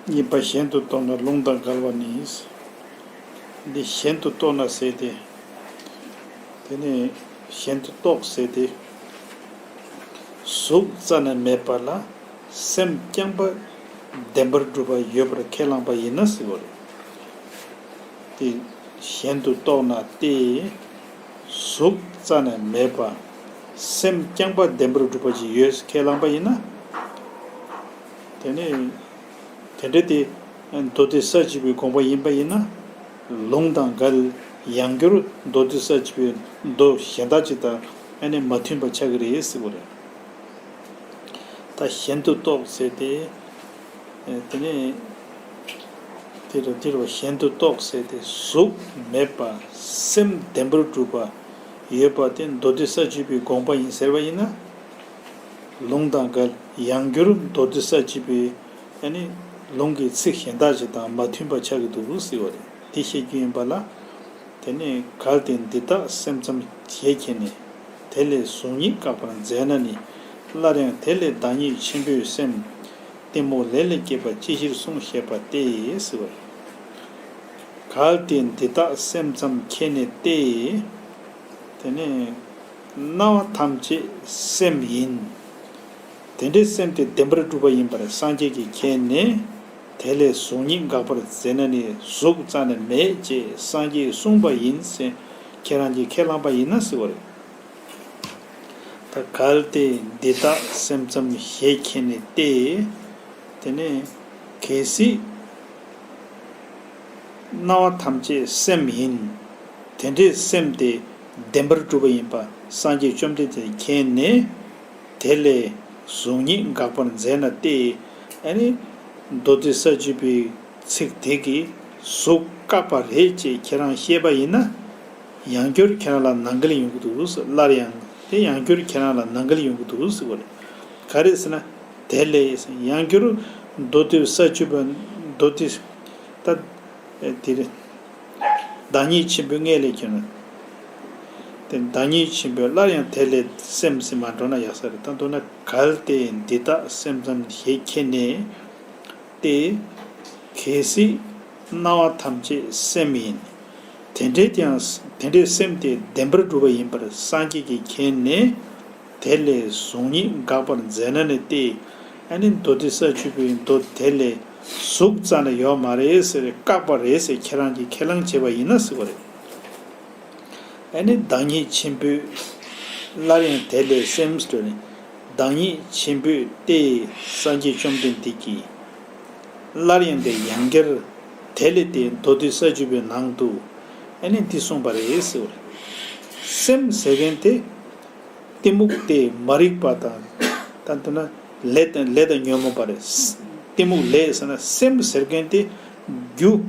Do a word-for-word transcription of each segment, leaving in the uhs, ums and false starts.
གཉིས་པ་གཞན་དུ་རྟོག་ན་ལུང་དང་འགལ་བ་ནི། འདི་གཞན་དུ་རྟོག་ན་ཟེར་ཏེ། དེ་ནས་གཞན་དུ་རྟོག་ཟེར་ཏེ། གཟུགས་རྩ་ནས་མེད་པ་ལ་སེམས་རྐྱང་པ་བདེན་པར་གྲུབ་པ་ཡོད་པར་ཁས་བླངས་པ་ཡིན་ན་ཟེར་བ་རེད། དེ་གཞན་དུ་རྟོག་ན་སྟེ། གཟུགས་རྩ་ནས་མེད་པ་སེམས་རྐྱང་པ་བདེན་པར་གྲུབ་པ་ཅིག་ཡོད་ཁས་བླངས་པ་ཡིན་ན། དེ་ནི་དེ་འདྲ་དེ་མདོ་སྡེ་གསལ་བྱེད་པའི་དགོངས་པ་ཡིན་པ་ཡིན་ན། ལུང་དང་འགལ། ཡང་བསྐྱར་མདོ་སྡེ་གསལ་བྱེད་པའི་མདོ་གཞན་དག་ཅིག་དང་ཨ་ནི་མ་མཐུན་པ་ཆགས་ཀྱི་རེད་ཟེར་བ་རེད། ད་གཞན་དུ་རྟོག་ཟེར་ཏེ། དེ་ནས་དེ་རུ་དེ་རུ་གཞན་དུ་རྟོག་ཟེར་ཏེ་གཟུགས་མེད་པ་སེམས་བདེན་པར་གྲུབ་པ་ཡོད་པ་དེ་མདོ་སྡེ་གསལ་བྱེད་པའི་དགོངས་པ་ཡིན་ཟེར་བ་ཡིན་ན། ལུང་དང་འགལ། ཡང་བསྐྱར་མདོ་སྡེ་གསལ་བྱེད་པའི་ཨ་ནི་ལུང་གི་ཚིག་གཞན་དག་ཅིག་དང་མ་མཐུན་པ་ཆགས་ཀྱི་འདུག་ཟེར་བ་རེད། དེ་བཤད་རྒྱུ་ཡིན་པ་ལ། དེ་ནས་གལ་ཏེ་འདི་དག་སེམས་ཙམ་ཞེས་མཁྱེན་ནས། དེ་ལས་གཟུགས་ཉིད་དགག་པར་མཛད་ན་ནི། སླར་ཡང་དེ་ལས་བདག་ཉིད་ཆེན་པོའི་སེམས། གཏི་མུག་ལས་ལས་སྐྱེས་པ་ཅི་ཕྱིར་གསུངས་ཞེས་པ་སྟེ་ཟེར་བ་རེད། གལ་ཏེ་འདི་དག་སེམས་ཙམ་མཁྱེན་ནས་ཏེ། དེ་ནས་སྣང་བ་ཐམས་ཅད་སེམས་ཡིན། དེ་འདྲའི་སེམས་དེ་བདེན་པར་གྲུབ་པ་ཡིན་པར་སངས་རྒྱས་ཀྱིས་མཁྱེན་ནས། དེ་ལས་གཟུགས་ཉིད་དགག་པར་མཛད་ན་ནི་གཟུགས་རྩ་ནས་མེད་ཅེས་སངས་རྒྱས་གསུངས་པ་ཡིན་ཟེར་ཁྱེད་རང་གིས་ཁས་བླངས་པ་ཡིན་ན་ཟེར་བ་རེད། ད་གལ་ཏེ་འདི་དག་སེམས་ཙམ་ཞེས་མཁྱེན་ནས་ཏེ། དེ་ནས་གལ་སྲིད་སྣང་བ་ཐམས་ཅད་སེམས་ཡིན། དེ་འདྲའི་སེམས་དེ་བདེན་པར་གྲུབ་པ་ཡིན་པ་སངས་རྒྱས་བཅོམ་ལྡན་འདས་མཁྱེན་ནས། དེ་ལས་གཟུགས་ཉིད་དགག་པར་མཛད་ན་སྟེ། ཨ་ནི་མདོ་སྡེ་གསལ་བྱེད་པའི་ཚིག་དེ་གིས་གཟུགས་བཀག་པ་རེད་ཅེས་ཁྱེད་རང་བཤད་པ་ཡིན་ན། ཡང་བསྐྱར་ཁྱེད་རང་ལ་ནང་འགལ་ཡོང་གི་འདུག་སླར་ཡང་དེ་ཡང་བསྐྱར་ཁྱེད་རང་ལ་ནང་འགལ་ཡོང་གི་འདུག་ཟེར་བ་རེད། ག་རེ་ཟེར་ན། དེ་ལས་ཡང་བསྐྱར་མདོ་སྡེ་གསལ་བྱེད་པ་མདོ་སྡེ་ད་དེ་རེད། བདག་ཉིད་ཆེན་པོའི་མངལ་ལས་སྐྱེས་ན། དེ་བདག་ཉིད་ཆེན་པོའི་སླར་ཡང་དེ་ལས་སེམས་ཟིན་མ་འགྲོ་ན་ཡག་ས་རེད། ད་མདོར་ན་གལ་ཏེ་འདི་དག་སེམས་ཙམ་ཞེས་མཁྱེན་ནས་ཏེ། གལ་སྲིད་སྣང་བ་ཐམས་ཅད་སེམས་ཡིན། དེ་འདྲའི་ཀྱང་དེ་འདྲའི་སེམས་དེ་བདེན་པར་གྲུབ་པ་ཡིན་པར་སངས་རྒྱས་ཀྱིས་མཁྱེན་ནས། དེ་ལས་གཟུགས་ཉིད་དགག་པར་མཛད་ན་ནི་སྟེ། ཨ་ནི་མདོ་སྡེ་གསལ་བྱེད་པའི་མདོ་དེ་ལས་གཟུགས་རྩ་ནས་ཡོད་མ་རེད་ཟེར་བཀག་པ་རེད་ཟེར་ཁྱེད་རང་གིས་ཁས་བླངས་བྱས་པ་ཡིན་ན་ཟེར་བ་རེད། ཨ་ནི་བདག་ཉིད་ཆེན་པོས་སླར་ཡང་དེ་ལས་སེམས་སྤྲོས་ནས། བདག་ཉིད་ཆེན་པོས་ཏེ་སངས་རྒྱས་བཅོམ་ལྡན་འདས་ཀྱིས་སླར་ཡང་དེ་ཡང་བསྐྱར་དེ་ལས་ཏེ་མདོ་སྡེ་གསལ་བྱེད་པའི་ནང་དུ་ཨ་ནི་འདི་གསུངས་པ་རེད་ཟེར་བ་རེད། སེམས་ཟེར་མཁན་དེ། གཏི་མུག་སྟེ་མ་རིག་པ་དང་། ད་མདོར་ན་ལས་དང་ལས་དང་ཉོན་མོངས་པ་རེད། གཏི་མུག་ལས་ཟེར་ན་སེམས་ཟེར་མཁན་དེ་རྒྱུ།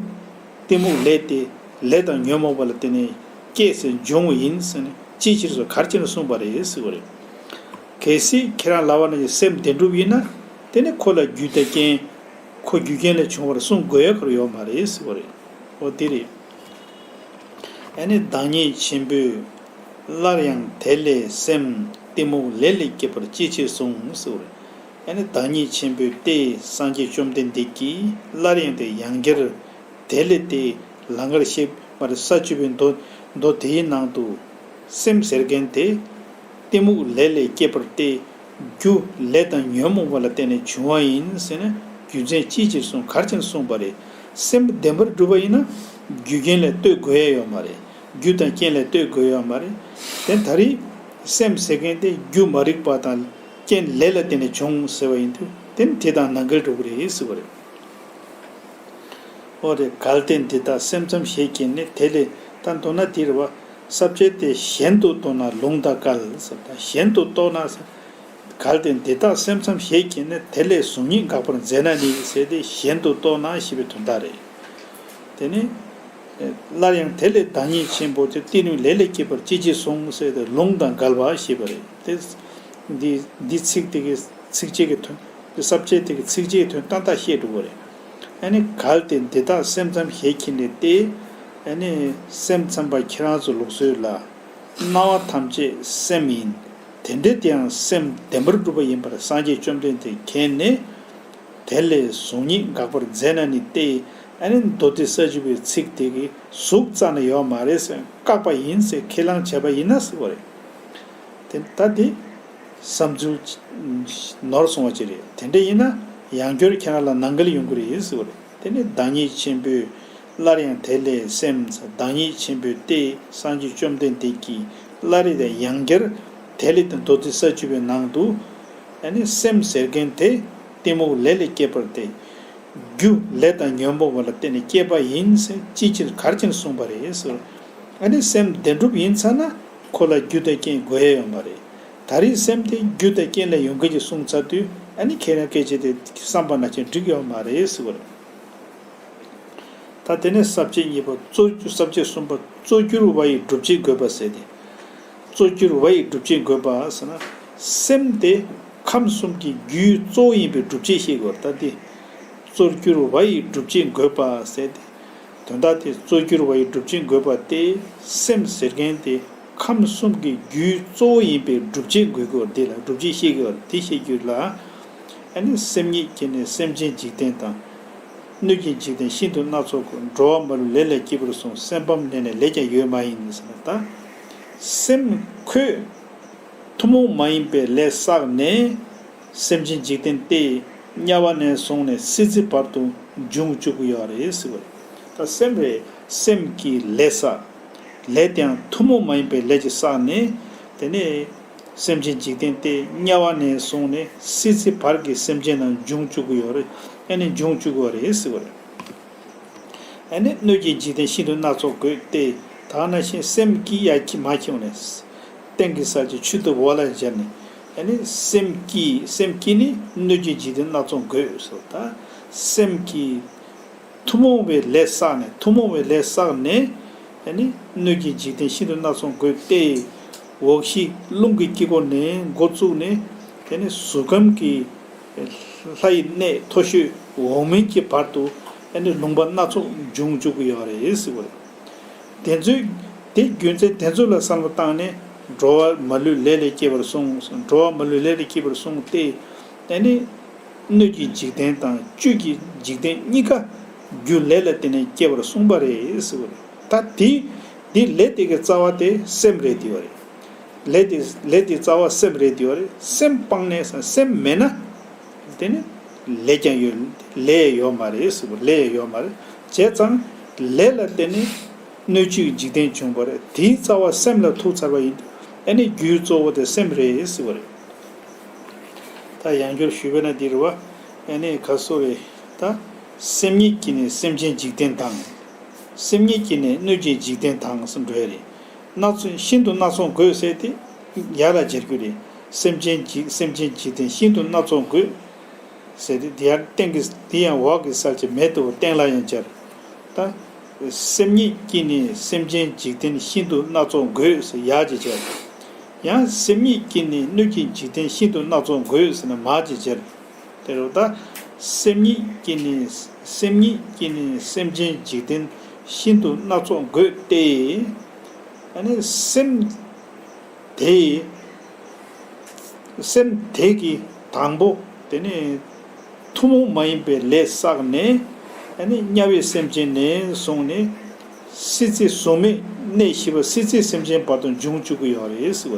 གཏི་མུག་ལས་ཏེ་ལས་དང་ཉོན་མོངས་པ་ལ་བརྟེན་ནས་སྐྱེས་ཟེར་འབྱུང་བ་ཡིན་ཟེར་ནས་ཅིའི་ཕྱིར་སོགས་ག་རེ་བྱས་ནས་གསུངས་པ་རེད་ཟེར་བ་རེད། གལ་སྲིད་ཁྱེད་རང་ལབ་པ་ནང་བཞིན་སེམས་བདེན་གྲུབ་ཡིན་ན་དེ་ནི་ཁོ་ལ་རྒྱུ་དང་རྐྱེན། ཁོ་རྒྱུ་རྐྱེན་ལས་བྱུང་བར་གསུང་དགོས་ཡ་ཁོ་རང་ཡོད་མ་རེད་ཟེར་བ་རེད། འོ་དེ་རེད། ཨ་ནི་བདག་ཉིད་ཆེན་པོས་སླར་ཡང་དེ་ལས་སེམས་གཏི་མུག་ལས་ལས་སྐྱེས་པར་ཅི་ཕྱིར་གསུངས་ཟེར་བ་རེད། ཨ་ནི་བདག་ཉིད་ཆེན་པོས་ཏེ་སངས་རྒྱས་བཅོམ་ལྡན་འདས་ཀྱིས་སླར་ཡང་དེ་ཡང་བསྐྱར་དེ་ལས་ཏེ་ལང་ཀར་གཤེགས་པར་ས་བཅུ་པའི་མདོ་མདོ་དེའི་ནང་དུ་སེམས་ཟེར་མཁན་དེ་གཏི་མུག་ལས་ལས་སྐྱེས་པ་སྟེ། རྒྱུ་ལས་དང་ཉོན་མོངས་པ་ལ་བརྟེན་ནས་བྱུང་བ་ཡིན་ཟེར་ན་རྒྱུ་མཚན་ཅིའི་ཕྱིར་གསུངས་ག་རེ་བྱས་ནས་གསུངས་པ་རེད། སེམས་བདེན་པར་གྲུབ་པ་ཡིན་ན་རྒྱུ་རྐྱེན་ལ་ལྟོས་དགོས་ཡ་ཡོད་མ་རེད། རྒྱུ་དང་རྐྱེན་ལ་ལྟོས་དགོས་ཡ་ཡོད་མ་རེད། དེ་ད་རེས་སེམས་ཟེར་མཁན་དེ་རྒྱུ་མ་རིག་པ་དང་རྐྱེན་ལས་ལ་བརྟེན་ནས་བྱུང་ཟེར་བ་ཡིན་དུས་དེ་ནི་དེ་དང་ནང་འགལ་འགྲོ་གི་རེད་ཟེར་བ་རེད། འོ་རེད། གལ་ཏེ་འདི་དག་སེམས་ཙམ་ཞེས་མཁྱེན་ནས་དེ་ལས་ད་མདོར་ན་འདི་རེད་བ། ས་བཅད་དེ་གཞན་དུ་རྟོག་ན་ལུང་དང་འགལ་ཟེར། ད་གཞན་དུ་རྟོག་ན་ཟེར། གལ་ཏེ་འདི་དག་སེམས་ཙམ་ཞེས་མཁྱེན་ནས་དེ་ལས་གཟུགས་ཉིད་དགག་པར་མཛད་ན་ནི་ཟེར་ཏེ་གཞན་དུ་རྟོག་ན་ཞེས་པའི་དོན་དག་རེད། དེ་ནི། སླར་ཡང་དེ་ལས་བདག་ཉིད་ཆེན་པོ་དེ་གཏི་མུག་ལས་ལས་སྐྱེས་པར་ཅི་ཕྱིར་གསུངས་ཟེར་ཏེ་ལུང་དང་འགལ་བ་ཞེས་པ་རེད་དེ། འདི་འདི་ཚིག་དེ་གི་ཚིགས་བཅད་ཀྱི་དོན། འདི་ས་བཅད་དེ་གི་ཚིགས་བཅད་ཀྱི་དོན་ཏག་ཏག་བཤད་འགྲོ་གི་རེད། ཨ་ནི་གལ་ཏེ་འདི་དག་སེམས་ཙམ་ཞེས་མཁྱེན་ནས་ཏེ། ཨ་ནི་སེམས་ཙམ་པ་ཁྱེད་རང་ཚོ་ལུགས་སྲོལ་ལ། སྣང་བ་ཐམས་ཅད་སེམས་ཡིན། དེ་འདྲའི་དེའང་སེམས་བདེན་པར་གྲུབ་པ་ཡིན་པར་སངས་རྒྱས་བཅོམ་ལྡན་འདས་མཁྱེན་ནས། དེ་ལས་གཟུགས་ཉིད་འགག་པར་མཛད་ན་ནི་སྟེ། ཨ་ནི་མདོ་སྡེ་ས་བཅུ་པའི་ཚིག་དེ་གིས་གཟུགས་རྩ་ནས་ཡོད་མ་རེད་ཟེར་བཀག་པ་ཡིན་ཟེར་ཁས་བླངས་བྱས་པ་ཡིན་ན་ཟེར་བ་རེད། དེ་ད་དེ་བསམ་ཚུལ་ནོར་སོང་བ་ཅིག་རེད། དེ་འདྲ་ཡིན་ན་ཡང་བསྐྱར་ཁྱེད་རང་ལ་ནང་འགལ་ཡོང་གི་རེད་ཟེར་བ་རེད། དེ་ནི་བདག་ཉིད་ཆེན་པོས་སླར་ཡང་དེ་ལས་སེམས། བདག་ཉིད་ཆེན་པོས་ཏེ། སངས་རྒྱས་བཅོམ་ལྡན་འདས་ཀྱིས་སླར་ཡང་ཡང་བསྐྱར་དེ་ལས་དེ་མདོ་སྡེ་ས་བཅུ་པའི་ནང་དུ། ཨ་ནི་སེམས་ཟེར་མཁན་དེ་གཏི་མུག་ལས་ལས་སྐྱེས་པ་སྟེ། རྒྱུ་ལས་དང་ཉོན་མོངས་པ་ལ་བརྟེན་ནས་སྐྱེས་པ་ཡིན་ཟེར་ཅིའི་ཕྱིར་ག་རེ་བྱས་ནས་གསུངས་པ་རེད་ཟེར། ཨ་ནི་སེམས་བདེན་གྲུབ་ཡིན་ཚར་ན་ཁོ་ལ་རྒྱུ་དང་རྐྱེན་དགོས་ཡ་ཡོད་མ་རེད། ད་རེས་སེམས་དེ་རྒྱུ་དང་རྐྱེན་ལས་ཡོང་མཁན་ཅིག་གསུངས་ཚར་དུས། ཨ་ནི་ཁྱེད་རང་སྐད་ཆ་དེ་བསམ་པ་ནང་བཞིན་འགྲིག་ཡོད་མ་རེད་ཟེར་བ་རེད། ད་དེ་ནས་ས་བཅད་གཉིས་པ། གཙོ་རྒྱུ། ས་བཅད་གསུམ་པ། གཙོ་གྱུར་བ་ཡི་སྒྲུབ་བྱེད་དགོས་པ་ཟེར་ཏེ། གཙོ་གྱུར་བ་ཡི་སྒྲུབ་བྱེད་དགོས་པ་ཟེར་ན། སེམས་དེ་ཁམས་གསུམ་གྱི་རྒྱུའི་གཙོ་བོ་ཡིན་པའི་སྒྲུབ་བྱེད་བཤད་དགོས་པ་རེད། ད་དེ་གཙོ་གྱུར་བ་ཡི་སྒྲུབ་བྱེད་དགོས་པ་ཟེར་ཏེ། དོན་དག་དེ་གཙོ་གྱུར་བ་ཡི་སྒྲུབ་བྱེད་དགོས་པ་སྟེ། སེམས་ཟེར་མཁན་དེ་ཁམས་གསུམ་གྱི་རྒྱུའི་གཙོ་བོ་ཡིན་པའི་སྒྲུབ་བྱེད་དགོས་དགོས་པ་དེ་ལ་སྒྲུབ་བྱེད་བཤད་དགོས་པ་དེ་བཤད་རྒྱུ་ལ། ཨ་ནི་སེམས་ཉིད་ཀྱིས་ནི་སེམས་ཅན་འཇིག་རྟེན་དང་། སྣོད་ཀྱི་འཇིག་རྟེན་ཤིན་ཏུ་སྣ་ཚོགས་ཀུན། འགྲོ་བ་མ་ལུས་ལས་ལས་སྐྱེས་པར་གསུངས། སེམས་ཕམ་ནས་ནི་ལས་ཀྱང་ཡོད་མ་ཡིན་ཟེར་ན། ད་སེམས་ཁོས་ཐུན་མོང་མ་ཡིན་པའི་ལས་བསགས་ནས། སེམས་ཅན་འཇིག་རྟེན་ཏེ། དམྱལ་བ་ནས་བཟུང་ནས་སྲིད་རྩེ་བར་དུ་འབྱུང་བཅུག་གི་ཡོད་རེད་ཟེར་བ་རེད། ད་སེམས་རེད། སེམས་ཀྱིས་ལས་བསགས། ལས་དེའང་ཐུན་མོང་མ་ཡིན་པའི་ལས་ཀྱིས་བསགས་ནས། དེ་ནས་སེམས་ཅན་འཇིག་རྟེན་ཏེ། དམྱལ་བ་ནས་བཟུང་ནས་སྲིད་རྩེ་བར་གྱི་སེམས་ཅན་རྣམས་འབྱུང་བཅུག་གི་ཡོད་རེད། ཨ་ནི་འབྱུང་བཅུག་གི་ཡོད་རེད་ཟེར་བ་རེད། ཨ་ནི་སྣོད་ཀྱི་འཇིག་རྟེན་ཤིན་ཏུ་སྣ་ཚོགས་དགོད་དེ། ད་ག་ནང་བཞིན་སེམས་ཀྱིས་ཡར་ཁྱེར་མར་ཁྱེར་ནས། སྟེང་གི་ས་ཆ་ཆུ་གཏུབ་འོག་ལ་སྦྱར་ནས། ཨ་ནི་སེམས་ཀྱིས། སེམས་ཀྱིས་ནི་སྣོད་ཀྱི་འཇིག་རྟེན་སྣ་ཚོགས་དགོད་ཟེར། ད་སེམས་ཀྱིས་ཐུན་མོང་བའི་ལས་བསགས་ནས། ཐུན་མོང་བའི་ལས་བསགས་ནས། ཨ་ནི་སྣོད་ཀྱི་འཇིག་རྟེན་ཤིན་ཏུ་སྣ་ཚོགས་དགོད་དེ། འོག་གཞི་རླུང་གི་དཀྱིལ་འཁོར་ནས་འགོ་བཙུགས་ནས། དེ་ནས་གཟུགས་ཁམས་ཀྱི་ལྷ་ཡི་གནས་མཐོ་ཤོས་འོག་མིན་གྱི་བར་དུ། ཨ་ནི་ལུང་པ་སྣ་ཚོགས་འབྱུང་བཅུག་གི་ཡོད་རེད་ཟེར་བ་རེད། དེ་ཚོའི། དེ་རྒྱུ་མཚན་དེ་ཚོ་ལ་བསམ་བློ་བཏང་ནས། འགྲོ་བ་མ་ལུས་ལས་ལས་སྐྱེས་པར་གསུངས། འགྲོ་བ་མ་ལུས་ལས་ལས་སྐྱེས་པར་གསུངས་ཏེ། ཨ་ནི་སྣོད་ཀྱི་འཇིག་རྟེན་དང་བཅུད་ཀྱི་འཇིག་རྟེན་གཉིས་ཀ་རྒྱུ་ལས་ལ་བརྟེན་ནས་སྐྱེ་བར་གསུངས་པ་རེད་ཟེར་བ་རེད། ད་དེ། དེ་ལས་དེ་གི་རྩ་བ་དེ་སེམས་རེད་དེ་བ་རེད། ལས་དེ། ལས་དེ་རྩ་བ་སེམས་རེད་དེ་བ་རེད། སེམས་སྤངས་ནས། སེམས་མེད་ན། དེ་ནི་ལས་ཀྱང་ཡོད། ལས་ཡང་ཡོད་མ་རེད་ཟེར་བ། ལས་ཡང་ཡོད་མ་རེད། བྱས་ཙང་ལས་ལ་བརྟེན་ནས་སྣོད་བཅུད་འཇིག་རྟེན་བྱུང་བ་རེད། དེའི་རྩ་བ་སེམས་ལ་ཐུག་ཚར་བ་ཡིན་དུས། ཨ་ནི་རྒྱུའི་གཙོ་བོ་དེ་སེམས་རེད་ཟེར་བ་རེད། ད་ཡང་བསྐྱར་ཞུས་པ་ན་འདི་རེད་བ། ཨ་ནི་ག་སོ་རེད། ད་སེམས་ཉིད་ཀྱིས་ནི་སེམས་ཅན་འཇིག་རྟེན་དང་། སེམས་ཉིད་ཀྱིས་ནི་སྣོད་ཀྱི་འཇིག་རྟེན་དང་ཟེར་འགྲོ་ཡ་རེད། སྣ་ཚོགས། ཤིན་ཏུ་སྣ་ཚོགས་དགོད་ཟེར་དེ་ཡར་ལ་སྦྱར་རྒྱུ་རེད། སེམས་ཅན་འཇིག་སེམས་ཅན་འཇིག་རྟེན་ཤིན་ཏུ་སྣ་ཚོགས་དགོད་ཟེར་དེ། དེ་ཡང་སྟེང་གི། དེ་ཡང་འོག་གི་ས་ཆ་མེད་དུ་སྟེང་ལ་ཡང་སྦྱར། ད་སེམས་ཉིད་ཀྱིས་ནི་སེམས་ཅན་འཇིག་རྟེན་ཤིན་ཏུ་སྣ་ཚོགས་དགོད་ཟེར་ཡར་གྱིས་སྦྱར། ཡང་སེམས་ཉིད་ཀྱིས་ནི་སྣོད་ཀྱི་འཇིག་རྟེན་ཤིན་ཏུ་སྣ་ཚོགས་དགོད་ཟེར་ནས་མར་གྱིས་སྦྱར། དེ་རུ་ད་སེམས་ཉིད་ཀྱིས་ནི། སེམས་ཉིད་ཀྱིས་ནི་སེམས་ཅན་འཇིག་རྟེན་ཤིན་ཏུ་སྣ་ཚོགས་དགོད་དེ། ཨ་ནི་སེམས་དེ། སེམས་དེ་གིས་དང་པོ་དེ་ནི་ཐུན་མོང་མ་ཡིན་པའི་ལས་བསགས་ནས། ཨ་ནི་དམྱལ་བའི་སེམས་ཅན་ནས་བཟུང་ནས་སྲིད་རྩེ་གཟུགས་མེད་གནས་བཞི་པ་སྲིད་རྩེའི་སེམས་ཅན་བར་དུ་འབྱུང་བཅུག་གི་ཡོད་རེད་ཟེར་བ་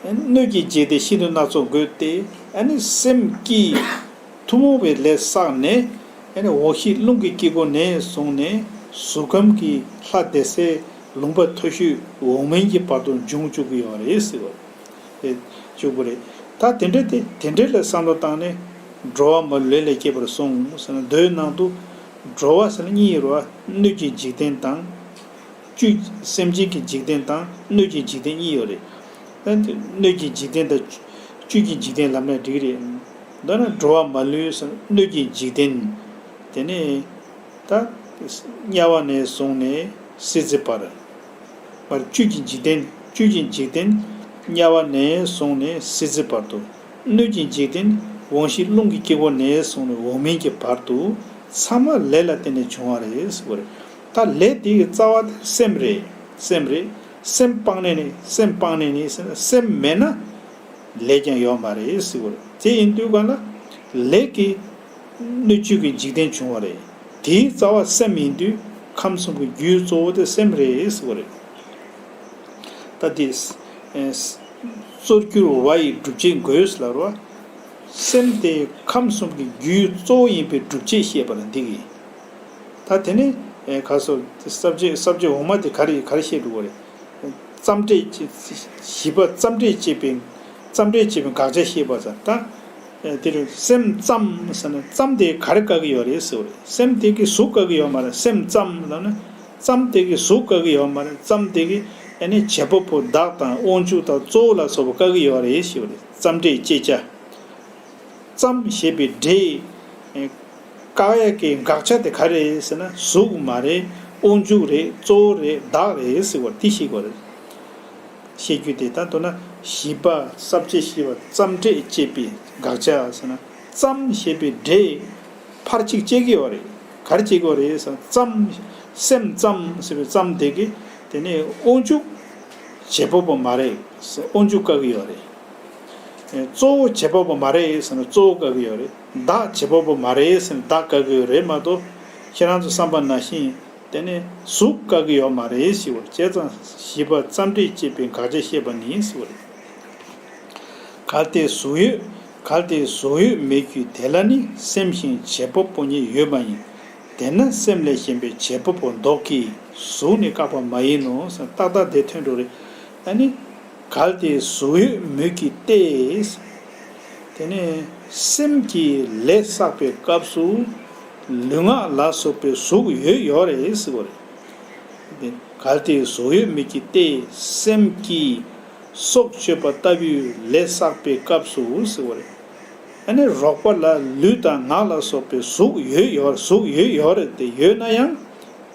རེད། སྣོད་ཀྱི་འཇིག་རྟེན་ཤིན་ཏུ་སྣ་ཚོགས་དགོད་དེ། ཨ་ནི་སེམས་ཀྱིས་ཐུན་མོང་བའི་ལས་བསགས་ནས། ཨ་ནི་འོག་གཞི་རླུང་གི་དཀྱིལ་འཁོར་ནས་བཟུང་ནས་གཟུགས་ཁམས་ཀྱི་ལྷ་སྡེ་སྲིད་ལུང་པ་མཐོ་ཤོས་འོག་མིན་གྱི་བར་དུ་འབྱུང་བཅུག་གི་ཡོད་རེད་ཟེར་བ་རེད། བཅུག་པ་རེད། ད་དེ་འདྲ་དེ། དེ་འདྲ་ལ་བསམ་བློ་བཏང་ནས། འགྲོ་བ་མ་ལུས་ལས་སྐྱེས་པར་གསུངས་ཟེར་ན། མདོའི་ནང་དུ་འགྲོ་བ་ཟེར་ན་གཉིས་ཡོད་རེད་བ། སྣོད་ཀྱི་འཇིག་རྟེན་དང་། བཅུད། སེམས་ཅན་གྱི་འཇིག་རྟེན་དང་སྣོད་ཀྱི་འཇིག་རྟེན་གཉིས་ཡོད་རེད། ད་སྣོད་ཀྱི་འཇིག་རྟེན་དང་བཅུད་ཀྱི་འཇིག་རྟེན་ལབ་ན་འགྲིག་རེད། མདོར་ན་འགྲོ་བ་མ་ལུས་སོགས་སྣོད་ཀྱི་འཇིག་རྟེན། དེ་ནས་ད་དམྱལ་བ་ནས་བཟུང་ནས་སྲིད་རྩེ་བར། བར་བཅུད་ཀྱི་འཇིག་རྟེན། བཅུད་ཀྱི་འཇིག་རྟེན་དམྱལ་བ་ནས་བཟུང་ནས་སྲིད་རྩེ་བར་དུ། སྣོད་ཀྱི་འཇིག་རྟེན་འོག་གཞི་རླུང་གི་དཀྱིལ་འཁོར་ནས་བཟུང་ནས་འོག་མིན་གྱི་བར་དུ། ཚང་མ་ལས་ལ་བརྟེན་ནས་བྱུང་བ་རེད་ཟེར་བ་རེད། ད་ལས་དེ་གི་རྩ་བ་དེ་སེམས་རེད། སེམས་རེད། སེམས་སྤངས་ནས་ནི། སེམས་སྤངས་ནས་ནི་ཟེར་ན། སེམས་མེད་ན་ལས་ཀྱང་ཡོད་མ་རེད་ཟེར་བ་རེད། དེ་ཡིན་དུས་གང་ལ། ལས་ཀྱི་སྣོད་བཅུད་ཀྱི་འཇིག་རྟེན་བྱུང་བ་རེད། དེའི་རྩ་བ་སེམས་ཡིན་དུས་ཁམས་གསུམ་གྱི་རྒྱུའི་གཙོ་བོ་དེ་སེམས་རེད་ཟེར་བ་རེད། ད་དེ་གཙོར་གྱུར་བ་ཡི་སྒྲུབ་བྱེད་འགོད་ལབ་རོ། སེམས་དེ་ཁམས་གསུམ་གྱི་རྒྱུའི་གཙོ་བོ་ཡིན་པའི་སྒྲུབ་བྱེད་བཤད་པ་ལ་འདི་གི། ད་དེ་ནི་ག་སོ་ས་བཅད་ས་བཅད་འོག་མ་དེ་ག་རེ་ག་རེ་བཤད་འདུག་གོ་རེད། ཙམ་འདྲེས་བྱེད་བཞི་པ་ཙམ་འདྲེས་བྱེད་པའི་ཙམ་འདྲེས་བྱེད་པའི་དགག་བྱ་བཤད་པ་ཙམ་ད། དེ་རུ་སེམས་ཙམ་ཟེར་ན་ཙམ་དེ་ག་རེ་བཀག་གི་ཡོད་རེད་ཟེར་བ་རེད། སེམས་དེ་གི་གཟུགས་བཀག་གི་ཡོད་མ་རེད། སེམས་ཙམ་ལབ་ན་ཙམ་དེ་གི་གཟུགས་བཀག་གི་ཡོད་མ་རེད། ཙམ་དེ་གི་ཨ་ནི་བྱེད་པ་པོ་བདག་དང་དབང་ཕྱུག་དང་གཙོ་བོ་ལ་སོགས་པ་བཀག་གི་ཡོད་རེད་ཞེས་པ་རེད། ཙམ་འདྲེས་བྱེད་བྱ། ཙམ་ཞེས་པའི་སྒྲས་བཀག་ཡ་གི་དགག་བྱ་དེ་ག་རེ་ཟེར་ན་གཟུགས་མ་རེད། དབང་ཕྱུག་རེད། གཙོ་བོ་རེད། བདག་རེད་ཟེར་བ་དེ་ཤེས་དགོས་རེད། བཤད་རྒྱུ་དེ་ད་མདོར་ན་བཞི་པ་ས་བཅད་བཞི་པ་ཙམ་འདྲེས་བྱེད་པའི་དགག་བྱ་ཟེར་ན་ཙམ་ཞེས་པའི་སྒྲས་ཕར་གཅིག་བྱེད་ཀྱི་ཡོད་རེད། ག་རེ་བྱེད་ཀྱི་ཡོད་རེད་ཟེར་ན་ཙམ་སེམས་ཙམ་ཟེར་བའི་ཙམ་དེ་གི་དེ་ནས་དབང་ཕྱུག་བྱེད་པ་པོ་མ་རེད། དབང་ཕྱུག་བཀག་གི་ཡོད་རེད། གཙོ་བོ་བྱེད་པ་པོ་མ་རེད་ཟེར་ན་གཙོ་བོ་བཀག་གི་ཡོད་རེད། བདག་བྱེད་པ་པོ་མ་རེད་ཟེར་ན་བདག་བཀག་གི་ཡོད་རེད་མ་གཏོགས་ཁྱེད་རང་ཚོ་བསམ་པ་ནང་བཞིན་དེ་ནས་གཟུགས་བཀག་གི་ཡོད་མ་རེད་ཞེས་པ་བྱས་ཙང་བཞི་པ་ཙམ་འདྲེས་བྱེད་པའི་དགག་བྱ་བཤད་པ་ནི་ཟེར་བ་རེད། གལ་ཏེ་གཟུགས་ཡོད། གལ་ཏེ་གཟུགས་ཡོད་མོད་ཀྱི་དེ་ལ་ནི་སེམས་ཤིང་བྱེད་པ་པོ་ཉིད་ཡོད་མ་ཡིན། དེས་ན་སེམས་ལས་གཞན་པའི་བྱེད་པ་པོ་བདོག་གིས་གཟུགས་ནི་བཀག་པ་མ་ཡིན་ནོ་ཟེར་ཏག་ཏག་དེ་ཐོན་འགྲོ་རེད། ཨ་ནི་གལ་ཏེ་གཟུགས་ཡོད་མོད་ཀྱི་སྟེ། དེ་ནས་སེམས་ཀྱིས་ལས་བསགས་པའི་སྐབས་སུ་ལུས་ངག་ལ་སོགས་པའི་གཟུགས་ཡོད་ཡོད་རེད་ཟེར་བ་རེད། གལ་ཏེ་གཟུགས་ཡོད་མོད་ཀྱི་སྟེ་སེམས་ཀྱིས་སྲོག་གཅོད་པ་ལྟ་བུའི་ལས་བསགས་པའི་སྐབས་སུ་ཟེར་བ་རེད། ཨ་ནི་རོགས་པ་ལ་ལུས་དང་ངག་ལ་སོགས་པའི་གཟུགས་ཡོད་ཡོད་གཟུགས་ཡོད་ཡོད་རེད་དེ་ཡོད་ན་ཡང་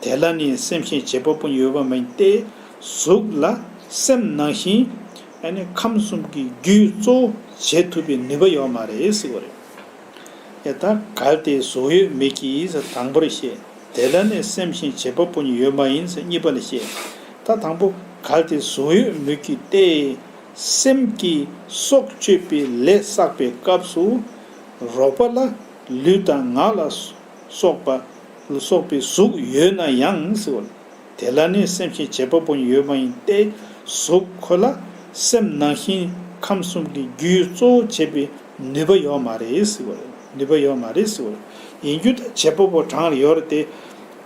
དེ་ལ་ནི་སེམས་ཤིང་བྱེད་པ་པོ་ཡོད་པ་མིན་ཏེ་གཟུགས་ལ་སེམས་ནང་བཞིན་ཨ་ནི་ཁམས་གསུམ་གྱི་རྒྱུའི་གཙོ་བོ་བྱེད་ཐུབ་པའི་ནུས་པ་ཡོད་མ་རེད་ཟེར་བ་རེད། ཡ་ད་གལ་ཏེ་གཟུགས་ཡོད་མོད་ཀྱི་ཟེར་དང་པོར་བཤད། དེ་ལ་ནི་སེམས་ཤིང་བྱེད་པ་པོ་ཉིད་ཡོད་མ་ཡིན་ཟེར་གཉིས་པ་ལ་བཤད། ད་དང་པོ་གལ་ཏེ་གཟུགས་ཡོད་མོད་ཀྱི་སྟེ། སེམས་ཀྱིས་སྲོག་གཅོད་པའི་ལས་བསགས་པའི་སྐབས་སུ་རོགས་པ་ལ་ལུས་དང་ངག་ལ་སོགས་པ་སོགས་པའི་གཟུགས་ཡོད་ན་ཡང་ཟེར་བ། དེ་ལ་ནི་སེམས་ཤིང་བྱེད་པ་པོ་ཉིད་ཡོད་མ་ཡིན་ཏེ། གཟུགས་ཁོ་ལ་སེམས་ནང་བཞིན་ཁམས་གསུམ་གྱི་རྒྱུའི་གཙོ་བོ་བྱེད་པའི་ནུས་པ་ཡོད་མ་རེད་ཟེར་བ་རེད། ནུས་པ་ཡོད་མ་རེད་ཟེར་བ་རེད། ཡིན་རྒྱུ་དེ་བྱེད་པ་པོ་གྲངས་ལ་ཡོད་རེད་དེ།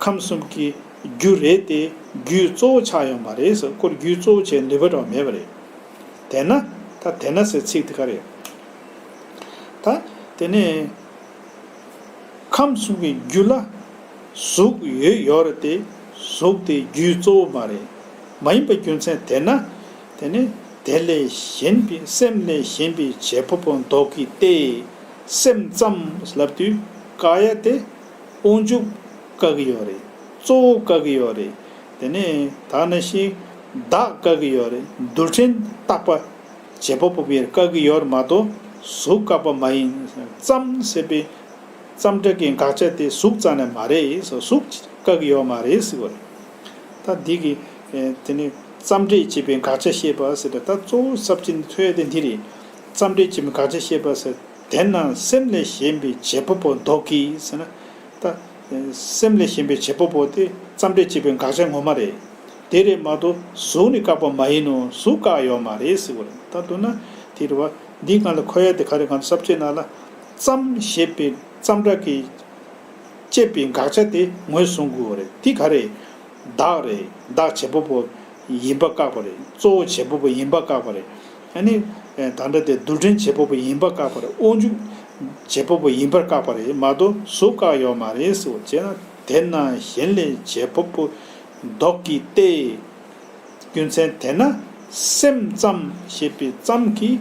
ཁམས་གསུམ་གྱི་རྒྱུ་རེད་དེ་རྒྱུའི་གཙོ་བོ་ཆགས་ཡོད་མ་རེད་ཟེར། ཁོ་རྒྱུའི་གཙོ་བོ་བྱེད་ནུས་པ་འདྲ་བ་མེད་པ་རེད། དེས་ན་ད་དེས་ན་ཟེར་ཚིག་དེ་ག་རེད། ད་དེ་ནས་ཁམས་གསུམ་གྱི་རྒྱུ་ལ་གཟུགས་ཡོད་ཡོད་རེད་དེ། གཟུགས་དེ་རྒྱུའི་གཙོ་བོ་མ་རེད། མ་ཡིན་པའི་རྒྱུ་མཚན་དེས་ན། དེ་ནི་དེ་ལས་གཞན་པའི་སེམས་ལས་གཞན་པའི་བྱེད་པ་པོ་བདོག་གིས་ཏེ། སེམས་ཙམ་ལབ་དུས་བཀག་ཡ་དེ་དབང་ཕྱུག་བཀག་གི་ཡོད་རེད། གཙོ་བོ་བཀག་གི་ཡོད་རེད། དེ་ནས་ད་ནང་བཞིན་བདག་བཀག་གི་ཡོད་རེད། རྡུལ་ཕྲན་བཏགས་པ་བྱེད་པ་པོ་བཀག་གི་ཡོད་རེད་མ་གཏོགས་གཟུགས་བཀག་པ་མ་ཡིན། ཙམ་ཟེར་བའི་ཙམ་སྒྲ་གི་དགག་བྱ་དེ་གཟུགས་རྩ་ནས་མ་རེད། གཟུགས་བཀག་གི་ཡོད་མ་རེད་ཟེར་བ་རེད། ད་འདི་གི་དེ་ནི་ཙམ་འདྲེས་བྱེད་པའི་དགག་བྱ་བཤད་པ་ཟེར་བ་ད་གཙོ་བོ་ས་བཅད་འདི་ཐོས་ཡ་དེ་འདི་རེད། ཙམ་འདྲེས་བྱེད་པའི་དགག་བྱ་བཤད་པ་ཟེར། དེས་ན་སེམས་ལས་གཞན་པའི་བྱེད་པ་པོ་བདོག་གིས་ཟེར་ན། ད་སེམས་ལས་གཞན་པའི་བྱེད་པ་པོ་དེ་ཙམ་འདྲེས་བྱེད་པའི་དགག་བྱ་ངོ་མ་རེད། དེ་རེད་མ་གཏོགས་གཟུགས་ནི་བཀག་པ་མ་ཡིན་ནོ། གཟུགས་བཀག་ཡོད་མ་རེད་ཟེར་བ་རེད། ད་མདོར་ན་དེ་རེད་བ། འདིའི་སྒང་ལ་འཁོད་ཡ་དེ་ག་རེ་གང་ས་བཅད་ནང་ལ་ཙམ་ཞེས་པའི་ཙམ་སྒྲ་གིས་བཅད་པའི་དགག་བྱ་དེ་ངོས་བཟུང་དགོས་པ་རེད། དེ་ག་རེད། བདག་རེད། བདག་བྱེད་པ་པོ་ཡིན་པ་བཀག་པ་རེད། གཙོ་བོ་བྱེད་པ་པོ་ཡིན་པ་བཀག་པ་རེད། ཨ་ནི་ད་ལྟ་དེ་རྡུལ་ཕྲན་བྱེད་པ་པོ་ཡིན་པ་བཀག་པ་རེད། དབང་ཕྱུག་བྱེད་པ་པོ་ཡིན་པར་བཀག་པ་རེད་མ་གཏོགས་གཟུགས་བཀག་ཡོད་མ་རེད་ཟེར་བ་བྱས་ན། དེས་ན་གཞན་ལས་བྱེད་པ་པོ་བདོག་གིས་ཏེ། རྒྱུ་མཚན་དེས་ན་སེམས་ཙམ་ཞེས་པའི་ཙམ་གྱིས་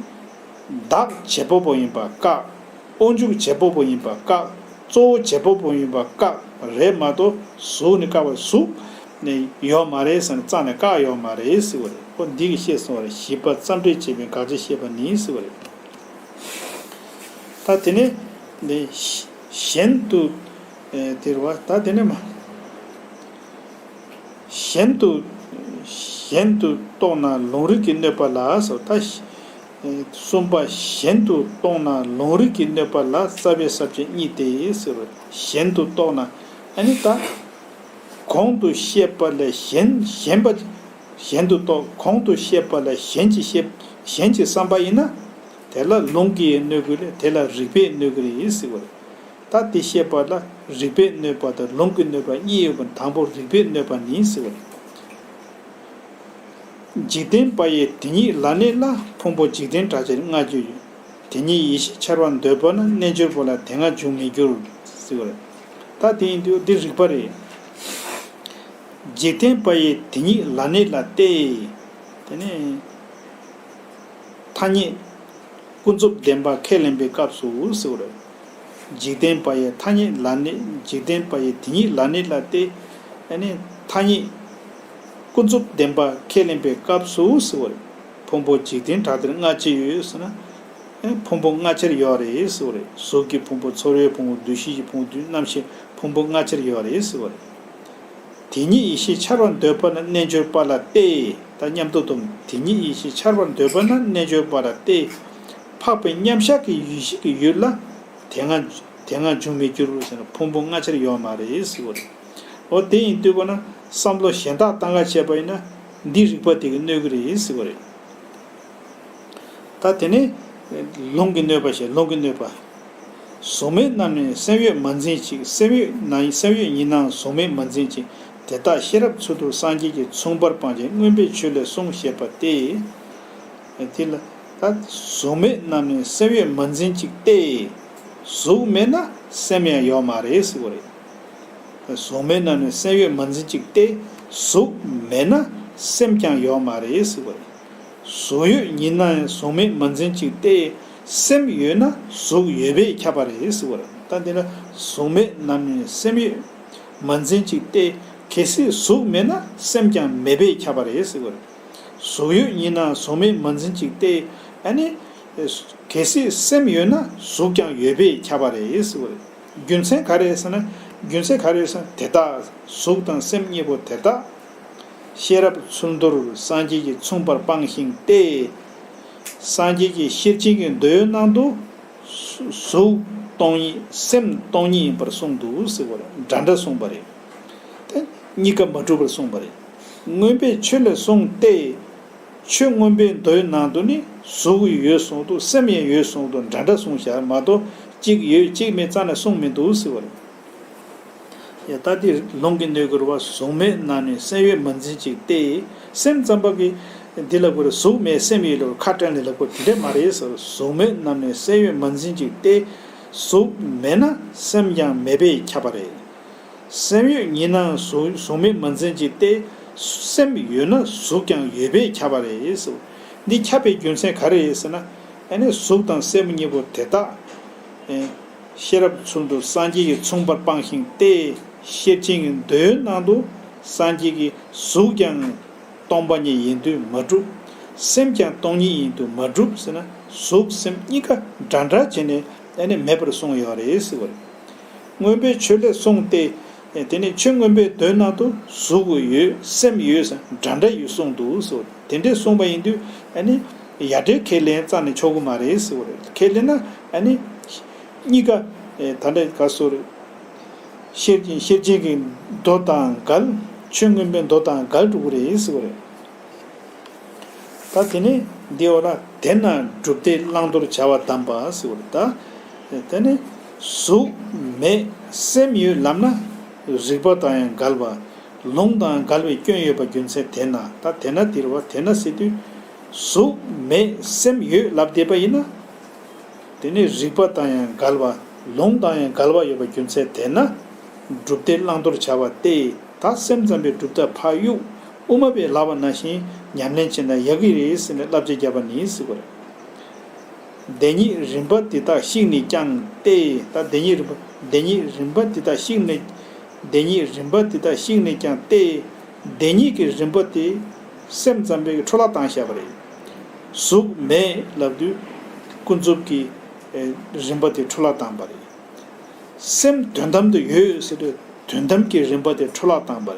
བདག་བྱེད་པ་པོ་ཡིན་པ་བཀག། དབང་ཕྱུག་བྱེད་པ་པོ་ཡིན་པ་བཀག། གཙོ་བོ་བྱེད་པ་པོ་ཡིན་པ་བཀག་རེད་མ་གཏོགས་གཟུགས་ནི་བཀག་པ་གཟུགས་ནི་ཡོད་མ་རེད་ཟེར་ནས་རྩ་ནས་བཀག་ཡོད་མ་རེད་ཟེར་བ་རེད། ཁོ་འདི་གིས་བཤད་སོང་བ་རེད། བཞི་པ་ཙམ་འདྲེས་བྱེད་པའི་དགག་བྱ་བཤད་པ་ནི་ཟེར་བ་རེད། ད་དེ་ནས་ནི་གཞན་དུ་དེ་རེད་བ། ད་དེ་ནས་མ། གཞན་དུ་གཞན་དུ་རྟོག་ན་ལུང་རིགས་ཀྱིས་གནོད་པ་ལ་སོགས་ད། གསུམ་པ་གཞན་དུ་རྟོགས་ན་ལུང་རིགས་ཀྱི་གནོད་པ་ལ་རྩ་བའི་ས་བཅད་གཉིས་ཏེ་ཟེར་བ། གཞན་དུ་རྟོགས་ན་ཨ་ནི་ད་གོང་དུ་བཤད་པ་ལས་གཞན་གཞན་པ་གཞན་དུ་རྟོགས། གོང་དུ་བཤད་པ་ལས་གཞན་གྱི་བཤད་གཞན་གྱི་བསམ་པ་ཡིན་ན་དེ་ལ་ལུང་གིས་གནོད་ཀྱི་རེད། དེ་ལ་རིགས་པས་གནོད་ཀྱི་རེད་ཟེར་བ་རེད། ད་དེ་བཤད་པ་ལ་རིགས་པས་གནོད་པ་དང་ལུང་གིས་གནོད་པ་གཉིས་ཡོད་པ། དང་པོ་རིགས་པས་གནོད་པ་ནི་ཟེར་བ་རེད། འཇིག་རྟེན་པ་ཡི་དེ་ཉིད་ལ་གནས་ལ་ཕུང་པོ་འཇིག་རྟེན་གྲགས་ཆེར་ལྔ་བཅུ་ཡོད། དེ་ཉིད་ཡེ་ཤེས་འཆར་བར་འདོད་པ་ན་རྣལ་འབྱོར་པ་ལ་དེ་སྔ་འབྱུང་མི་འགྱུར་ཟེར་བ་རེད། ད་དེ་ཡིན་དུས་འདི་རིགས་པ་རེད། འཇིག་རྟེན་པ་ཡི་དེ་ཉིད་ལ་གནས་ལ་སྟེ། དེ་ནས་ཐ་སྙད་ཀུན་རྫོབ་བདེན་པ་ཁས་ལེན་པའི་སྐབས་སུ་ཟེར་བ་རེད། འཇིག་རྟེན་པ་ཡི་ཐ་སྙད་ལ་གནས། འཇིག་རྟེན་པ་ཡི་དེ་ཉིད་ལ་གནས་ལ་སྟེ། ཨ་ནི་ཐ་སྙད་ཀུན་རྫོབ་བདེན་པ་ཁས་ལེན་པའི་སྐབས་སུ་ཟེར་བ་རེད། ཕུང་པོ་འཇིག་རྟེན་གྲགས་ཆེར་ལྔ་ཅི་ཡོད་ཟེར་ན། ཨེ་ཕུང་པོ་ལྔ་ཆར་ཡོད་རེད་ཟེར་བ་རེད། གཟུགས་ཀྱི་ཕུང་པོ། ཚོར་བའི་ཕུང་པོ། འདུ་ཤེས་ཀྱི་ཕུང་པོ། རྣམ་ཤེས་ཕུང་པོ་ལྔ་ཆར་ཡོད་རེད་ཟེར་བ་རེད། དེ་ཉིད་ཡེ་ཤེས་འཆར་བར་འདོད་པ་ན་རྣལ་འབྱོར་པ་ལ་སྟེ། ད་མཉམ་དུ་བསྡོམས། དེ་ཉིད་ཡེ་ཤེས་འཆར་བར་འདོད་པ་ན་རྣལ་འབྱོར་པ་ལ་སྟེ། འཕགས་པའི་མཉམ་གཞག་གི་ཡེ་ཤེས་ཀྱི་ཡུལ་ལ་དེ་སྔ་དེ་སྔ་འབྱུང་མི་འགྱུར་ཟེར་ན་ཕུང་པོ་ལྔ་ཆར་ཡོད་མ་རེད་ཟེར་བ་རེད། འོ་དེ་ཡིན་དུས་པ་ན་བསམ་བློ་གཞན་དག་བཏང་ག་བྱས་པ་ཡིན་ན་འདི་རིགས་པ་དེ་གིས་གནོད་ཀྱི་རེད་ཟེར་བ་རེད། ད་དེ་ནས་ལུང་གིས་གནོད་པ་ཞེས། ལུང་གིས་གནོད་པ། གཟུགས་མེད་རྣམས་ནི་སེམས་ཡོད་མ་འཛིན་ཅིག། སེམས་ཡོད་ན་སེམས་ཡོད་ཉིད་ནའང་གཟུགས་མེད་མ་འཛིན་ཅིག། དེ་དག་ཤེས་རབ་ཚུལ་དུ་སངས་རྒྱས་ཀྱིས་མཚུངས་པར་སྤངས་ཤིང་མངོན་པའི་ཆོས་ལས་གསུངས་ཞེས་པ་སྟེ། དེ་ལ་ད་གཟུགས་མེད་རྣམས་ནི་སེམས་ཡོད་མ་འཛིན་ཅིག་སྟེ། གཟུགས་མེད་ན་སེམས་ཡང་ཡོད་མ་རེད་ཟེར་བ་རེད། གཟུགས་མེད་རྣམས་ནི་སེམས་ཡོད་མ་འཛིན་ཅིག་སྟེ། གཟུགས་མེད་ན་སེམས་ཀྱང་ཡོད་མ་རེད་ཟེར་བ་རེད། གཟུགས་ཡོད་ཉིད་ནའང་གཟུགས་མེད་མ་འཛིན་ཅིག་སྟེ། སེམས་ཡོད་ན་གཟུགས་ཡོད་པས་ཁྱབ་པ་རེད་ཟེར་བ་རེད། ད་འདི་ལ་གཟུགས་མེད་རྣམས་ནི་སེམས་ཡོད་མ་འཛིན་ཅིག་སྟེ། གལ་སྲིད་གཟུགས་མེད་ན་སེམས་ཀྱང་མེད་པས་ཁྱབ་པ་རེད་ཟེར་བ་རེད། གཟུགས་ཡོད་ཉིད་ནའང་གཟུགས་མེད་མ་འཛིན་ཅིག་སྟེ། ཨ་ནི། གལ་སྲིད་སེམས་ཡོད་ན་གཟུགས་ཀྱང་ཡོད་པས་ཁྱབ་པ་རེད་ཟེར་བ་རེད། རྒྱུ་མཚན་ག་རེ་ཟེར་ན། རྒྱུ་མཚན་ག་རེ་ཟེར་ན་དེ་དག་གཟུགས་དང་སེམས་གཉིས་པོ་དེ་དག་ཤེས་རབ་ཚུལ་མདོར་སངས་རྒྱས་ཀྱིས་མཚུངས་པར་སྤངས་ཤིང་སྟེ། སངས་རྒྱས་ཀྱིས་ཤེར་ཕྱིན་གྱི་མདོའི་ནང་དུ་གཟུགས་སྟོང་ཉིད་སེམས་སྟོང་ཉིད་ཡིན་པར་གསུངས་འདུག་ཟེར་བ་རེད། འདྲ་འདྲ་གསུངས་པ་རེད། དེ་གཉིས་ཀ་མ་གྲུབ་པར་གསུངས་པ་རེད། མངོན་པའི་ཆོས་ལས་གསུངས་ཏེ། ཆོས་མངོན་པའི་མདོའི་ནང་དུ་ནི་གཟུགས་ཡོད་གསུངས་འདུག། སེམས་ཡང་ཡོད་གསུངས་འདུག། འདྲ་འདྲ་གསུངས་བཞག་མ་གཏོགས་གཅིག་ཡོད་གཅིག་མེད་རྩ་ནས་གསུངས་མི་འདུག་ཟེར་བ་རེད། ཡ་ད་འདི་ལུང་གིས་གནོད་ཀྱི་རེད་བ། གཟུགས་མེད་རྣམས་ནི་སེམས་ཡོད་མ་འཛིན་ཅིག་སྟེ། སེམས་ཙམ་པ་གིས་འདི་ལབ་དགོས་རེད། གཟུགས་མེད་སེམས་ཡོད་ལབ་ཁ་བྲལ་ནས་ལབ་དགོས་དེ་འདྲས་མ་རེད་ཟེར། གཟུགས་མེད་རྣམས་ནི་སེམས་ཡོད་མ་འཛིན་ཅིག་སྟེ། གཟུགས་མེད་ན་སེམས་ཀྱང་མེད་པས་ཁྱབ་པ་རེད། སེམས་ཡོད་ཉིད་ནའང་གཟུགས་གཟུགས་མེད་མ་འཛིན་ཅིག་སྟེ། སེམས་ཡོད་ན་གཟུགས་ཀྱང་ཡོད་པས་ཁྱབ་པ་རེད་ཟེར། འདི་ཁྱབ་པའི་རྒྱུ་མཚན་ག་རེ་རེད་ཟེར་ན། ཨ་ནི་གཟུགས་དང་སེམས་གཉིས་པོ་དེ་དག་ཨེ་ཤེས་རབ་ཚུལ་མདོར་སངས་རྒྱས་ཀྱིས་མཚུངས་པར་སྤངས་ཤིང་སྟེ། ཤེར་ཕྱིན་གྱི་མདོའི་ནང་དུ་སངས་རྒྱས་ཀྱིས་གཟུགས་ཀྱང་སྟོང་པ་ཉིད་ཡིན་དུས་མ་གྲུབ། སེམས་ཀྱང་སྟོང་ཉིད་ཡིན་དུས་མ་གྲུབ་ཟེར་ན། གཟུགས་སེམས་གཉིས་ཀ་འདྲ་འདྲ་བྱས་ནས་ཨ་ནི་མེད་པར་གསུངས་ཡོད་རེད་ཟེར་བ་རེད། མངོན་པའི་ཆོས་ལས་གསུངས་ཏེ། དེ་ནས་ཆོས་མངོན་པའི་མདོའི་ནང་དུ་གཟུགས་ཡོད་སེམས་ཡོད་ཟེར་འདྲ་འདྲ་ཡོད་གསུངས་འདུག་ཟེར་བ་རེད། དེ་འདྲས་གསུངས་པ་ཡིན་དུས་ཨ་ནི་ཡ་འདྲའི་ཁས་ལེན་རྩ་ནས་ཆོག་གི་མ་རེད་ཟེར་བ་རེད། ཁས་ལེན་ན་ཨ་ནི་གཉིས་ཀ་ད་ལྟ་ག་སོ་རེད། ཤེར་ཤེར་ཕྱིན་གྱི་མདོ་དང་འགལ། ཆོས་མངོན་པའི་མདོ་དང་འགལ་འགྲོ་གི་རེད་ཟེར་བ་རེད། ད་དེ་ནས་འདི་འོ་ལ་དེས་ན་སྒྲུབ་སྡེ་བླང་དོར་བྱ་བ་གདམས་པ་ཟེར་བ་རེད། ད་དེ་ནས་གཟུགས་མེད་སེམས་ཡོད་ལབ་ན་རིགས་པ་དང་ཡང་འགལ་བ། ལུང་དང་འགལ་བའི་སྐྱོན་ཡོད་པ་རྒྱུ་མཚན་དེས་ན། ད་དེས་ན་འདིར་བ་དེས་ན་ཟེར་དུས་གཟུགས་མེད་སེམས་ཡོད་ལབ་བསྡད་པ་ཡིན་ན། དེ་ནི་རིགས་པ་དང་ཡང་འགལ་བ། ལུང་དང་ཡང་འགལ་བ་ཡོད་པ་རྒྱུ་མཚན་དེས་ན། སྒྲུབ་སྡེ་བླང་དོར་བྱ་བ་སྟེ། ད་སེམས་ཙམ་པའི་གྲུབ་མཐའ་ཕ་ཡུལ་དབུ་མ་པས་ལབ་པ་ནང་བཞིན་ཉམས་ལེན་བྱས་ན་ཡག་གི་རེད་ཟེར་ནས་བསླབ་བྱ་བརྒྱབ་པ་ནི་ཟེར་བ་རེད། བདེན་གཉིས་རིམ་པ་འདི་དག་བཤིག་ནས་ཀྱང་སྟེ། ད་བདེན་གཉིས་རིམ་པ་བདེན་གཉིས་རིམ་པ་འདི་དག་བཤིག་ནས། བདེན་གཉིས་རིམ་པ་འདི་དག་བཤིག་ནས་ཀྱང་སྟེ། བདེན་གཉིས་ཀྱི་རིམ་པ་དེ་སེམས་ཙམ་པས་འཕྲོ་བརླག་བཏང་བཞག་པ་རེད། གཟུགས་མེད་ལབ་དུས་ཀུན་རྫོབ་ཀྱི་ཨེ་རིམ་པ་དེ་འཕྲོ་བརླག་བཏང་པ་རེད། སེམས་དོན་དམ་དུ་ཡོད་ཟེར་དུས་དོན་དམ་གྱི་རིམ་པ་དེ་འཕྲོ་བརླག་བཏང་པ་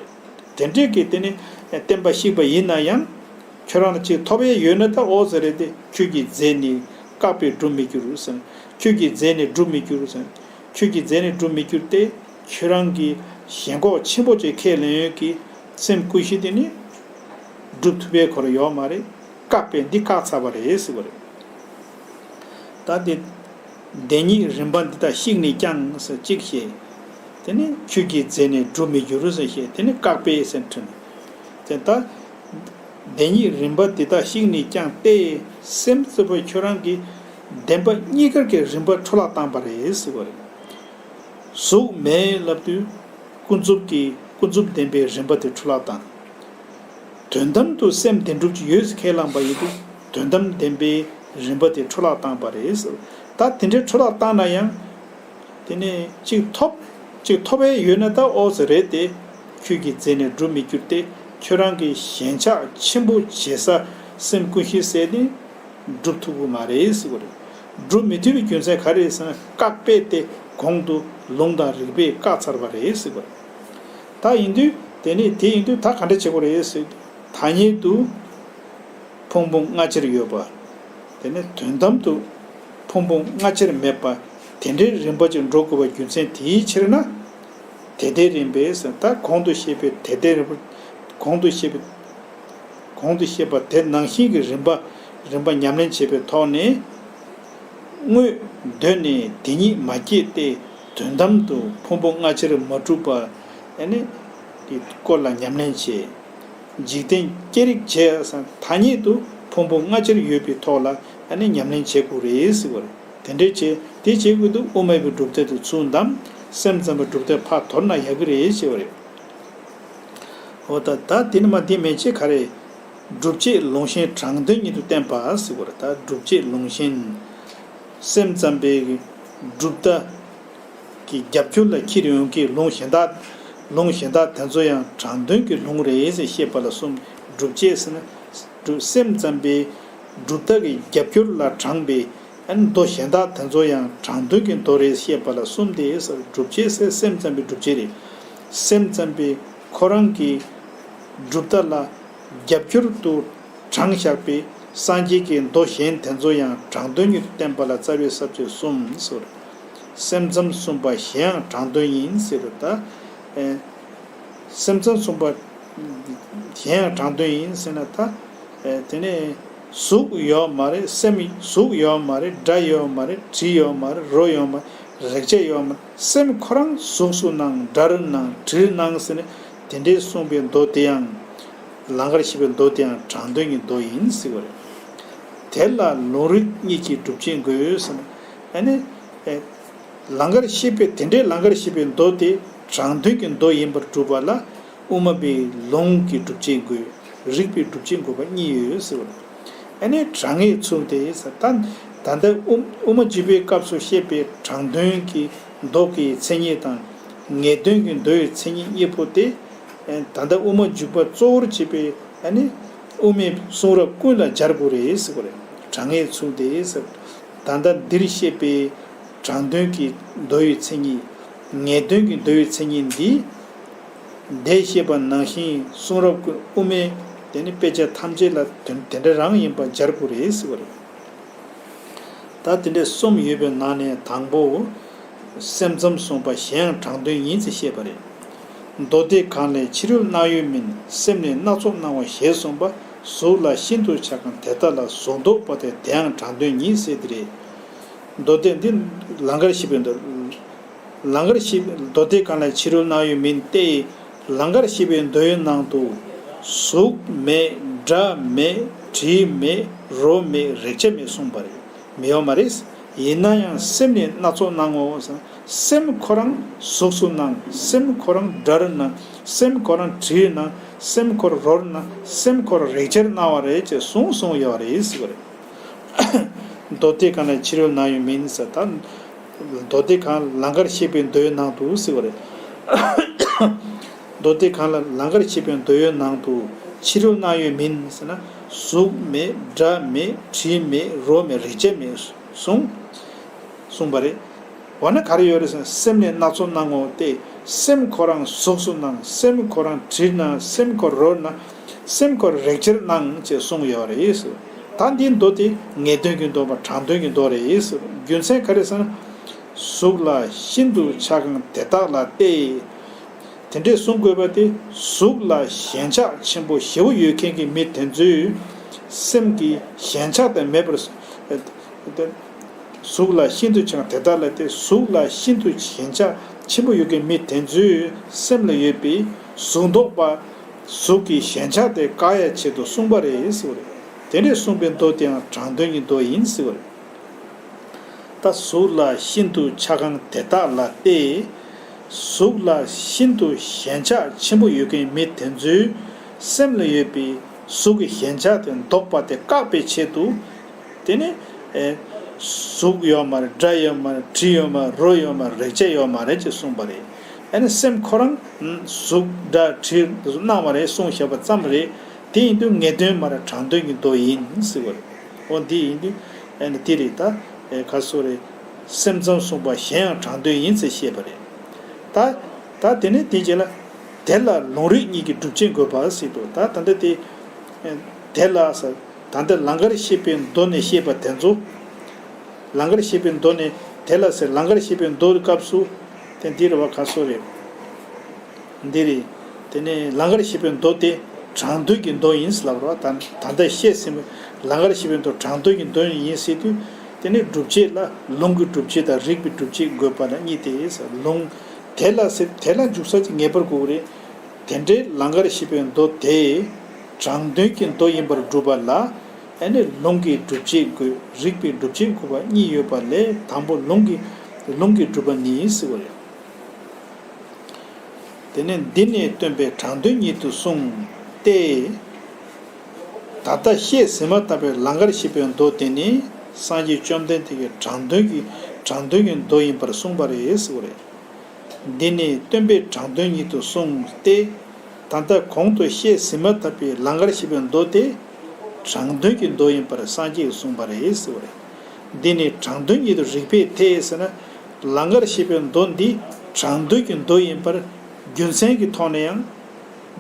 རེད། དེ་འདྲས་ཀྱི་དེ་ནི་བསྟན་པ་བཤིག་པ་ཡིན་ན་ཡང་ ཁྱོད་རང་ལ་ཅིག་ཐོབ་ཡས་ཡོད་ན་ད་ཨོ་ཙི་རེད་དེ། ཁྱོད་ཀྱི་རྫས་ནི་བཀག་པས་འགྲུབ་མི་འགྱུར་ཟེར། ཁྱོད་ཀྱི་རྫས་ནི་འགྲུབ་མི་འགྱུར་ཟེར། ཁྱོད་ཀྱི་རྫས་ནི་འགྲུབ་མི་འགྱུར་ཏེ། ཁྱོད་རང་གི་ཞེན་ཁོག་ཆེན་པོ་ཅིག་ཁས་ལེན་ཡོད་ཀྱི་སེམས་ཀུན་གཞི་དེ་ནི་འགྲུབ་ཐུབ་པའི་ཁོ་རང་ཡོད་མ་རེད། བཀག་པས་འདི་བཀག་ཚར་བ་རེད་ཟེར་བ་རེད། ད་དེ། བདེན་གཉིས་རིམ་པ་འདི་དག་བཤིག་ནས་ཀྱང་ཟེར་གཅིག་བཤད། དེ་ནི་ཁྱོད་ཀྱི་རྫས་ནི་འགྲུབ་མི་འགྱུར་ཟེར་བཤད། དེ་ནི་བཀག་པས་ཟེར་ཁྲིད། དེ་ལྟར། བདེན་གཉིས་རིམ་པ་འདི་དག་བཤིག་ནས་ཀྱང་སྟེ། སེམས་ཙམ་པ་ཁྱོད་རང་གིས་བདེན་པ་གཉིས་ཀར་གྱི་རིམ་པ་འཕྲོ་བརླག་བཏང་པ་རེད་ཟེར་བ་རེད། གཟུགས་མེད་ལབ་དུས་ཀུན་རྫོབ་ཀྱི་ཀུན་རྫོབ་བདེན་པའི་རིམ་པ་དེ་འཕྲོ་བརླག་བཏང་། དོན་དམ་དུ་སེམས་བདེན་གྲུབ་ཀྱི་ཡོད་ཟེར་ཁས་བླངས་པ་ཡིན་དུས་དོན་དམ་བདེན་པའི་རིམ་པ་དེ་འཕྲོ་བརླག་བཏང་པ་རེད་ཟེར། ད་དེ་འདྲའི་འཕྲོ་བརླག་བཏང་ན་ཡང་། དེ་ནས་གཅིག་ཐོབ། གཅིག་ཐོབ་པའི་ཡོད་ན་ད་ཨོ་ཙི་རེད་དེ། ཁྱོད་ཀྱི་རྫས་ནི་འགྲུབ་མི་འགྱུར་ཏེ། ཁྱོད་རང་གི་ཞེན་ཆགས་ཆེན་པོ་བྱེད་ས་སེམས་ཀུན་གཞི་ཟེར་ནི་འགྲུབ་ཐུབ་ཀྱི་མ་རེད་ཟེར་བ་རེད། འགྲུབ་མི་ཐུབ་པའི་རྒྱུ་མཚན་ག་རེ་རེད་ཟེར་ན། བཀག་པས་དེ་གོང་དུ་ལུང་དང་རིགས་པས་བཀག་ཚར་བ་རེད་ཟེར་བ་རེད། ད་ཡིན་དུས་དེ་ནི་དེ་ཡིན་དུས་ད་ག་འདྲ་བྱེད་དགོས་རེད་ཟེར་དུས། ཐ་སྙད་དུ། ཕུང་པོ་ལྔ་ཅིག་ཡོད་པ། དེ་ནི་དོན་དམ་དུ་ཕུང་པོ་ལྔ་ཅིག་མེད་པ། དེ་འདྲའི་རིམ་པ་ཅིག་འགྲོ་དགོས་པའི་རྒྱུ་མཚན་དེའི་ཕྱིར་ན། དེ་ལྟའི་རིམ་པས་ཟེར། ད་གོང་དུ་བཤད་པའི་དེ་ལྟའི་རིམ་པ། གོང་དུ་བཤད་པའི། གོང་དུ་བཤད་པ་དེ་ནང་བཞིན་གྱི་རིམ་པ། རིམ་པ་ཉམས་ལེན་བྱེད་པའི་ཐོག་ནས། དངོས་གདོད་ནས་དེ་ཉིད་མ་སྐྱེས་ཏེ། དོན་དམ་དུ་ཕུང་པོ་ལྔ་ཅིག་མ་གྲུབ་པ། ཨ་ནི། དེ་སྐོར་ལ་ཉམས་ལེན་བྱེད། འཇིག་རྟེན་སྐྱེ་རིགས་བྱས་ཟེར། ཐ་སྙད་དུ་ཕུང་པོ་ལྔ་ཅིག་ཡོད་པའི་ཐོག་ལ་ཨ་ནི་ཉམས་ལེན་བྱེད་དགོས་རེད་ཟེར་བ་རེད། དེ་འདྲའི་བྱས་དེ་བྱེད་དགོས་དུས་དབུ་མ་པའི་གྲུབ་མཐའ་དེ་ཚུར་བདམས། སེམས་ཙམ་པའི་གྲུབ་མཐའ་ཕར་དོར་ན་ཡག་གི་རེད་ཟེར་བ་རེད། འོ་ད་ད་དེ་ནི་མ་དེ་མེད་ཅེས་ག་རེ། སྒྲུབ་བྱེད་ལུང་གཞན་དྲང་དོན་ཉིད་དུ་བསྟན་པ་ཟེར་བ་རེད། ད་སྒྲུབ་བྱེད་ལུང་གཞན། སེམས་ཙམ་པའི་གྲུབ་མཐའ། གི་རྒྱབ་སྐྱོར་ལ་འཁྱེར་ཡོང་གི་ལུང་གཞན་དག་ལུང་གཞན་དག་དེ་ཚོ་ཡང་དྲང་དོན་གྱི་ལུང་རེད་ཟེར་བཤད་པ་ལ་གསུམ། སྒྲུབ་བྱེད་ཟེར་ན། སྒྲུབ་སེམས་ཙམ་པའི་གྲུབ་མཐའ་གི་རྒྱབ་སྐྱོར་ལ་དྲངས་པའི་ཨ་ནི་མདོ་གཞན་དག་དེ་ཚོ་ཡང་དྲང་དོན་གྱི་མདོ་རེད་བཤད་པ་ལ་གསུམ་སྟེ་ཟེར། སྒྲུབ་བྱེད་ཟེར་སེམས་ཙམ་པའི་སྒྲུབ་བྱེད་རེད། སེམས་ཙམ་པའི་ཁོ་རང་གི་གྲུབ་མཐའ་ལ་རྒྱབ་སྐྱོར་དུ་དྲངས་བཞག་པའི་སངས་རྒྱས་ཀྱི་མདོ་གཞན་དེ་ཚོ་ཡང་དྲང་དོན་ཉིད་དུ་བསྟན་པ་ལ་རྩ་བའི་ས་བཅད་གསུམ་ཟེར། སེམས་ཙམ་གསུངས་པ་གཞན་ཡང་དྲང་དོན་ཡིན་ཟེར། ད་ཨེ། སེམས་ཙམ་གསུངས་པ་གཞན་ཡང་དྲང་དོན་ཡིན་ཟེར་ན། ད་ཨེ་དེ་ནས་གཟུགས་ཡོད་མ་རེད། སེམས། གཟུགས་ཡོད་མ་རེད། སྒྲ་ཡོད་མ་རེད། དྲི་ཡོད་མ་རེད། རོ་ཡོད་མ་རེད། རེག་བྱ་ཡོད་མ་རེད། སེམས་ཁོ་རང་གཟུགས་སུ་སྣང་། སྒྲར་སྣང་། དྲིར་སྣང་ཟེར་ནས་དེ་འདྲའི་གསུངས་པའི་མདོ་དེ་ཡང་། ལང་ཀར་གཤེགས་པའི་མདོ་དེ་ཡང་དྲང་དོན་གྱི་མདོ་ཡིན་ཟེར་བ་རེད། དེ་ལ་ལུང་རིགས་གཉིས་ཀྱིས་སྒྲུབ་བྱེད་འགོད་ཟེར་ན། ཨ་ནི། ཨེ། ལང་ཀར་གཤེགས་པའི་དེ་འདྲའི་ལང་ཀར་གཤེགས་པའི་མདོ་དེ་དྲང་དོན་གྱི་མདོ་ཡིན་པར་སྒྲུབ་པ་ལ་དབུ་མ་པའི་ལུང་གིས་སྒྲུབ་བྱེད་འགོད། རིགས་པའི་སྒྲུབ་བྱེད་འགོད་པ་གཉིས་ཡོད་ཟེར་བ་རེད། ཨ་ནི་དྲང་ངེས་ཚུལ་དེ་ཟེར། ད་ད་ལྟ་དབུ་དབུ་མ་འཇུག་པའི་སྐབས་སུ་བཤད་པའི་དྲང་དོན་གྱི་མདོ་གི་མཚན་ཉིད་དང་། ངེས་དོན་གྱི་མདོ་ཡི་མཚན་ཉིད་གཉིས་པོ་དེ། ད་ལྟ་དབུ་མ་འཇུག་པ་གཙོ་བོར་བྱེད་པའི་ཨ་ནི་དབུ་མའི་གསུང་རབ་ཀུན་ལ་སྦྱར་དགོས་རེད་ཟེར་བ་རེད། དྲང་ངེས་ཚུལ་དེ་ཟེར། ད་ལྟ་འདིར་བཤད་པའི་དྲང་དོན་གྱི་མདོ་ཡི་མཚན་ཉིད། ངེས་དོན་གྱི་མདོ་ཡི་མཚན་ཉིད་འདི། འདིར་བཤད་པ་ནང་བཞིན་གསུང་རབ་ཀུན། དབུ་མའི་དེ་ནི་དཔེ་ཆ་ཐམས་ཅད་ལ་དོན་དེ་འདྲ་རང་ཡིན་པ་སྦྱར་དགོས་རེད་ཟེར་བ་རེད། ད་དེ་འདྲའི་གསུམ་ཡོད་པའི་ནང་ནས་དང་པོ། སེམས་ཙམ་གསུངས་པ་གཞན་ཡང་དྲང་དོན་ཡིན་ཟེར་བཤད་པ་རེད། མདོ་སྡེ་གང་ལས་ཕྱི་རོལ་སྣང་ཡུལ་མིན། སེམས་ནི་སྣ་ཚོགས་སྣང་ངོ་ཞེས་གསུངས་པ། གཟུགས་ལ་ཤིན་ཏུ་ཆ་གང་དེ་ལྟ་ལ། གཟུགས་ལྡོག་པ་དེ་དེ་ཡང་དྲང་དོན་ཉིད་ཟེར་དེ་རེད། མདོ་སྡེ་འདི་ལང་ཀར་གཤེགས་པའི་མདོ། ལང་ཀར་གཤེགས། མདོ་སྡེ་གང་ལས་ཕྱི་རོལ་སྣང་ཡུལ་མིན་ཏེ། ལང་ཀར་གཤེགས་པའི་མདོའི་ནང་དུ། གཟུགས་མེད། སྒྲ་མེད། དྲི་མེད། རོ་མེད། རེག་བྱ་མེད་གསུངས་པ་རེད། མི་ཡོང་མ་རེད། ཡིན་ན་ཡང་སེམས་ནི་སྣ་ཚོགས་སྣང་ངོ་། སེམས་ཁོ་རང་གཟུགས་སུ་སྣང་། སེམས་ཁོ་རང་སྒྲར་སྣང་། སེམས་ཁོ་རང་དྲིར་སྣང་། སེམས་ཁོ་རང་རོར་སྣང་། སེམས་ཁོ་རང་རེག་བྱར་སྣང་བ་རེད་ཅེས་གསུངས་གསུངས་ཡོད་རེད་ཟེར་བ་རེད། མདོ་སྡེ་གང་ལས་ཕྱི་རོལ་སྣང་ཡུལ་མིན་ཟེར། ད་མདོ་སྡེ་གང་། ལང་ཀར་གཤེགས་པའི་མདོའི་ནང་དུ་ཟེར་བ་རེད། མདོ་སྡེ་གང་ལ། ལང་ཀར་གཤེགས་པའི་མདོའི་ནང་དུ་ཕྱི་རོལ་སྣང་ཡུལ་མིན་ཟེར་ན། གཟུགས་མེད། སྒྲ་མེད། དྲི་མེད། རོ་མེད། རེག་བྱ་མེད་གསུངས། གསུངས་པ་རེད། འོ་ན་ག་རེ་ཡོད་རེད་ཟེར་ན། སེམས་ནི་སྣ་ཚོགས་སྣང་ངོ་སྟེ། སེམས་ཁོ་རང་གཟུགས་སུ་སྣང་། སེམས་ཁོ་རང་དྲིར་སྣང་། སེམས་ཁོ་རང་རོར་སྣང་། སེམས་ཁོ་རེག་བྱར་སྣང་ཅེས་གསུངས་ཡོད་རེད། ད་འདིའི་མདོ་དེ་ངེས་དོན་གྱི་མདོ་བ་དྲང་དོན་གྱི་མདོ་རེད། རྒྱུ་མཚན་ག་རེ་ཟེར་ན། གཟུགས་ལ་ཤིན་ཏུ་ཆགས་ཁན་དེ་དག་ལ་སྟེ། དེ་འདྲས་གསུང་དགོས་པ་དེ་གཟུགས་ལ་ཞེན་ཆགས་ཆེན་པོ་ཞེ་པོ་ཡོད་མཁན་གྱི་མི་དེ་ཚོའི་སེམས་ཀྱི་ཞེན་ཆགས་དེ་མེད་པར། གཟུགས་ལ་ཤིན་ཏུ་ཆགས་དེ་དག་ལ་སྟེ། གཟུགས་ལ་ཤིན་ཏུ་ཞེན་ཆགས་ཆེན་པོ་ཡོད་མཁན་མི་དེ་ཚོའི་སེམས་ལ་ཡོད་པའི་གཟུགས་མདོག་པ། གཟུགས་ཀྱི་ཞེན་ཆགས་དེ་བཀག་ཡ་ཆེད་དུ་གསུངས་པ་རེད་ཟེར་བ་རེད། དེ་འདྲས་གསུངས་པའི་མདོ་དེའང་དྲང་དོན་གྱི་མདོ་ཡིན་ཟེར་བ་རེད། ད་གཟུགས་ལ་ཤིན་ཏུ་ཆགས་ཁན་དེ་དག་ལ་སྟེ། གཟུགས་ལ་ཤིན་ཏུ་ཞེན་ཆགས་ཆེན་པོ་ཡོད་མཁན་མི་དེ་ཚོའི་སེམས་ལ་ཡོད་པའི་གཟུགས་ཀྱི་ཞེན་ཆགས་དེ་ལྡོག་པ་དེ་བཀག་པའི་ཆེད་དུ། དེ་ནི། ཨེ། གཟུགས་ཡོད་མ་རེད། སྒྲ་ཡོད་མ་རེད། དྲི་ཡོད་མ་རེད། རོ་ཡོད་མ་རེད། རེག་བྱ་ཡོད་མ་རེད་ཅེས་གསུངས་པ་རེད། ཨ་ནི་སེམས་ཁོ་རང་གཟུགས་སྒྲ་དྲི་སྣང་བ་རེད་གསུངས་བཞག་པ་ཙམ་རེད། དེ་ཡིན་དུས་ངེས་དོན་མ་རེད། དྲང་དོན་གྱི་མདོ་ཡིན་ཟེར་བ་རེད། འོ་འདི་ཡིན་དུས་ཨ་ནི་དེ་རེད། ད་ཨེ་ག་སོ་རེད། སེམས་ཙམ་གསུངས་པ་གཞན་ཡང་དྲང་དོན་ཡིན་ཟེར་བཤད་པ་རེད། ད་ད་དེ་ནས་དེ་རྗེས་ལ་དེ་ལ་ལུང་རིགས་གཉིས་ཀྱི་སྒྲུབ་བྱེད་འགོད་པ་ཟེར་འདུག་ད་ད་ལྟ་དེ་ཨེ་དེ་ལ་ཟེར། ད་ལྟ་ལང་ཀར་གཤེགས་པའི་མདོ་ནས་བཤད་པ་དེ་ཚོ། ལང་ཀར་གཤེགས་པའི་མདོ་ནས་དེ་ལ་ཟེར། ལང་ཀར་གཤེགས་པའི་མདོ་གི་སྐབས་སུ་དེ་འདི་རེད་བ། ག་སོ་རེད། འདི་རེད། དེ་ནས་ལང་ཀར་གཤེགས་པའི་མདོ་དེ་དྲང་དོན་གྱི་མདོ་ཡིན་ཟེར་ལབ་རེད་བ། ད་ད་ལྟ་བཤད་ཟིན་པའི་ལང་ཀར་གཤེགས་པའི་མདོ་དྲང་དོན་གྱི་མདོ་ཡིན་ཟེར་དུས། དེ་ནས་སྒྲུབ་བྱེད་ལ་ལུང་གི་སྒྲུབ་བྱེད་དང་རིགས་པའི་སྒྲུབ་བྱེད་དགོས་པ་ལ་གཉིས་ཏེ་ཟེར། ལུང་དེ་ལ་ཟེར། དེ་ལ་འཇུག་ས་ཅིག་ངེས་པར་དགོས་ཀྱི་རེད། དེ་འདྲའི་ལང་ཀར་གཤེགས་པའི་མདོ་དེ་དྲང་དོན་གྱི་མདོ་ཡིན་པར་སྒྲུབ་པ་ལ། ཨ་ནི་ལུང་གི་སྒྲུབ་བྱེད་དགོས། རིགས་པའི་སྒྲུབ་བྱེད་དགོས་པ་གཉིས་ཡོད་པ་ལས། དང་པོ་ལུང་གི་ལུང་གིས་སྒྲུབ་པ་ནི་ཟེར་བ་རེད། དེ་ནས་འདི་ནི་སྟོན་པས་དྲང་དོན་ཉིད་དུ་གསུངས་ཏེ། ད་ལྟ་བཤད་ཟིན་མ་ཐག་པའི་ལང་ཀར་གཤེགས་པའི་མདོ་དེ་ནི་སངས་རྒྱས་བཅོམ་ལྡན་འདས་ཀྱིས་དྲང་དོན་གྱི་དྲང་དོན་གྱི་མདོ་ཡིན་པར་གསུངས་པ་རེད་ཟེར་བ་རེད། འདི་ནི་སྟོན་པས་དྲང་དོན་ཉིད་དུ་གསུངས་ཏེ། ད་ལྟ་གོང་དུ་བཤད་ཟིན་མ་ཐག་པའི་ལང་ཀར་གཤེགས་པའི་མདོ་དེ་དྲང་དོན་གྱི་མདོ་ཡིན་པར་སངས་རྒྱས་ཀྱིས་གསུངས་པ་རེད་ཟེར་བ་རེད། འདི་ནི་དྲང་དོན་ཉིད་དུ་རིགས་པས་འཐད་ཟེར་ན། ལང་ཀར་གཤེགས་པའི་མདོ་འདི་དྲང་དོན་གྱི་མདོ་ཡིན་པར་རྒྱུ་མཚན་གྱི་ཐོག་ནས་ཡང་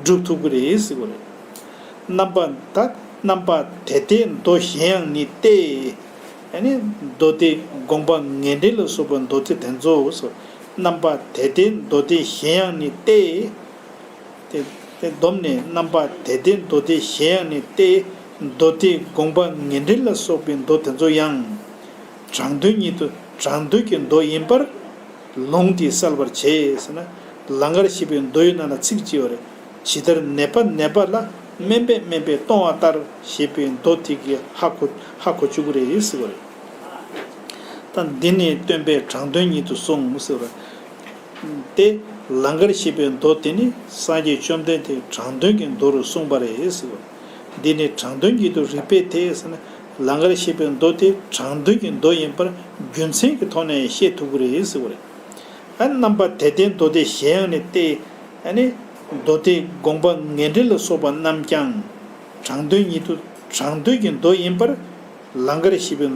སྒྲུབ་ཐུབ་ཀྱི་རེད་ཟེར་བ་རེད། རྣམ་པ་ད་རྣམ་པ་དེ་ལྟའི་མདོ་གཞན་ཡང་ནི་སྟེ། ཨ་ནི་མདོ་སྡེ་དགོངས་པ་ངེས་འགྲེལ་ལ་སོགས་པའི་མདོ་སྡེ་དེ་ཚོ། རྣམ་པ་དེ་ལྟའི་མདོ་སྡེ་གཞན་ཡང་ནི་སྟེ། དེ་དེ་བསྡོམས་ནས་རྣམ་པ་དེ་ལྟའི་མདོ་སྡེ་གཞན་ཡང་ནི་སྟེ། མདོ་སྡེ་དགོངས་པ་ངེས་འགྲེལ་ལ་སོགས་པའི་མདོ་དེ་ཚོ་ཡང་དྲང་དོན་ཉིད་དུ་དྲང་དོན་གྱི་མདོ་ཡིན་པར་ལུང་དེས་གསལ་བར་བྱེད་ཟེར་ན། ལང་ཀར་གཤེགས་པའི་མདོ་ཡི་ནང་ལ་ཚིག་ཅིག་ཡོད་རེད། ཇི་ལྟར་ནད་པ་ནད་པ་ལ་སྨན་པས་སྨན་པས་གཏོང་བ་ལྟར་ཞེས་པའི་མདོ་དེ་གིས་ཧ་གོ་ཧ་གོ་བཅུག་གི་རེད་ཟེར་བ་རེད། ད་འདི་ནི་སྟོན་པས་དྲང་དོན་ཉིད་དུ་གསུངས་ཟེར་བ་སྟེ། ལང་ཀར་གཤེགས་པའི་མདོ་དེ་ནི་སངས་རྒྱས་བཅོམ་ལྡན་འདས་དྲང་དོན་གྱི་མདོ་རུ་གསུངས་པ་རེད་ཟེར་བ། འདི་ནི་དྲང་དོན་ཉིད་དུ་རིགས་པས་འཐད་ཟེར་ན། ལང་ཀར་གཤེགས་པའི་མདོ་དེ་དྲང་དོན་གྱི་མདོ་ཡིན་པར་རྒྱུ་མཚན་གྱི་ཐོག་ནས་བཤད་ཐུབ་ཀྱི་རེད་ཟེར་བ་རེད། ཨ་རྣམ་པ་དེ་ལྟའི་མདོ་སྡེ་གཞན་ཡང་ནི་སྟེ། ཨ་ནི་མདོ་སྡེ་དགོངས་པ་ངེས་འགྲེལ་ལ་སོགས་པ་རྣམས་ཀྱང་དྲང་དོན་ཉིད་དུ་དྲང་དོན་གྱི་མདོ་ཡིན་པར་ལང་ཀར་གཤེགས་པའི་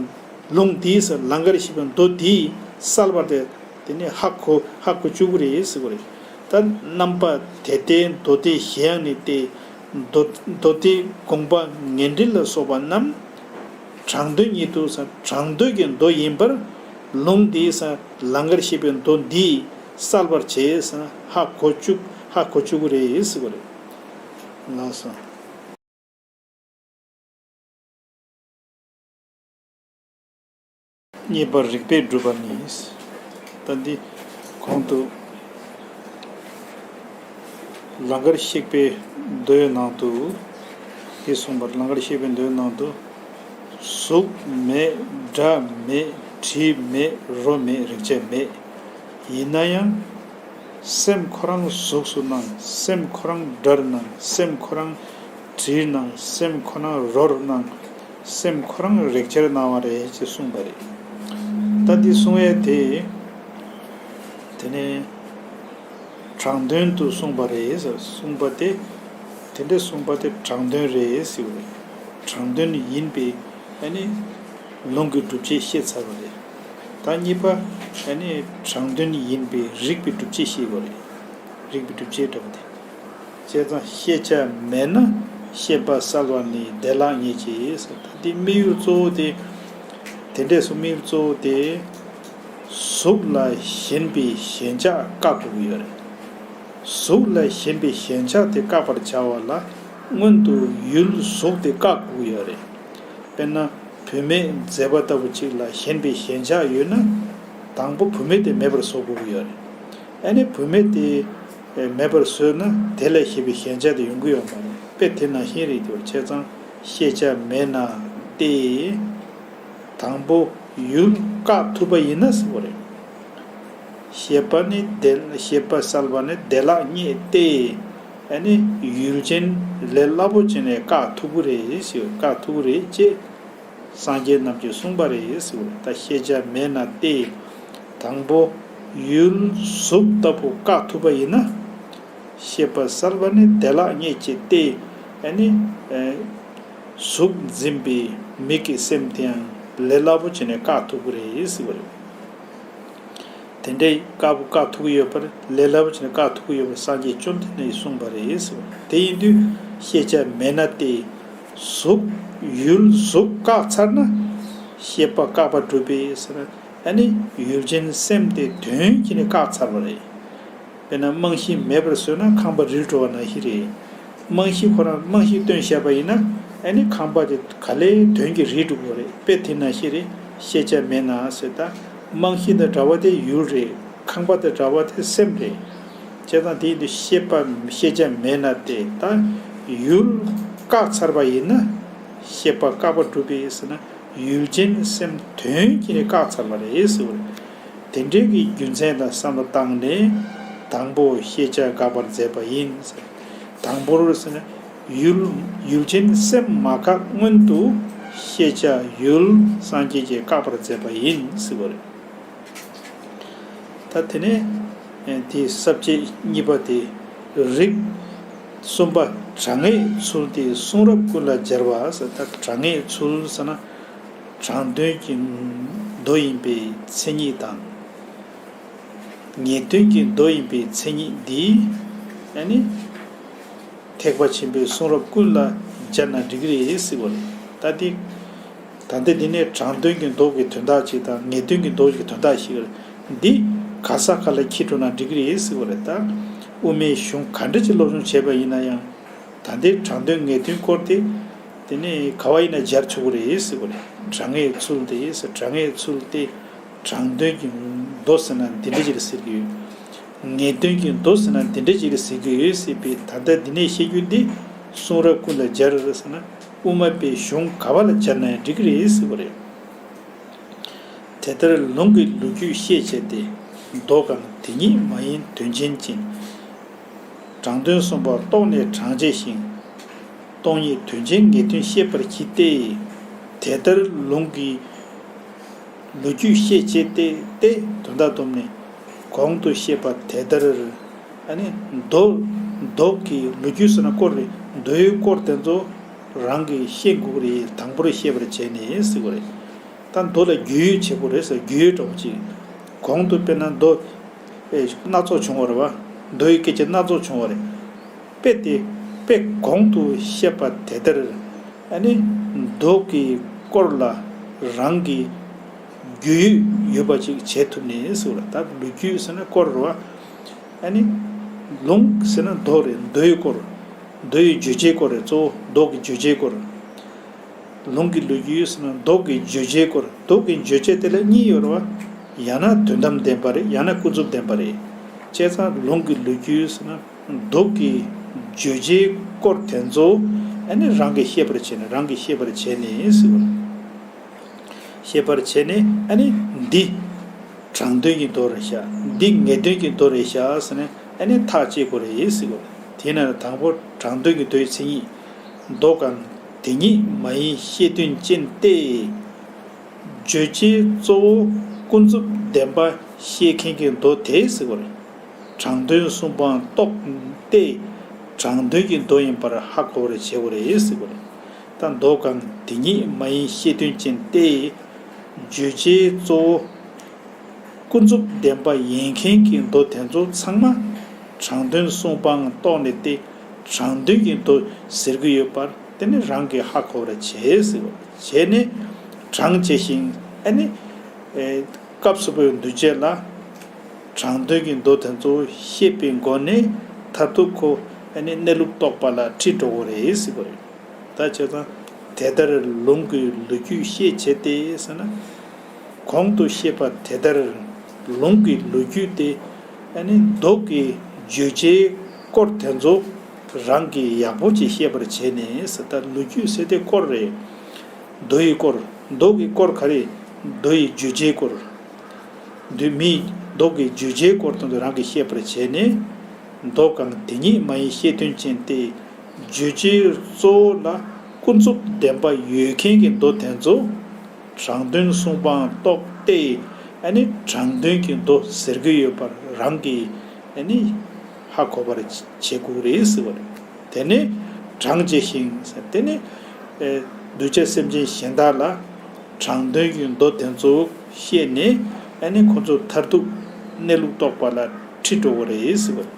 ལུང་འདིས། ལང་ཀར་གཤེགས་པའི་མདོ་འདིས་གསལ་བར་དེ་དེ་ནི་ཧ་གོ་ཧ་གོ་བཅུག་གི་རེད་ཟེར་བ་རེད། ད་རྣམ་པ་དེ་ལྟའི་མདོ་སྡེ་གཞན་ཡང་ནི་སྟེ། མདོ་མདོ་སྡེ་དགོངས་པ་ངེས་འགྲེལ་ལ་སོགས་པ་རྣམས་དྲང་དོན་ཉིད་དུ་ཟེར། དྲང་དོན་གྱི་མདོ་ཡིན་པར་ལུང་འདིས་ཟེར། ལང་ཀར་གཤེགས་པའི་མདོ་འདིས་གསལ་བར་བྱེད་ཟེར། ཧ་གོ་བཅུག་ཧ་གོ་བཅུག་གི་རེད་ཟེར་བ་རེད། ལགས་སོ། གཉིས་པ་རིགས་པས་སྒྲུབ་པ་ནི། ད་འདི་གོང་དུ་ལང་ཀར་གཤེགས་པའི་མདོའི་ནང་དུ། འདི་གསུངས་པར། ལང་ཀར་གཤེགས་པའི་མདོའི་ནང་དུ། གཟུགས་མེད། སྒྲ་མེད། དྲི་མེད། རོ་མེད། རེག་བྱ་མེད། ཡིན་ན་ཡང་། སེམས་ཁོ་རང་གཟུགས་སུ་སྣང་། སེམས་ཁོ་རང་སྒྲར་སྣང་། སེམས་ཁོ་རང་དྲིར་སྣང་། སེམས་ཁོ་རང་རོར་སྣང་། སེམས་ཁོ་རང་རེག་བྱར་སྣང་བ་རེད་ཅེས་གསུངས་པ་རེད། ད་འདི་གསུང་ཡས་དེ། དེ་ནས་དྲང་དོན་དུ་གསུངས་པ་རེད་ཟེར། གསུངས་པ་དེ། དེ་འདྲ་གསུངས་པ་དེ་དྲང་དོན་རེད་ཟེར་བ་རེད། དྲང་དོན་ཡིན་པའི་ཨ་ནི་ལུང་གི་སྒྲུབ་བྱེད་བཤད་ཚར་བ་རེད། ད་གཉིས་པ་ཨ་ནི་དྲང་དོན་ཡིན་པའི་རིགས་པའི་སྒྲུབ་བྱེད་བཤད་པ་རེད། རིགས་པའི་སྒྲུབ་བྱེད་འདྲ་པོ་དེ། བྱས་ཙང་ཤེས་བྱ་མེད་ན་ ཤེས་པ་གསལ་བ་ནི་བདེ་བླག་ཉིད་ཀྱིས། ད་དེ་དམིགས་ཡུལ་གཙོ་བོ་དེ། དེ་འདྲས་སུ་དམིགས་ཡུལ་གཙོ་བོ་དེ། གཟུགས་ལ་ཞེན་པའི་ཞེན་ཆགས་བཀག་དགོས་ཀྱི་ཡོད་རེད། གཟུགས་ལ་ཞེན་པའི་ཞེན་ཆགས་དེ་བཀག་པར་བྱ་བ་ལ་སྔོན་དུ་ཡུལ་གཟུགས་དེ་བཀག་དགོས་ཀྱི་ཡོད་རེད། དཔེར་ན། བུད་མེད་མཛེས་པ་ལྟ་བུ་ཅིག་ལ་ཞེན་པའི་ཞེན་ཆགས་ཡོད་ན། དང་པོ་བུད་མེད་དེ་མེད་པར་བཟོ་དགོས་ཀྱི་ཡོད་རེད། ཨ་ནི་བུད་མེད་དེ་མེད་པར་བཟོས་ན་དེ་ལ་ཞེན་པའི་ཞེན་ཆགས་དེ་ཡོང་གི་ཡོད་མ་རེད། དཔེ་དེ་ནང་བཞིན་རེད་དེ། བྱས་ཙང་ཤེས་བྱ་མེད་ན་སྟེ། དང་པོ་ཡུལ་བཀག་ཐུབ་པ་ཡིན་ན་ཟེར་བ་རེད། ཤེས་པ་ནི་བདེ། ཤེས་པ་གསལ་བ་ནི་བདེ་བླག་རྙེད་དེ། ཨ་ནི་ཡུལ་ཅན་ལས་སླ་པོ་བྱས་ནས་བཀག་ཐུབ་ཀྱི་རེད་ཞེས། བཀག་ཐུབ་ཀྱི་རེད་ཅེས་སངས་རྒྱས་རྣམས་ཀྱིས་གསུངས་པ་རེད་ཟེར་བ་རེད། ད་ཤེས་བྱ་མེད་ན་སྟེ། དང་པོ་ཡུལ་གཟུགས་ལྟ་བུ་བཀག་ཐུབ་པ་ཡིན་ན། ཤེས་པ་གསལ་བ་ནི་བདེ་བླག་རྙེད་ཅེས་ཏེ། ཨ་ནི། ཨེ། གཟུགས་འཛིན་པའི་མིག་གི་སེམས་དེའང་ལས་སླ་པོ་བྱས་ནས་བཀག་ཐུབ་ཀྱི་རེད་ཟེར་བ་རེད། དེ་འདྲའི་བཀག་པོ་བཀག་ཐུབ་ཀྱི་ཡོད་པར། ལས་སླ་པོ་བྱས་ནས་བཀག་ཐུབ་ཀྱི་ཡོད་པར་སངས་རྒྱས་བཅོམ་ལྡན་འདས་ཀྱིས་གསུངས་པ་རེད་ཟེར་བ་རེད། དེ་ཡིན་དུས་ཤེས་བྱ་མེད་ན་སྟེ། གཟུགས། ཡུལ་གཟུགས་བཀག་ཚར་ན། ཤེས་པ་བཀག་པ་གྲུབ་པས་ཟེར་ན། ཨ་ནི་ཡུལ་ཅན་སེམས་དེ་དོན་གྱིས་ནི་བཀག་ཚར་བ་རེད། དཔེར་ན་རྨང་གཞི་མེད་པར་བཟོས་ན་ཁང་པ་རིལ་འགྲོ་བ་ནང་བཞིན་རེད། རྨང་གཞི་ཁོ་རང་རྨང་གཞི་བཏོན་བཞག་པ་ཡིན་ན། ཨ་ནི་ཁང་པ་དེ་ག་ལེར་དོན་གྱིས་རིལ་འགྲོ་གི་རེད། དཔེ་དེ་ནང་བཞིན་རེད། ཤེས་བྱ་མེད་ན་ཟེར། ད་རྨང་གཞི་དང་འདྲ་བ་དེ་ཡུལ་རེད། ཁང་པ་དང་འདྲ་བ་དེ་སེམས་རེད། བྱས་ཙང་དེ་ཡིན་དུས་ཤེས་པ། ཤེས་བྱ་མེད་ན་སྟེ། ད་ཡུལ་བཀག་ཚར་བ་ཡིན་ན། ཤེས་པ་བཀག་པ་གྲུབ་པས་ཟེར་ན། ཡུལ་ཅན་སེམས་དོན་གྱིས་ནི་བཀག་ཚར་བ་རེད་ཟེར་བ་རེད། དེ་འདྲའི་གི་རྒྱུ་མཚན་དང་བསམ་བློ་བཏང་ནས། དང་པོ་ཤེས་བྱ་དགག་པར་མཛད་པ་ཡིན་ཟེར། དང་པོར་ཟེར་ན། ཡུལ། ཡུལ་ཅན་སེམས་མ་བཀག་སྔོན་དུ་ཤེས་བྱ་ཡུལ་སངས་རྒྱས་ཀྱིས་བཀག་པར་མཛད་པ་ཡིན་ཟེར་བ་རེད། ད་དེ་ནས་དེའི་ས་བཅད་གཉིས་པ་དེ། རིགས་གསུམ་པ། དྲང་ངེས་ཚུལ་དེ་གསུང་རབ་ཀུན་ལ་སྦྱར་བ་ཟེར། ད་དྲང་ངེས་ཚུལ་ཟེར་ན། དྲང་དོན་གྱི་མདོ་ཡིན་པའི་མཚན་ཉིད་དང་། ངེས་དོན་གྱི་མདོ་ཡིན་པའི་མཚན་ཉིད་འདི། ཨ་ནི། ཐེག་པ་ཆེན་པོའི་གསུང་རབ་ཀུན་ལ་སྦྱར་ན་འགྲིག་གི་རེད་ཟེར་བ་རེད། ད་འདི། ད་ལྟ་འདི་ནས་དྲང་དོན་གྱི་མདོ་གི་དོན་དག་ཅིག་དང་། ངེས་དོན་གྱི་མདོ་གི་དོན་དག་ཞིག་རེད། འདི་ག་ས་ག་ལ་འཁྱེར་འགྲོ་ན་འགྲིག་གི་རེད་ཟེར་བ་རེད། ད་དབུ་མའི་གཞུང་ག་འདྲ་ཅིག་སློབ་སྦྱོང་བྱས་པ་ཡིན་ན་ཡང་། ད་ལྟའི་དྲང་དོན་ངེས་དོན་སྐོར་དེ། དེ་ནས་ག་བ་ཡིན་ན་སྦྱར་ཆོག་གི་རེད་ཟེར་བ་རེད། དྲང་ངེས་ཚུལ་དེ་ཟེར། དྲང་ངེས་ཚུལ་དེ། དྲང་དོན་གྱི་མདོ་ཟེར་ན་འདི་འདྲ་ཅིག་རེད་ཟེར་གྱི་ཡོད། ངེས་དོན་གྱི་མདོ་ཟེར་ན་འདི་འདྲ་ཅིག་རེད་ཟེར་གྱི་ཡོད་ཟེར་བའི། ད་ལྟ་འདི་ནས་བཤད་རྒྱུ་འདི་གསུང་རབ་ཀུན་ལ་སྦྱར་ཟེར་ན། དབུ་མ་པའི་གཞུང་ག་བ་ལ་སྦྱར་ན་ཡང་འགྲིག་གི་རེད་ཟེར་བ་རེད། དེ་ལྟར་ལུང་གི་ལོ་རྒྱུས་ཤེས་བྱས་ཏེ། མདོ་གང་དེ་ཉིད་མ་ཡིན་དོན་ཅན་ཅན། དྲང་དོན་གསུམ་པ་རྟོགས་ནས་དྲངས་བྱས་ཤིང་། སྟོང་ཉིད་དོན་ཅན་ངེས་དོན་ཤེས་པར་བགྱི་སྟེ། དེ་ལྟར་ལུང་གི་ལོ་རྒྱུས་ཤེས་བྱས་ཏེ། ཏེ་དོན་དག་སྡོམ་ནས་གོང་དུ་བཤད་པ་དེ་ལྟར། ཨ་ནི་མདོ། མདོ་གི་ལོ་རྒྱུས་ཟེར་ན་སྐོར་རེད། མདོའི་སྐོར་དེ་ཚོ་རང་གིས་ཤེས་དགོས་ཀྱི་རེད། དང་པོར་ཤེས་པར་བྱས་ནས་ཟེར་བ་རེད། ད་མདོ་ལ་རྒྱུས་ཡོད་བྱེད་དགོས་རེད་ཟེར། རྒྱུས་ཡོད་འདྲ་པོ་ཅིག་གོང་དུ་དཔེར་ན་མདོ། ཨེ། སྣ་ཚོགས་བྱུང་བ་རེད་བ། མདོ་ཡི་སྐད་ཆ་སྣ་ཚོགས་བྱུང་བ་རེད། དཔེ་དེ། དཔེ་གོང་དུ་བཤད་པ་དེ་ལྟར། ཨ་ནི་མདོ་གི་སྐོར་ལ་རང་གི་རྒྱུས་ཡོད་པ་ཅིག་བྱེད་ཐུབ་ནས་ཟེར་བ་རེད། ད་ལོ་རྒྱུས་ཟེར་ན་སྐོར་རེད་བ། ཨ་ནི་ལུང་ཟེར་ན་མདོ་རེད། མདོ་ཡི་སྐོར། མདོ་ཡི་བརྗོད་བྱའི་སྐོར་རེད། གཙོ་བོ་མདོ་གི་བརྗོད་བྱའི་སྐོར། ལུང་གི་ལོ་རྒྱུས་ཟེར་ན་མདོ་གི་བརྗོད་བྱའི་སྐོར། མདོ་གི་བརྗོད་བྱ་དེ་ལ་གཉིས་ཡོད་རེད་བ། ཡང་ན་དོན་དམ་བདེན་པ་རེད། ཡང་ན་ཀུན་རྫོབ་བདེན་པ་རེད། བྱས་ཙང་ལུང་གི་ལོ་རྒྱུས་ཟེར་ན་མདོ་གི་བརྗོད་བྱའི་སྐོར་དེ་ཚོ། ཨ་ནི་རང་གིས་ཤེས་པར་བྱས་ནས། རང་གིས་ཤེས་པར་བྱས་ནས་ཟེར་བ། ཤེས་པར་བྱས་ནས། ཨ་ནི་འདི་དྲང་དོན་གྱི་མདོ་རེད་ཤག་འདི་ངེས་དོན་གྱི་མདོ་རེད་ཤག་ཟེར་ནས། ཨ་ནི་ཐག་བཅད་དགོས་རེད་ཟེར་བ། དེས་ན་དང་པོ་དྲང་དོན་གྱི་མདོའི་མཚན་ཉིད། མདོ་གང་དེ་ཉིད་མ་ཡིན་ཤེས་དོན་ཅན་ཏེ། བརྗོད་བྱའི་གཙོ་བོ་ཀུན་རྫོབ་བདེན་པ་ཤེས་མཁན་གྱི་མདོ་དེ་ཟེར་བ་རེད། དྲང་དོན་གསུམ་པའང་རྟོགས་ཏེ། དྲང་དོན་གྱི་མདོ་ཡིན་པར་ཧ་གོ་བར་བྱེད་དགོས་རེད་ཟེར་བ་རེད། ད་མདོ་གང་དེ་ཉིད་མ་ཡིན་ཤེས་དོན་ཅན་ཏེ། བརྗོད་བྱའི་གཙོ་བོ་ཀུན་རྫོབ་བདེན་པ་ཡིན་མཁན་གྱི་མདོ་དེ་ཚོ་ཚང་མ་དྲང་དོན་གསུམ་པའང་རྟོགས་ནས་ཏེ། དྲང་དོན་གྱི་མདོ་ཟེར་གྱི་ཡོད་པར་དེ་ནི་རང་གིས་ཧ་གོ་བར་བྱས་ཟེར་བ། བྱས་ནས་དྲངས་བྱས་ཤིང་ཨ་ནི། ཨེ། སྐབས་སུ་བབས་པའི་འདུས་བྱས་ལ། དྲང་དོན་གྱི་མདོ་དེ་ཚོ་ཤེས་པའི་སྒོ་ནས་མཐར་ཐུག་ཁོ་ཨ་ནི་གནས་ལུགས་རྟོགས་པ་ལ་ཁྲིད་འགྲོ་གི་རེད་ཟེར་བ་རེད། ད་བྱས་ཙང་དེ་ལྟར་ལུང་གི་ལོ་རྒྱུས་ཤེས་བྱས་ཏེ་ཟེར་ན། གོང་དུ་བཤད་པ་དེ་ལྟར་ལུང་གི་ལོ་རྒྱུས་ཏེ་ཨ་ནི་མདོ་གི་བརྗོད་བྱའི་སྐོར་དེ་ཚོ་རང་གིས་ཡག་པོ་ཅིག་ཤེས་པར་བྱས་ནས་ཟེར། ད་ལོ་རྒྱུས་ཟེར་དེ་སྐོར་རེད། མདོ་ཡི་སྐོར། མདོ་གི་སྐོར་ག་རེ། མདོ་ཡི་བརྗོད་བྱའི་སྐོར། མདོ་མིའི་མདོ་གི་བརྗོད་བྱའི་སྐོར་དེ་ཚོ་རང་གིས་ཤེས་པར་བྱས་ནས། མདོ་གང་དེ་ཉིད་མ་ཡིན་ཤེས་དོན་ཅན་ཏེ། བརྗོད་བྱའི་གཙོ་བོ་ལ་ཀུན་རྫོབ་བདེན་པ་ཡོད་མཁན་གྱི་མདོ་དེ་ཚོ་དྲང་དོན་གསུངས་པའང་རྟོགས་ཏེ། ཨ་ནི་དྲང་དོན་གྱི་མདོ་ཟེར་གྱི་ཡོད་པར་རང་གིས་ཨ་ནི་ཧ་གོ་བར་བྱེད་དགོས་རེད་ཟེར་བ་རེད། དེ་ནས་དྲངས་བྱས་ཤིང་ཟེར། དེ་ནས་ཨེ། གདུལ་བྱ་སེམས་ཅན་གཞན་དག་ལ་དྲང་དོན་གྱི་མདོ་དེ་ཚོ་བཤད་ནས་ཨ་ནི་ཁོ་ཚོ་མཐར་ཐུག་གནས་ལུགས་རྟོགས་པ་ལ་ཁྲིད་འགྲོ་གི་རེད་ཟེར་བ་རེད།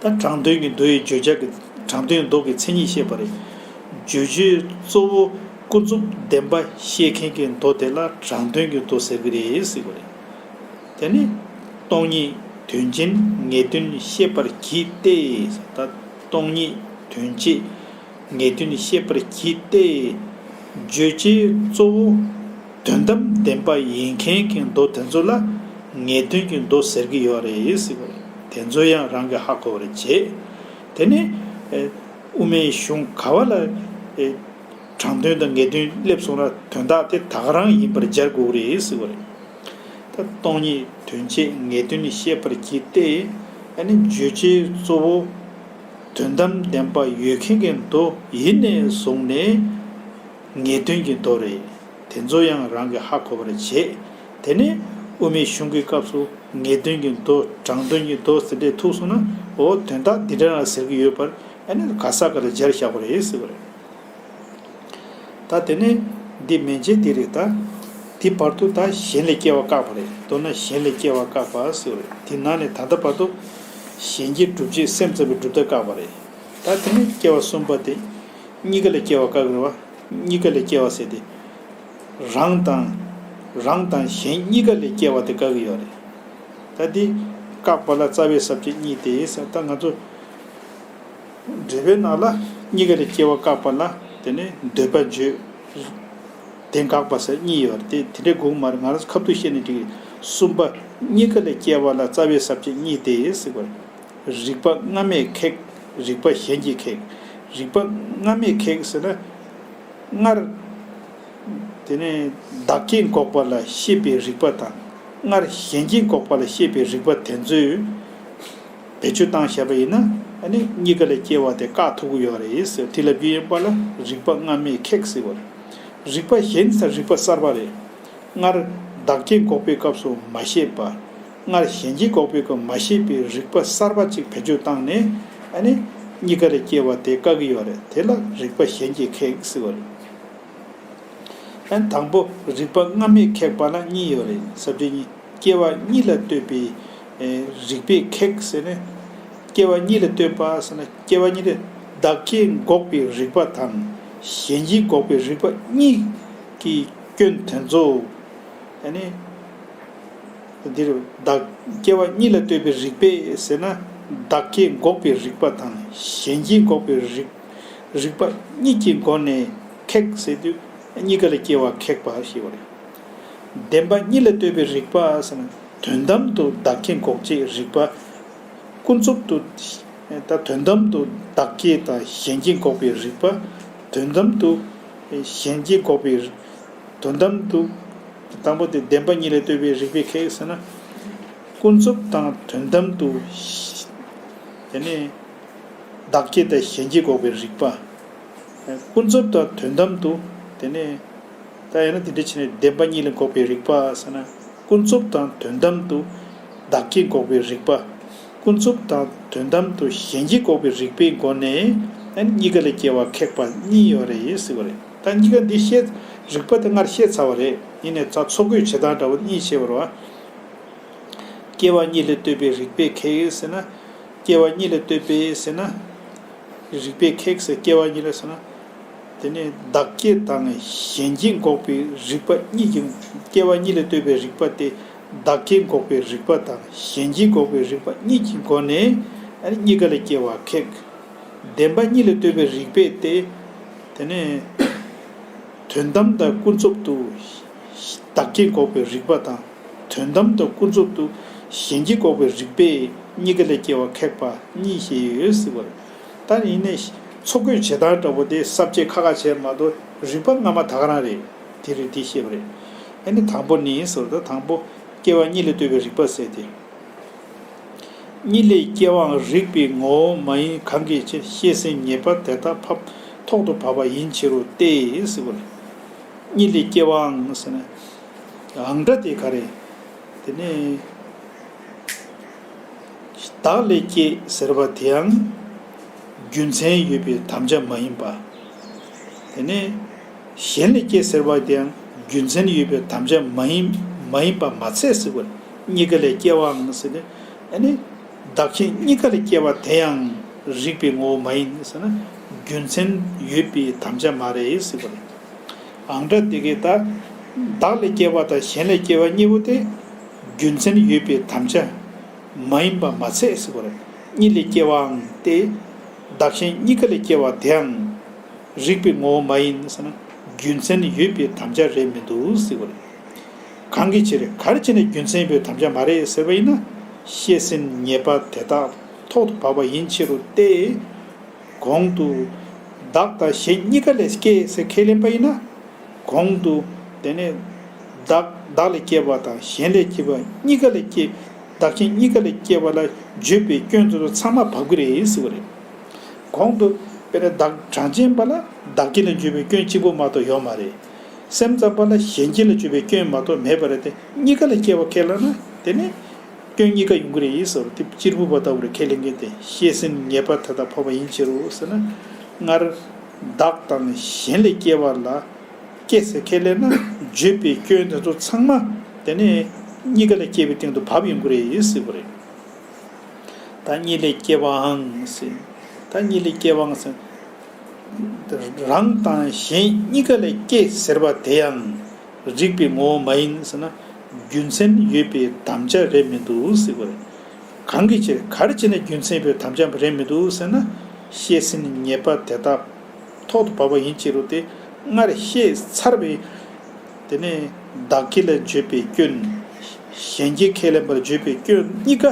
ད་དྲང་དོན་གྱི་མདོ་ཡི་བརྗོད་བྱ་གི། དྲང་དོན་མདོ་གི་མཚན་ཉིད་བཤད་པ་རེད། བརྗོད་བྱའི་གཙོ་བོ་ཀུན་རྫོབ་བདེན་པ་བཤད་མཁན་གྱི་མདོ་དེ་ལ་དྲང་དོན་གྱི་མདོ་ཟེར་གྱི་རེད་ཟེར་བ་རེད། དེ་ནི་སྟོང་ཉིད་དོན་ཅན་ངེས་དོན་བཤད་པར་བགྱིས་ཏེ། ད་སྟོང་ཉིད་དོན་བྱེད་ངེས་དོན་བཤད་པར་བགྱིས་ཏེ། བརྗོད་བྱའི་གཙོ་བོ་དོན་དམ་བདེན་པ་ཡིན་མཁན་གྱི་མདོ་དེ་ཚོ་ལ་ངེས་དོན་གྱི་མདོ་ཟེར་གྱི་ཡོད་རེད་ཟེར་བ་རེད། དེ་ཚོ་ཡང་རང་གིས་ཧ་གོ་བར་བྱེད། དེ་ནས་ཨེ། དབུ་མའི་གཞུང་ག་བ་ལ་ཨེ། དྲང་དོན་དང་ངེས་དོན་སླེབས་སོང་ན་དོན་དག་དེ་ད་ག་རང་ཡིན་པར་སྦྱར་དགོས་རེད་ཟེར་བ་རེད། ད་སྟོང་ཉིད་དོན་བྱེད་ངེས་དོན་བཤད་པར་བགྱིས་ཏེ། ཨ་ནི་བརྗོད་བྱའི་གཙོ་བོ་དོན་དམ་བདེན་པ་ཡོད་མཁན་གྱི་མདོ་ཡིན་ནས་བཟུང་ནས་ངེས་དོན་གྱི་མདོ་རེད། དེ་ཚོ་ཡང་རང་གིས་ཧ་གོ་བར་བྱེད། དེ་ནས་དབུ་མའི་གཞུང་གི་སྐབས་སུ་ངེས་དོན་གྱི་མདོ་དྲང་དོན་གྱི་མདོ་ཟེར་འདྲ་ཐུག་སོང་ན། འོ་དོན་དག་འདི་འདྲ་རང་ཟེར་གྱི་ཡོད་པར་ཨ་ནི་ག་ས་ག་ལ་སྦྱར་བཞག་པ་རེད་ཟེར་བ་རེད། ད་དེ་ནས་འདི་མན་ཆད་འདི་རེད། ད་འདི་བར་དུ་ད་གཞན་ལས་སྐྱེ་བ་བཀག་པ་རེད། མདོར་ན་གཞན་ལས་སྐྱེ་བ་བཀག་པ་ཟེར་བ་རེད། དེ་ནང་ནས་ད་ལྟ་བར་དུ་གཞན་གྱི་སྒྲུབ་བྱེད་སེམས་ཙམ་པའི་སྒྲུབ་ཐབས་བཀག་པ་རེད། ད་དེ་ནས་སྐྱེ་བ་གསུམ་པ་དེ་གཉིས་ཀ་ལས་སྐྱེ་བ་བཀག་གི་རེད་བ། གཉིས་ཀ་ལས་སྐྱེ་བ་ཟེར་ཏེ། རང་དང་། རང་དང་གཞན་གཉིས་ཀ་ལས་སྐྱེ་བ་དེ་བཀག་གི་ཡོད་རེད། ད་འདི་བཀག་པ་ལ་རྩ་བའི་ས་བཅད་གཉིས་ཏེ་ཟེར། ད་ང་ཚོ་འགྲེལ་པའི་ནང་ལ་གཉིས་ཀ་ལས་སྐྱེ་བ་བཀག་པ་ལ་དེ་ནས་འདོད་པ་བརྗོད། དེ་འགག་པ་ཟེར་གཉིས་ཡོད་རེད། དེ་དེ་འདྲའི་དགོས་མ་རེད། ང་རང་ཚོ་ཁ་ཐུག་བཤད་ནས་འགྲིག་གི་རེད། གསུམ་པ། གཉིས་ཀ་ལས་སྐྱེ་བ་ལ་རྩ་བའི་ས་བཅད་གཉིས་ཏེ་ཟེར་བ་རེད། རིགས་པ་སྔ་མས་ཁེག། རིགས་པ་གཞན་གྱིས་ཁེག། རིགས་པ་སྔ་མས་ཁེག་ཟེར་ན། སྔར། དེ་ནས་བདག་གིས་འགོག་པ་ལ་ཤེས་པའི་རིགས་པ་དང་། སྔར་གཞན་གྱིས་འགོག་པ་ལ་ཤེས་པའི་རིགས་པ་དེ་ཚོས་བེད་སྤྱོད་བཏང་བཞག་པ་ཡིན་ན། ཨ་ནི་གཉིས་ཀ་ལས་སྐྱེ་བ་དེ་བཀག་ཐུབ་ཀྱི་ཡོད་རེད་ཟེར། དེ་ལབ་རྒྱུ་ཡིན་པ་ལ་རིགས་པ་སྔ་མས་ཁེག་ཟེར་བ་རེད། རིགས་པ་གཞན་ཟེར་རིགས་པ་གསར་པ་རེད། སྔར་བདག་གིས་འགོག་པའི་སྐབས་སུ་མ་ཤེས་པ། སྔར་གཞན་གྱིས་འགོག་པའི་སྐབས་མ་ཤེས་པའི་རིགས་པ་གསར་པ་ཅིག་བེད་སྤྱོད་བཏང་ནས། ཨ་ནི་གཉིས་ཀ་ལས་སྐྱེ་བ་དེ་བཀག་གི་ཡོད་རེད། དེ་ལ་རིགས་པ་གཞན་གྱིས་ཁེག་ཟེར་བ་རེད། ཨ་ནི་དང་པོ་རིགས་པ་སྔ་མས་ཁེག་པ་ལ་གཉིས་ཡོད་རེད། ས་བཅད་གཉིས། སྐྱེ་བ་གཉིས་ལ་ལྟོས་པའི་ཨེ་རིགས་པས་ཁེག་ཟེར་ནས། སྐྱེ་བ་གཉིས་ལ་ལྟོས་པ་ཟེར་ན། སྐྱེ་བ་གཉིས་ལ་བདག་གིས་འགོག་པའི་རིགས་པ་དང་གཞན་གྱིས་འགོག་པའི་རིགས་པ་གཉིས་ཀྱི་སྐྱོན་དེ་ཚོ། ཨ་ནི་འདིར་བདག་སྐྱེ་བ་གཉིས་ལ་ལྟོས་པའི་རིགས་པས་ཟེར་ན། བདག་གིས་འགོག་པའི་རིགས་པ་དང་གཞན་གྱིས་འགོག་པའི་རིགས། རིགས་པ་གཉིས་ཀྱི་སྒོ་ནས་ཁེག་ཟེར་དུས་གཉིས་ཀ་ལས་སྐྱེ་བ་ཁེག་པ་ཞེས་པ་རེད། བདེན་པ་གཉིས་ལ་ལྟོས་པའི་རིགས་པ་ཟེར་ན། དོན་དམ་དུ་བདག་གིས་འགོག་བྱེད་རིགས་པ། ཀུན་རྫོབ་ཏུ། ད་དོན་དམ་དུ་བདག་གིས་དང་གཞན་གྱིས་འགོག་པའི་རིགས་པ། དོན་དམ་དུ་གཞན་གྱིས་འགོག་པའི། དོན་དམ་དུ། དང་པོ་དེ་བདེན་པ་གཉིས་ལ་ལྟོས་པའི་རིགས་པས་ཁེག་ཟེར་ན། ཀུན་རྫོབ་དང་དོན་དམ་དུ། དེ་ནས་བདག་གིས་དང་གཞན་གྱིས་འགོག་པའི་རིགས་པ། ཀུན་རྫོབ་དང་དོན་དམ་དུ། དེ་ནས་ད་ཡང་ན་དེ་འདྲ་བྱས་ནས་བདེན་པ་གཉིས་ལ་འགོག་པའི་རིགས་པ་ཟེར་ན། ཀུན་རྫོབ་དང་དོན་དམ་དུ་བདག་གིས་འགོག་པའི་རིགས་པ། ཀུན་རྫོབ་དང་དོན་དམ་དུ་གཞན་གྱིས་འགོག་པའི་རིགས་པའི་སྒོ་ནས་ཨ་ནི་གཉིས་ཀ་ལས་སྐྱེ་བ་ཁེག་པ་གཉིས་ཡོད་རེད་ཟེར་བ་རེད། ད་གཉིས་ཀ་འདི་བཤད། རིགས་པ་དེ་སྔར་བཤད་ཚར་བ་རེད། ཡིན་ནའི་ད་འཚོ་གོས་བྱེད་སྟངས་འདྲ་བོ་གཉིས་བཤད་པ་རེད་བ། སྐྱེ་བ་གཉིས་ལ་ལྟོས་པའི་རིགས་པས་ཁེག་ཟེར་ན། སྐྱེ་བ་གཉིས་ལ་ལྟོས་པའི་ཟེར་ན། རིགས་པས་ཁེགས་ཟེར། སྐྱེ་བ་གཉིས་ལ་ཟེར་ན། དེ་ནས་བདག་སྐྱེ་དང་གཞན་སྐྱེ་འགོག་པའི་རིགས་པ་གཉིས་ཀྱི། སྐྱེ་བ་གཉིས་ལས་ལྟོས་པའི་རིགས་པ་སྟེ། བདག་སྐྱེ་འགོག་པའི་རིགས་པ་དང་གཞན་སྐྱེ་འགོག་པའི་རིགས་པ་གཉིས་ཀྱི་སྒོ་ནས། ཨ་ནི་གཉིས་ཀ་ལས་སྐྱེ་བ་ཁེགས། བདེན་པ་གཉིས་ལས་ལྟོས་པའི་རིགས་པས་ཏེ། དེ་ནས་དོན་དམ་དང་ཀུན་རྫོབ་ཏུ་བདག་སྐྱེ་འགོག་པའི་རིགས་པ་དང་། དོན་དམ་དང་ཀུན་རྫོབ་ཏུ་གཞན་སྐྱེ་འགོག་པའི་རིགས་པས་གཉིས་ཀ་ལས་སྐྱེ་བ་ཁེགས་པ་གཉིས་ཞེས་ཡོད་ཟེར་བ་རེད། ད་ཡིན་ནའི་འཚོ་གོས་བྱེད་སྟངས་འདྲ་པོ་དེ་ས་བཅད་ཁ་ཁ་བྱས་མ་གཏོགས་རིགས་པ་སྔ་མ་ད་ག་རང་རེད། དེ་རེད། དེ་བཤད་པ་རེད། ཨ་ནི་དང་པོ་ནི་ཟེར་བ་ད་དང་པོ་སྐྱེ་བ་གཉིས་ལས་ལྟོས་པའི་རིགས་པ་ཟེར་ཏེ། གཉིས་ལས་སྐྱེ་བའང་རིགས་པའི་ངོ་བོ་མ་ཡིན་གང་གི་ཕྱིར། བཤད་ཟིན་ཉེས་པ་དེ་དག་ཕབ་ཐོག་ཏུ་བབ་པ་ཡིན་ཕྱིར་རོ་སྟེ་ཟེར་བ་རེད། གཉིས་ལས་སྐྱེ་བའང་ཟེར་ན། ཨང་སྒྲ་དེ་ག་རེ། དེ་ནས་བདག་ལས་སྐྱེ་ཟེར་བ་དེའང་རྒྱུ་མཚན་ཡོད་པའི་དམ་བཅའ་མ་ཡིན་པ། དེ་ནས་གཞན་ལས་སྐྱེ་ཟེར་བ་དེའང་རྒྱུ་མཚན་ཡོད་པའི་དམ་བཅའ་མ་ཡིན། མ་ཡིན་པ་མ་ཚད་ཟེར་བ། གཉིས་ཀ་ལས་སྐྱེ་བའང་ཟེར་ནས། ཨ་ནི་བདག་གཞན་གཉིས་ཀ་ལས་སྐྱེ་བ་དེ་ཡང་རིགས་པའི་ངོ་བོ་མ་ཡིན་ཟེར་ན། རྒྱུ་མཚན་ཡོད་པའི་དམ་བཅའ་མ་རེད་ཟེར་བ་རེད། ཨང་སྒྲ་དེ་གས་ད། བདག་ལས་སྐྱེ་བ་དང་གཞན་ལས་སྐྱེ་བ་གཉིས་པོ་དེ་རྒྱུ་མཚན་ཡོད་པའི་དམ་བཅའ་མ་ཡིན་པ་མ་ཚད་ཟེར་བ་རེད། གཉིས་ལས་སྐྱེ་བའང་སྟེ། བདག་གཞན་གཉིས་ཀ་ལས་སྐྱེ་བ་དེའང་རིགས་པའི་ངོ་བོ་མ་ཡིན་ཟེར་ན། རྒྱུ་མཚན་ཡོད་པའི་དམ་བཅའ་རེད་མི་འདུག་ཟེར་བ་རེད། གང་གི་ཕྱིར། ག་རེ་བྱས་ནས་རྒྱུ་མཚན་ཡོད་པའི་དམ་བཅའ་མ་རེད་ཟེར་བ་ཡིན་ན། བཤད་ཟིན་ཉེས་པ་དེ་དག་ཐོག་ཏུ་བབ་པ་ཡིན་ཕྱིར་རོ་སྟེ། གོང་དུ་བདག་དང་གཞན་གཉིས་ཀ་ལས་སྐྱེ་ཟེར་ཁས་ལེན་པ་ཡིན་ན། གོང་དུ་དེ་ནས་བདག་བདག་ལས་སྐྱེ་བ་དང་གཞན་ལས་སྐྱེ་བ་གཉིས་ཀ་ལས་སྐྱེ། བདག་གཞན་གཉིས་ཀ་ལས་སྐྱེ་བ་ལ་བརྗོད་པའི་སྐྱོན་དེ་ཚོ་ཚང་མ་བབ་ཀྱི་རེད་ཟེར་བ་རེད། གོང་དུ་དཔེར་ན་བདག་གྲངས་ཅན་པ་ལ་བདག་སྐྱེ་ལ་བརྗོད་པའི་སྐྱོན་གཅིག་པོ་མ་གཏོགས་ཡོད་མ་རེད། སེམས་ཙམ་པ་ལ་གཞན་སྐྱེ་ལ་བརྗོད་པའི་སྐྱོན་མ་གཏོགས་མེད་པ་རེད་དེ། གཉིས་ཀ་ལས་སྐྱེ་བ་ཁས་བླངས་ན་དེ་ནི་སྐྱོན་གཉིས་ཀ་ཡོང་གི་རེད་ཟེར་བ་དེ། གཅེར་བུ་པ་ལྟ་བུ་རེད་ཁས་ལེན་མཁན་དེ། བཤད་ཟིན་ཉེས་པ་དེ་དག་ཕོག་པ་ཡིན་ཕྱིར་རོ་ཟེར་ན། སྔར་བདག་དང་གཞན་ལས་སྐྱེ་བ་ལ་སྐྱེ་ཟེར་ཁས་ལེན་ན། བརྗོད་པའི་སྐྱོན་དེ་ཚོ་ཚང་མ་དེ་ནས་གཉིས་ཀ་ལས་སྐྱེ་བའི་སྟེང་དུ་བབས་ཡོང་གི་རེད་ཟེར་བ་རེད། ད་གཉིས་ལས་སྐྱེ་བའང་ཟེར། ད་གཉིས་ལས་སྐྱེ་བའང་ཟེར། རང་དང་གཞན་གཉིས་ཀ་ལས་སྐྱེ་ཟེར་བ་དེ་ཡང་རིགས་པའི་ངོ་བོ་མ་ཡིན་ཟེར་ན། རྒྱུ་མཚན་ཡོད་པའི་དམ་བཅའ་རེད་མི་འདུག་ཟེར་བ་རེད། གང་གི་ཕྱིར། ག་རེ་བྱས་ནས་རྒྱུ་མཚན་ཡོད་པའི་དམ་བཅའ་རེད་མི་འདུག་ཟེར་ན། བཤད་ཟིན་ཉེས་པ་དེ་དག་ཐོག་ཏུ་བབས་པ་ཡིན་ཕྱིར་རོ་སྟེ། སྔར་བཤད་ཚར་བའི་དེ་ནས་བདག་སྐྱེ་ལ་བརྗོད་པའི་སྐྱོན། གཞན་སྐྱེ་ཁས་ལེན་པར་བརྗོད་པའི་སྐྱོན་གཉིས་ཀ་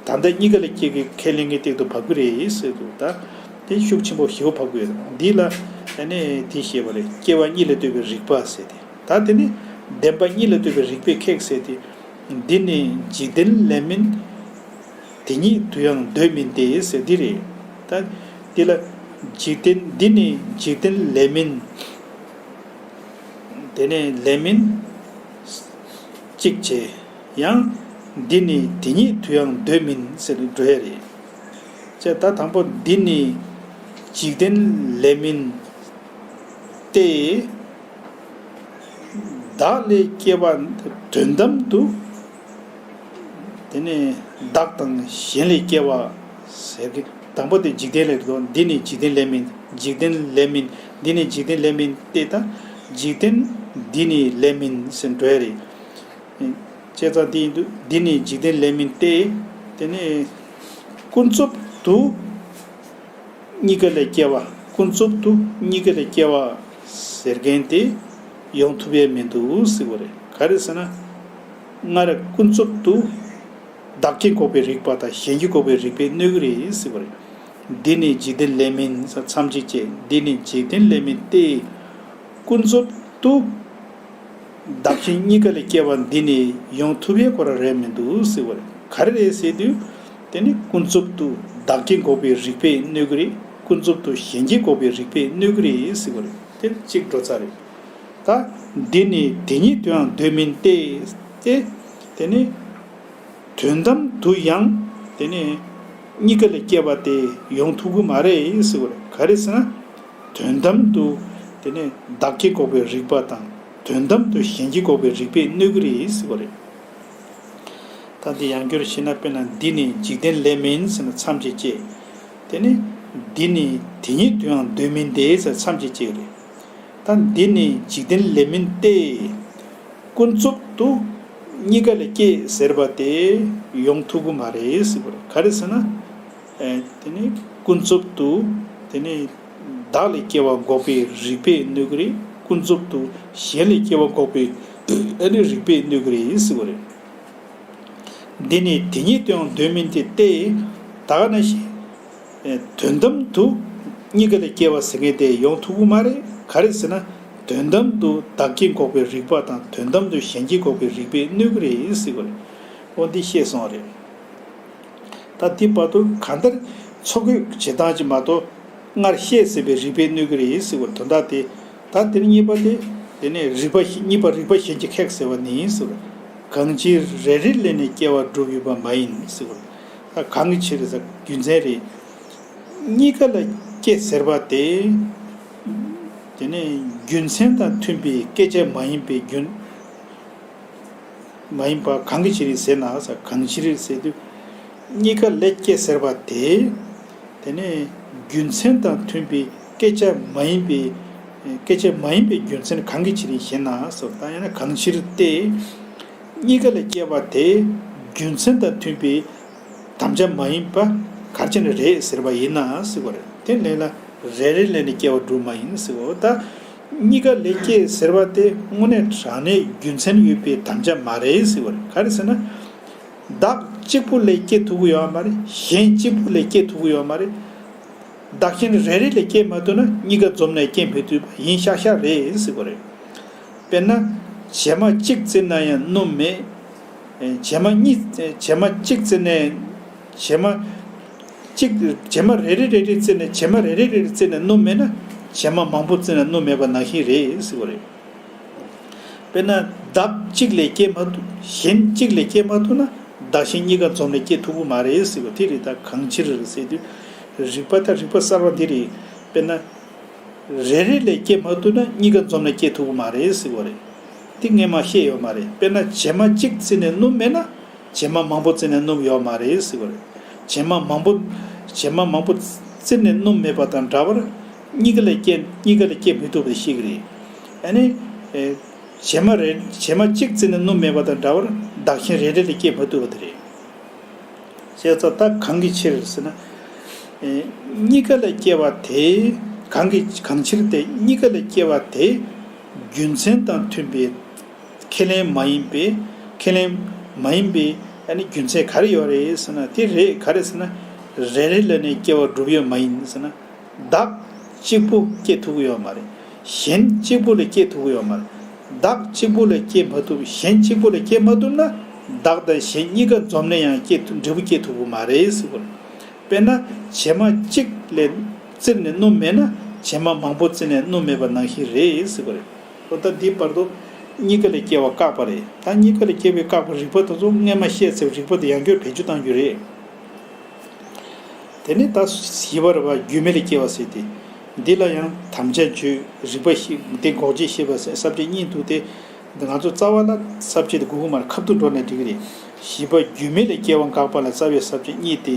ད་ལྟ་གཉིས་ཀ་ལས་སྐྱེ་གི་ཁས་ལེན་གྱི་སྟེང་དུ་བབས་ཀྱི་རེད་ཟེར་འདུག་ད་དེ་ཤུགས་ཆེན་པོ་ཞེ་པོ་བབས་ཀྱི་ཡོད། འདི་ལ་ཨ་ནི་དེ་བཤད་པ་རེད། སྐྱེ་བ་གཉིས་ལས་ལྟོས་པའི་རིགས་པ་ཟེར་ཏེ། ད་དེ་ནི་བདེན་པ་གཉིས་ལས་ལྟོས་པའི་རིགས་པས་ཁེགས་ཟེར་ཏེ། འདི་ནི་འཇིག་རྟེན་ལས་མིན། དེ་ཉིད་དུ་ཡང་འདོད་མིན་ཏེ་ཟེར་འདི་རེད། ད་འདི་ལ་འཇིག་རྟེན། འདི་ནི་འཇིག་རྟེན་ལས་མིན། དེ་ནས་ལས་མིན་གཅིག་བྱས། ཡང་འདི་ནི་དེ་ཉིད་དུ་ཡང་འདོད་མིན་ཟེར་འགྲོ་ཡ་རེད། ཅེས་ད་དང་པོ་འདི་ནི་འཇིག་རྟེན་ལས་མིན་ཏེ། བདག་ལས་སྐྱེ་བ་དོན་དམ་དུ་དེ་ནས་བདག་དང་གཞན་ལས་སྐྱེ་བ་ཟེར་གི། དང་པོ་དེ་འཇིག་རྟེན་ལས་འགྲོ། འདི་ནི་འཇིག་རྟེན་ལས་མིན། འཇིག་རྟེན་ལས་མིན། འདི་ནི་འཇིག་རྟེན་ལས་མིན་ཏེ། ད་འཇིག་རྟེན་འདི་ནི་ལས་མིན་ཟེར་འགྲོ་ཡ་རེད། བྱས་ཙང་འདི་ཡིན་དུས་འདི་ནི་འཇིག་རྟེན་ལས་མིན་ཏེ། དེ་ནས་ཀུན་རྫོབ་ཏུ་གཉིས་ཀ་ལས་སྐྱེ་བ། ཀུན་རྫོབ་ཏུ་གཉིས་ཀ་ལས་སྐྱེ་བ་ཟེར་མཁན་དེ་ཡོང་ཐུབ་ཡས་མི་འདུག་ཟེར་བ་རེད། ག་རེ་ཟེར་ན། སྔར་ཀུན་རྫོབ་ཏུ་བདག་སྐྱེ་འགོག་པའི་རིགས་པ་དང་གཞན་སྐྱེ་འགོག་པའི་རིགས་པས་གནོད་ཀྱི་རེད་ཟེར་བ་རེད། འདི་ནི་འཇིག་རྟེན་ལས་མིན་ཟེར་མཚམས་གཅིག་བཅད། འདི་ནི་འཇིག་རྟེན་ལས་མིན་ཏེ། ཀུན་རྫོབ་ཏུ། བདག་གཞན་གཉིས་ཀ་ལས་སྐྱེ་བ་འདི་ནི་ཡོང་ཐུབ་ཡས་ཁོ་རང་རེད་མི་འདུག་ཟེར་བ་རེད། ག་རེ་རེད་ཟེར་དུས། དེ་ནི་ཀུན་རྫོབ་ཏུ་བདག་སྐྱེ་འགོག་པའི་རིགས་པས་གནོད་ཀྱི་རེད། ཀུན་རྫོབ་ཏུ་གཞན་སྐྱེ་འགོག་པའི་རིགས་པས་གནོད་ཀྱི་རེད་ཟེར་བ་རེད། དེ་གཅིག་འགྲོ་ཚར་རེད། ད་འདི་ནི་དེ་ཉིད་དུ་ཡང་འདོད་མིན་ཏེ། ཏེ། དེ་ནི། དོན་དམ་དུ་ཡང་དེ་ནས་གཉིས་ཀ་ལས་སྐྱེ་བ་དེ་ཡོང་ཐུབ་ཀྱི་མ་རེད་ཟེར་བ་རེད། ག་རེ་ཟེར་ན། དོན་དམ་དུ་དེ་ནས་བདག་སྐྱེ་འགོག་པའི་རིགས་པ་དང་དོན་དམ་དུ་གཞན་སྐྱེ་འགོག་པའི་རིགས་པས་གནོད་ཀྱི་རེད་ཟེར་བ་རེད། ད་འདི་ཡང་བསྐྱར་བཤད་ན། དཔེར་ན་འདི་ནི་འཇིག་རྟེན་ལས་མིན་ཟེར་ན་མཚམས་གཅིག་བཅད། དེ་ནི་ འདི་ནི་དེ་ཉིད་དུའང་འདོད་མིན་ཏེ་ཟེར་མཚམས་གཅིག་གཅིག་རེད། ད་འདི་ནི་འཇིག་རྟེན་ལས་མིན་ཏེ། ཀུན་རྫོབ་ཏུ་གཉིས་ཀ་ལས་སྐྱེས་ཟེར་བ་དེ་ཡོང་ཐུབ་ཀྱི་མ་རེད་ཟེར་བ་རེད། ག་རེ་ཟེར་ན། ཨེ། དེ་ནི་ཀུན་རྫོབ་ཏུ། དེ་ནི་བདག་ལས་སྐྱེ་བ་འགོག་པའི་རིགས་པས་གནོད་ཀྱི་རེད། ཀུན་རྫོབ་ཏུ་གཞན་ལས་སྐྱེ་བ་འགོག་པའི་ཨ་ནི་རིགས་པས་གནོད་ཀྱི་རེད་ཟེར་བ་རེད། འདི་ནི་དེ་ཉིད་དུའང་འདོད་མིན་ཏེ། ད་ག་ནང་བཞིན། ཨེ། དོན་དམ་དུ་གཉིས་ཀ་ལས་སྐྱེ་བ་ཟེར་མཁན་དེ་ཡོང་ཐུབ་ཀྱི་མ་རེད། ག་རེ་ཟེར་ན། དོན་དམ་དུ་བདག་སྐྱེ་འགོག་པའི་རིགས་པ་དང་དོན་དམ་དུ་གཞན་སྐྱེ་འགོག་པའི་རིགས་པས་གནོད་ཀྱི་རེད་ཟེར་བ་རེད། འོ་འདི་ཤེས་སོང་རེད། ད་འདི་བར་དུ་གང་ལྟར་ཚོ་གོས་བྱེད་སྟངས་ཅིག་མ་གཏོགས་སྔར་བཤད་ཟིན་པའི་རིགས་པས་གནོད་ཀྱི་རེད་ཟེར་བའི་དོན་དག་དེ། ད་དེ་རིང་གཉིས་པ་དེ། དེ་ནས་རིགས་པ་གཉིས་པ་རིགས་པ་གཞན་གྱིས་ཁེགས་ཟེར་བ་ནི་ཟེར། གང་ཕྱིར་རེ་རེ་ལས་ནི་སྐྱེ་བ་སྒྲུབ་ཡོད་པ་མ་ཡིན་ཟེར། ད་གང་གི་ཕྱིར་ཟེར་རྒྱུ་མཚན་རེད། གཉིས་ཀ་ལ་སྐྱེ་ཟེར་བ་དེ། དེ་ནས་རྒྱུ་མཚན་དང་མཐུན་པའི་སྐད་ཆ་མ་ཡིན་པའི་རྒྱུན། མ་ཡིན་པ་གང་གི་ཕྱིར་ཡིན་ཟེར་ན་ཟེར། གང་ཕྱིར་ཟེར་དུས། གཉིས་ཀ་ལས་སྐྱེ་ཟེར་བ་དེ། དེ་ནས་རྒྱུ་མཚན་དང་མཐུན་པའི་སྐད་ཆ་མ་ཡིན་པའི། སྐད་ཆ་མ་ཡིན་པའི་རྒྱུ་མཚན་གང་གི་ཕྱིར་ཡིན་ཞེ་ན་ཟེར། ད་ཡང་ན་གང་ཕྱིར་ཏེ། གཉིས་ཀ་ལས་སྐྱེ་བ་དེ་རྒྱུ་མཚན་དང་མཐུན་པའི་དམ་བཅའ་མ་ཡིན་པ་ག་རེ་བྱས་ནས་རེད་ཟེར་བ་ཡིན་ན་ཟེར་བ་རེད། དེ་ལས་ལ་རེ་རེ་ལས་ནི་སྐྱེ་བ་སྒྲུབ་མ་ཡིན་ཟེར་བ། ད་གཉིས་ཀ་ལས་སྐྱེ་ཟེར་བ་དེ་དངོས་གནས་དྲང་གནས་རྒྱུ་མཚན་ཡོད་པའི་དམ་བཅའ་མ་རེད་ཟེར་བ་རེད། ག་རེ་ཟེར་ན། བདག་གཅིག་པུ་ལས་སྐྱེ་ཐུབ་ཀྱི་ཡོད་མ་རེད། གཞན་གཅིག་པུ་ལས་སྐྱེ་ཐུབ་ཀྱི་ཡོད་མ་རེད། བདག་གཞན་རེ་རེ་ལས་སྐྱེ་མ་ཐུབ་ན་གཉིས་ཀ་འཛོམས་ནས་སྐྱེ་མི་ཐུབ་པ་ཡིན་ཤག་ཤག་རེད་ཟེར་བ་རེད། དཔེར་ན། བྱེ་མ་གཅིག་བཙིར་ན་ཡང་སྣུམ་མེད། བྱེ་མ་གཉིས། བྱེ་མ་གཅིག་བཙིར་ནས། བྱེ་མ་གཅིག་བྱེ་མ་རེ་རེ་རེ་རེ་བཙིར་ནས། བྱེ་མ་རེ་རེ་རེ་རེ་བཙིར་ནས་སྣུམ་མེད་ན། བྱེ་མ་མང་པོ་བཙིར་ནས་སྣུམ་མེད་པ་ནང་བཞིན་རེད་ཟེར་བ་རེད། དཔེར་ན། བདག་གཅིག་ལས་སྐྱེ་མ་ཐུབ། གཞན་གཅིག་ལས་སྐྱེ་མ་ཐུབ་ན། བདག་གཞན་གཉིས་ཀ་འཛོམས་ནས་སྐྱེ་ཐུབ་ཀྱི་མ་རེད་ཟེར་བ་དེ་རེད། ད་གང་ཕྱིར་ཟེར་དུས། རིགས་པ་དང་རིགས་པ་གསར་བ་འདི་རེད། དཔེར་ན། རེ་རེ་ལས་སྐྱེ་མ་ཐུབ་ན་གཉིས་ཀ་འཛོམས་ནས་སྐྱེ་ཐུབ་ཀྱི་མ་རེད་ཟེར་བ་རེད། དེ་སྔས་མ་བཤད་ཡོད་མ་རེད། དཔེར་ན་བྱེ་མ་གཅིག་བཙིར་ནས་སྣུམ་མེད་ན། བྱེ་མ་མང་པོ་བཙིར་ནས་སྣུམ་ཡོད་མ་རེད་ཟེར་བ་རེད། བྱེ་མ་མང་པོ། བྱེ་མ་མང་པོ་བཙིར་ནས་སྣུམ་མེད་པ་དང་འདྲ་བར། གཉིས་ཀ་ལས་སྐྱེ། གཉིས་ཀ་ལས་སྐྱེ་མི་ཐུབ་པ་ཞིག་རེད། ཨ་ནི། ཨེ། བྱེ་མ་རེ། བྱེ་མ་གཅིག་བཙིར་ནས་སྣུམ་མེད་པ་དང་འདྲ་བར་བདག་གཞན་རེ་རེ་ལས་སྐྱེ་མི་ཐུབ་པ་དེ་རེད། བྱས་ཙང་ད་གང་གི་ཕྱིར་ཟེར་ན། ཨེ། གཉིས་ཀ་ལས་སྐྱེ་བ་དེ། གང་གི། གང་ཕྱིར་ཏེ། གཉིས་ཀ་ལས་སྐྱེ་བ་དེ་རྒྱུ་མཚན་དང་མཐུན་པའི་ཁས་ལེན་མ་ཡིན་པའི། ཁས་ལེན་མ་ཡིན་པའི་ཨ་ནི་རྒྱུ་མཚན་ག་རེ་ཡོད་རེད་ཟེར་ན། དེ་རེད། ག་རེ་ཟེར་ན། རེ་རེ་ལས་ནི་སྐྱེ་བ་སྒྲུབ་ཡོད་མ་ཡིན་ཟེར་ན། བདག་གཅིག་པུ་སྐྱེ་ཐུབ་ཀྱི་ཡོད་མ་རེད། གཞན་གཅིག་པུ་ལས་སྐྱེ་ཐུབ་ཀྱི་ཡོད་མ་རེད། བདག་གཅིག་པུ་ལས་སྐྱེ་མ་ཐུབ། གཞན་གཅིག་པུ་ལས་སྐྱེ་མ་ཐུབ་ན། བདག་དང་གཞན་གཉིས་ཀ་འཛོམས་ནས་ཡང་སྐྱེ་ཐུབ། འབྲས་བུ་སྐྱེ་ཐུབ་ཀྱི་མ་རེད་ཟེར་བ་རེད། དཔེར་ན། བྱེ་མ་གཅིག་ལས་བཙིར་ནས་སྣུམ་མེད་ན། བྱེ་མ་མང་པོ་བཙིར་ནས་སྣུམ་མེད་པ་ནང་བཞིན་རེད་ཟེར་བ་རེད། འོ་ད་འདི་བར་དུ་གཉིས་ཀ་ལས་སྐྱེ་བ་བཀག་པ་རེད། ད་གཉིས་ཀ་ལས་སྐྱེ་བའི་བཀག་པ་རིགས་པ་དེ་ཚོ་སྔས་མ་བཤད་ཚར་བའི་རིགས་པ་དེ་ཡང་བསྐྱར་བེད་སྤྱོད་གཏང་རྒྱུ་རེད། དེ་ནས་ད་བཞི་པ་རེད་པ། རྒྱུ་མེད་ལས་སྐྱེ་བ་ཟེར་ཏེ། འདི་ལ་ཡང་དམ་བཅའ་བརྗོད། རིགས་པ་བཤད། དེ་འགོག་བྱེད་བཤད་པ་ཟེར་ས་བཅད་གཉིས་འདུག་སྟེ། འདི་ང་ཚོ་རྩ་བ་ལ་ས་བཅད་དེ་དགོས་ཀྱི་མ་རེད། ཁ་ཐུག་འགྲོ་ནས་འགྲིག་གི་རེད། བཞི་པ་རྒྱུ་མེད་ལས་སྐྱེ་བ་འགག་པ་ལ་རྩ་བའི་ས་བཅད་གཉིས་ཏེ།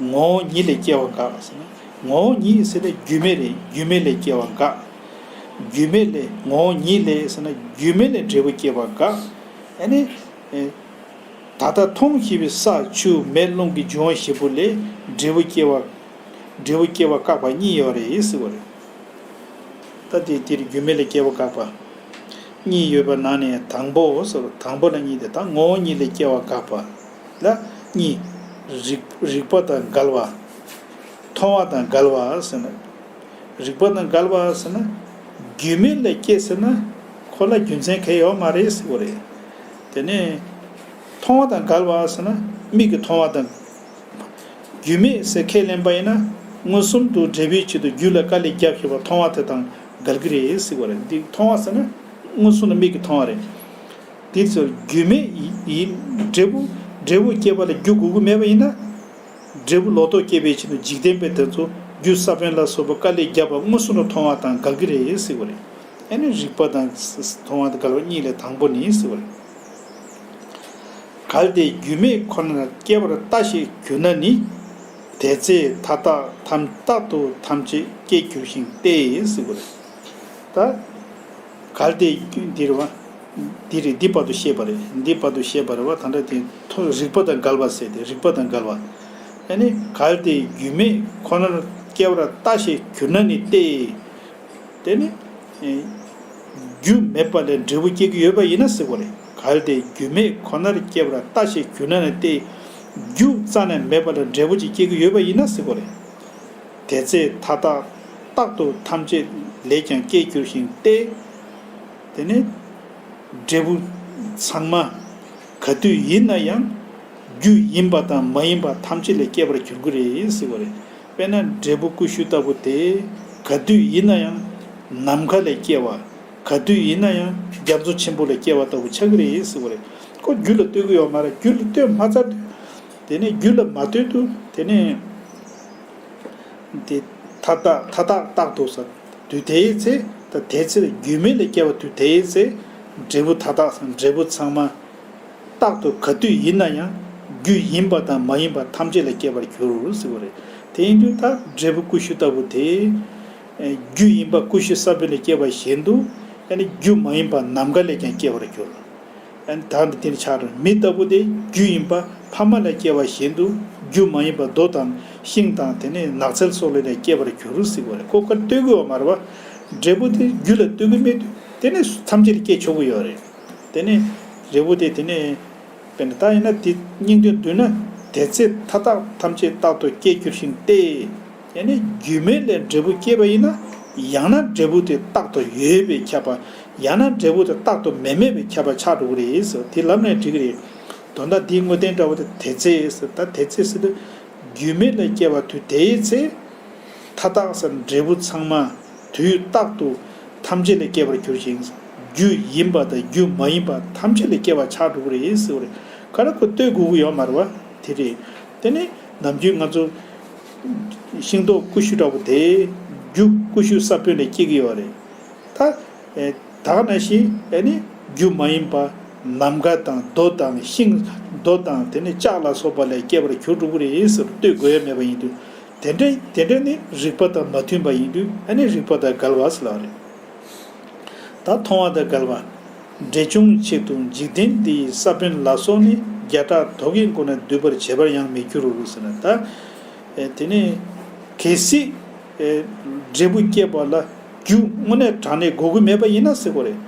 ངོ་བོ་ཉིད་ལས་སྐྱེ་བ་འགག་ཟེར་ན། ངོ་བོ་ཉིད་ཟེར་ན་རྒྱུ་མེད་རེད། རྒྱུ་མེད་ལས་སྐྱེ་བ་འགག་རྒྱུ་མེད་ལས། ངོ་བོ་ཉིད་ལས་ཟེར་ན་རྒྱུ་མེད་ལས་འབྲས་བུ་སྐྱེ་བ་འགག་ཨ་ནི། ཨེ། ད་ལྟ་མཐོང་བཞིན་པའི་ས་ཆུ་མེ་རླུང་གི་འབྱུང་བ་བཞི་པོ་ལས་འབྲས་བུ་སྐྱེ་བ། འབྲས་བུ་སྐྱེ་བ་བཀག་པ་གཉིས་ཡོད་རེད་ཟེར་བ་རེད། ད་དེ་འདིར་རྒྱུ་མེད་ལས་སྐྱེ་བ་བཀག་པ་གཉིས་ཡོད་པ་ནང་ནས་དང་པོ་ཟེར། དང་པོ་ལ་གཉིས་ཏེ། ད་ངོ་བོ་ཉིད་ལས་སྐྱེ་བ་བཀག་པ་ལ་གཉིས། རིགས། རིགས་པ་དང་འགལ་བ། མཐོང་བ་དང་འགལ་བ་ཟེར་ན། རིགས་པ་དང་འགལ་བ་ཟེར་ན། རྒྱུ་མེད་ལས་སྐྱེ་ཟེར་ན། ཁོ་ལ་རྒྱུ་མཚན་གང་ཡང་ཡོད་མ་རེད་ཟེར་བ་རེད། དེ་ནས་མཐོང་བ་དང་འགལ་བ་ཟེར་ན། མིག་གིས་མཐོང་བ་དང་། རྒྱུ་མེད་ཟེར་ཁས་ལེན་པ་ཡིན་ན། མངོན་སུམ་དུ་འབྲས་བུའི་ཆེད་དུ་རྒྱུ་ལ་དཀའ་ལས་བརྒྱབ་བཞག་པ་མཐོང་བ་དེ་དང་འགལ་གྱི་རེད་ཟེར་བ་རེད། འདི་མཐོང་བ་ཟེར་ན་མངོན་སུམ་དུ་མིག་གིས་མཐོང་བ་རེད། དེ་ཚོ་རྒྱུ་མེད་ཡིན། འབྲས་བུ། འབྲས་བུ་སྐྱེད་པ་ལ་རྒྱུ་དགོས་ཀྱི་མེད་པ་ཡིན་ན། འབྲས་བུ་ལོག་རྟོག་སྐྱེད་པའི་ཆེད་དུ་འཇིག་རྟེན་པས་དེ་ཚོ་རྒྱུ་ས་བོན་ལ་སོགས་པ་དཀའ་ལས་བརྒྱབ་པ་མངོན་སུམ་དུ་མཐོང་བ་དང་འགལ་གྱི་རེད་ཟེར་བ་རེད། ཨ་ནི་རིགས་པ་དང་མཐོང་བ་དང་འགལ་བ་གཉིས་ལས་དང་པོ་ནི་ཟེར་བ་རེད། གལ་ཏེ་རྒྱུ་མེད་ཁོ་ནར་སྐྱེ་བར་ལྟ་ཞེས་གྱུར་ན་ནི། དེ་ཚེ་མཐའ་དག་ཐམས་རྟག་ཏུ་ཐམས་ཅད་སྐྱེ་འགྱུར་ཞིང་སྟེ་ཟེར་བ་རེད། ད་གལ་ཏེ་འདི་རེད་བ། འདི་རེད། འདི་བར་དུ་བཤད་པ་རེད། འདི་བར་དུ་བཤད་པ་རེད་བ། ད་ལྟ་དེ་ཐོ་རིགས་པ་དང་འགལ་བ་ཟེར་ཏེ། རིགས་པ་དང་འགལ་བ། ཨ་ནི་གལ་ཏེ་རྒྱུ་མེད་ཁོ་ནར་སྐྱེ་བར་ལྟ་ཞེས་གྱུར་ན་ནི་སྟེ། དེ་ནི། ཨེ། རྒྱུ་མེད་པ་ལས་འབྲས་བུ་སྐྱེ་གི་ཡོད་པ་ཡིན་ན་ཟེར་བ་རེད། གལ་ཏེ་རྒྱུ་མེད་ཁོ་ནར་སྐྱེ་བར་ལྟ་ཞེས་གྱུར་ན་ནི་སྟེ། རྒྱུ་རྩ་ནས་མེད་པ་ལས་འབྲས་བུ་ཅིག་སྐྱེ་གི་ཡོད་པ་ཡིན་ན་ཟེར་བ་རེད། དེ་ཚེ་མཐའ་དག་རྟག་ཏུ་ཐམས་ཅད་ལས་ཀྱང་སྐྱེ་འགྱུར་ཞིང་སྟེ། དེ་ནི། འབྲས་བུ་ཚང་མ་ག་དུས་ཡིན་ན་ཡང་རྒྱུ་ཡིན་པ་དང་མ་ཡིན་པ་ཐམས་ཅད་ལས་སྐྱེ་བར་འགྱུར་གྱི་རེད་ཟེར་བ་རེད། དཔེར་ན་འབྲས་བུ་ཀུ་ཤུ་ལྟ་བུ་དེ་ག་དུས་ཡིན་ན་ཡང་ནམ་མཁའ་ལས་སྐྱེ་བ། ག་དུས་ཡིན་ན་ཡང་རྒྱ་མཚོ་ཆེན་པོ་ལས་སྐྱེ་བ་ལྟ་བུ་ཆགས་ཀྱི་རེད་ཟེར་བ་རེད། ཁོ་རྒྱུ་ལ་ལྟོས་ཀྱི་ཡོད་མ་རེད། རྒྱུ་ལ་ལྟོས་མ་ཚར་དུས། དེ་ནས་རྒྱུ་ལ་མ་ལྟོས་དུས་དེ་ནས། དེ་མཐའ་དག་མཐའ་དག་རྟག་ཏུ་ཟེར། དུས་དེའི་ཚེ། ད་དེ་ཚེ་རྒྱུ་མེད་ལས་སྐྱེ་བ་དུས་དེའི་ཚེ། འབྲས་བུ་མཐའ་དག་ཟེར། འབྲས་བུ་ཚང་མ་རྟག་ཏུ་ག་དུས་ཡིན་ན་ཡང་རྒྱུ་ཡིན་པ་དང་མ་ཡིན་པ་ཐམས་ཅད་ལས་སྐྱེ་བར་འགྱུར་ཟེར་བ་རེད། དེ་ཡིན་དུས་ད་འབྲས་བུ་ཀུ་ཤུ་ལྟ་བུ་དེ། ཨེ། རྒྱུ་ཡིན་པ་ཀུ་ཤུ་ས་བོན་ལས་སྐྱེ་བ་བཞིན་དུ། ཨ་ནི་རྒྱུ་མ་ཡིན་པ་ནམ་མཁའ་ལས་ཀྱང་སྐྱེ་བར་འགྱུར། ཨ་ནི་ད་འདི་དེར་ཆགས་རུང་མི་ལྟ་བུ་དེ་རྒྱུ་ཡིན་པ་ཕ་མ་ལས་སྐྱེ་བ་བཞིན་དུ་རྒྱུ་མ་ཡིན་པ་རྡོ་དང་ཤིང་དང་དེ་ནས་ནགས་ཚལ་སོགས་ལས་ནས་སྐྱེ་བར་འགྱུར་ཟེར་བ་རེད། ཁོ་ཁར་ལྟོས་དགོས་པ་མ་རེད་བ། འབྲས་བུ་དེ་རྒྱུ་ལ་ལྟོས་ཀྱི་མེད་དུས་དེ་ནས་ཐམས་ཅད་སྐྱེ་ཆོག་གི་ཡོད་རེད། དེ་ནས་འབྲས་བུ་དེ་དེ་ནས། དཔེར་ན་ད་ཡིན་ན་དེ་སྙིང་དོན་བསྡུས་ན། དེ་ཚེ་མཐའ་དག་ཐམས་ཅད་རྟག་ཏུ་སྐྱེ་འགྱུར་ཞིང་སྟེ། ཡང་ན་རྒྱུ་མེད་ལས་འབྲས་བུ་སྐྱེས་པ་ཡིན་ན། ཡང་ན་འབྲས་བུ་དེ་རྟག་ཏུ་ཡོད་པས་ཁྱབ་པ། ཡང་ན་འབྲས་བུ་དེ་རྟག་ཏུ་མེད་མེད་པས་ཁྱབ་པ་ཆགས་འགྲོ་གི་རེད་ཟེར། དེ་ལབ་ནས་འགྲིག་གི་རེད། དོན་དག་འདིའི་དངོས་བསྟན་འདྲ་བོ་དེ་དེ་ཚེ་ཟེར། ད་དེ་ཚེ་ཟེར་དུས་རྒྱུ་མེད་ལས་སྐྱེ་བ་དུས་དེའི་ཚེ། མཐའ་དག་ཟེར། འབྲས་བུ་ཚང་མ་དུས་རྟག་ཏུ་ཐམས་ཅད་ལས་སྐྱེ་བར་འགྱུར་ཞིང་། རྒྱུ་ཡིན་པ་དང་རྒྱུ་མ་ཡིན་པ་ཐམས་ཅད་ལས་སྐྱེ་བ་ཆགས་འགྲོ་གི་རེད་ཟེར་བ་རེད། ག་རེ་ཁོ་ལྟོས་དགོས་ཀྱི་ཡོད་མ་རེད་བ། དེ་རེད། དེ་ནི་ནམ་རྒྱུན་ང་ཚོ་ཤིང་ཏོག་ཀུ་ཤུ་འདྲ་བོ་དེ་རྒྱུ་ཀུ་ཤུ་ས་བོན་ལས་སྐྱེ་གི་ཡོད་རེད། ད། ཨེ། ད་ག་ནང་བཞིན་ཨེ་ནི་རྒྱུ་མ་ཡིན་པ་ནམ་མཁའ་དང་རྡོ་དང་ཤིང་། རྡོ་དང་དེ་ནི་ལྕགས་ལ་སོགས་པ་ལས་སྐྱེ་བར་འགྱུར་འགྲོ་གི་རེད་ཟེར་ལྟོས་དགོས་ཡ་མེད་པ་ཡིན་དུས། དེ་འདྲ་དེ་འདྲ་ནི་རིགས་པ་དང་མ་མཐུན་པ་ཡིན་དུས་ཨ་ནི་རིགས་པ་དང་འགལ་བ་ཟེར་ལབ་རེད། ད་མཐོང་བ་དང་འགལ་བ། འབྲས་བྱུང་ཆེད་དུ་འཇིག་རྟེན་འདི་ཡི་ས་བོན་ལ་སོགས་ནི། བརྒྱ་ཕྲག་དག་གི་སྒོ་ནས་འདུས་པར་བྱེད་པར་ཡང་མི་འགྱུར་རོ་ཟེར་ན། ད། ཨེ། དེ་ནི་གལ་སྲིད། ཨེ། འབྲས་བུ་སྐྱེད་པ་ལ་རྒྱུ་དངོས་གནས་དྲང་གནས་དགོས་ཀྱི་མེད་པ་ཡིན་ན་ཟེར་དགོས་རེད།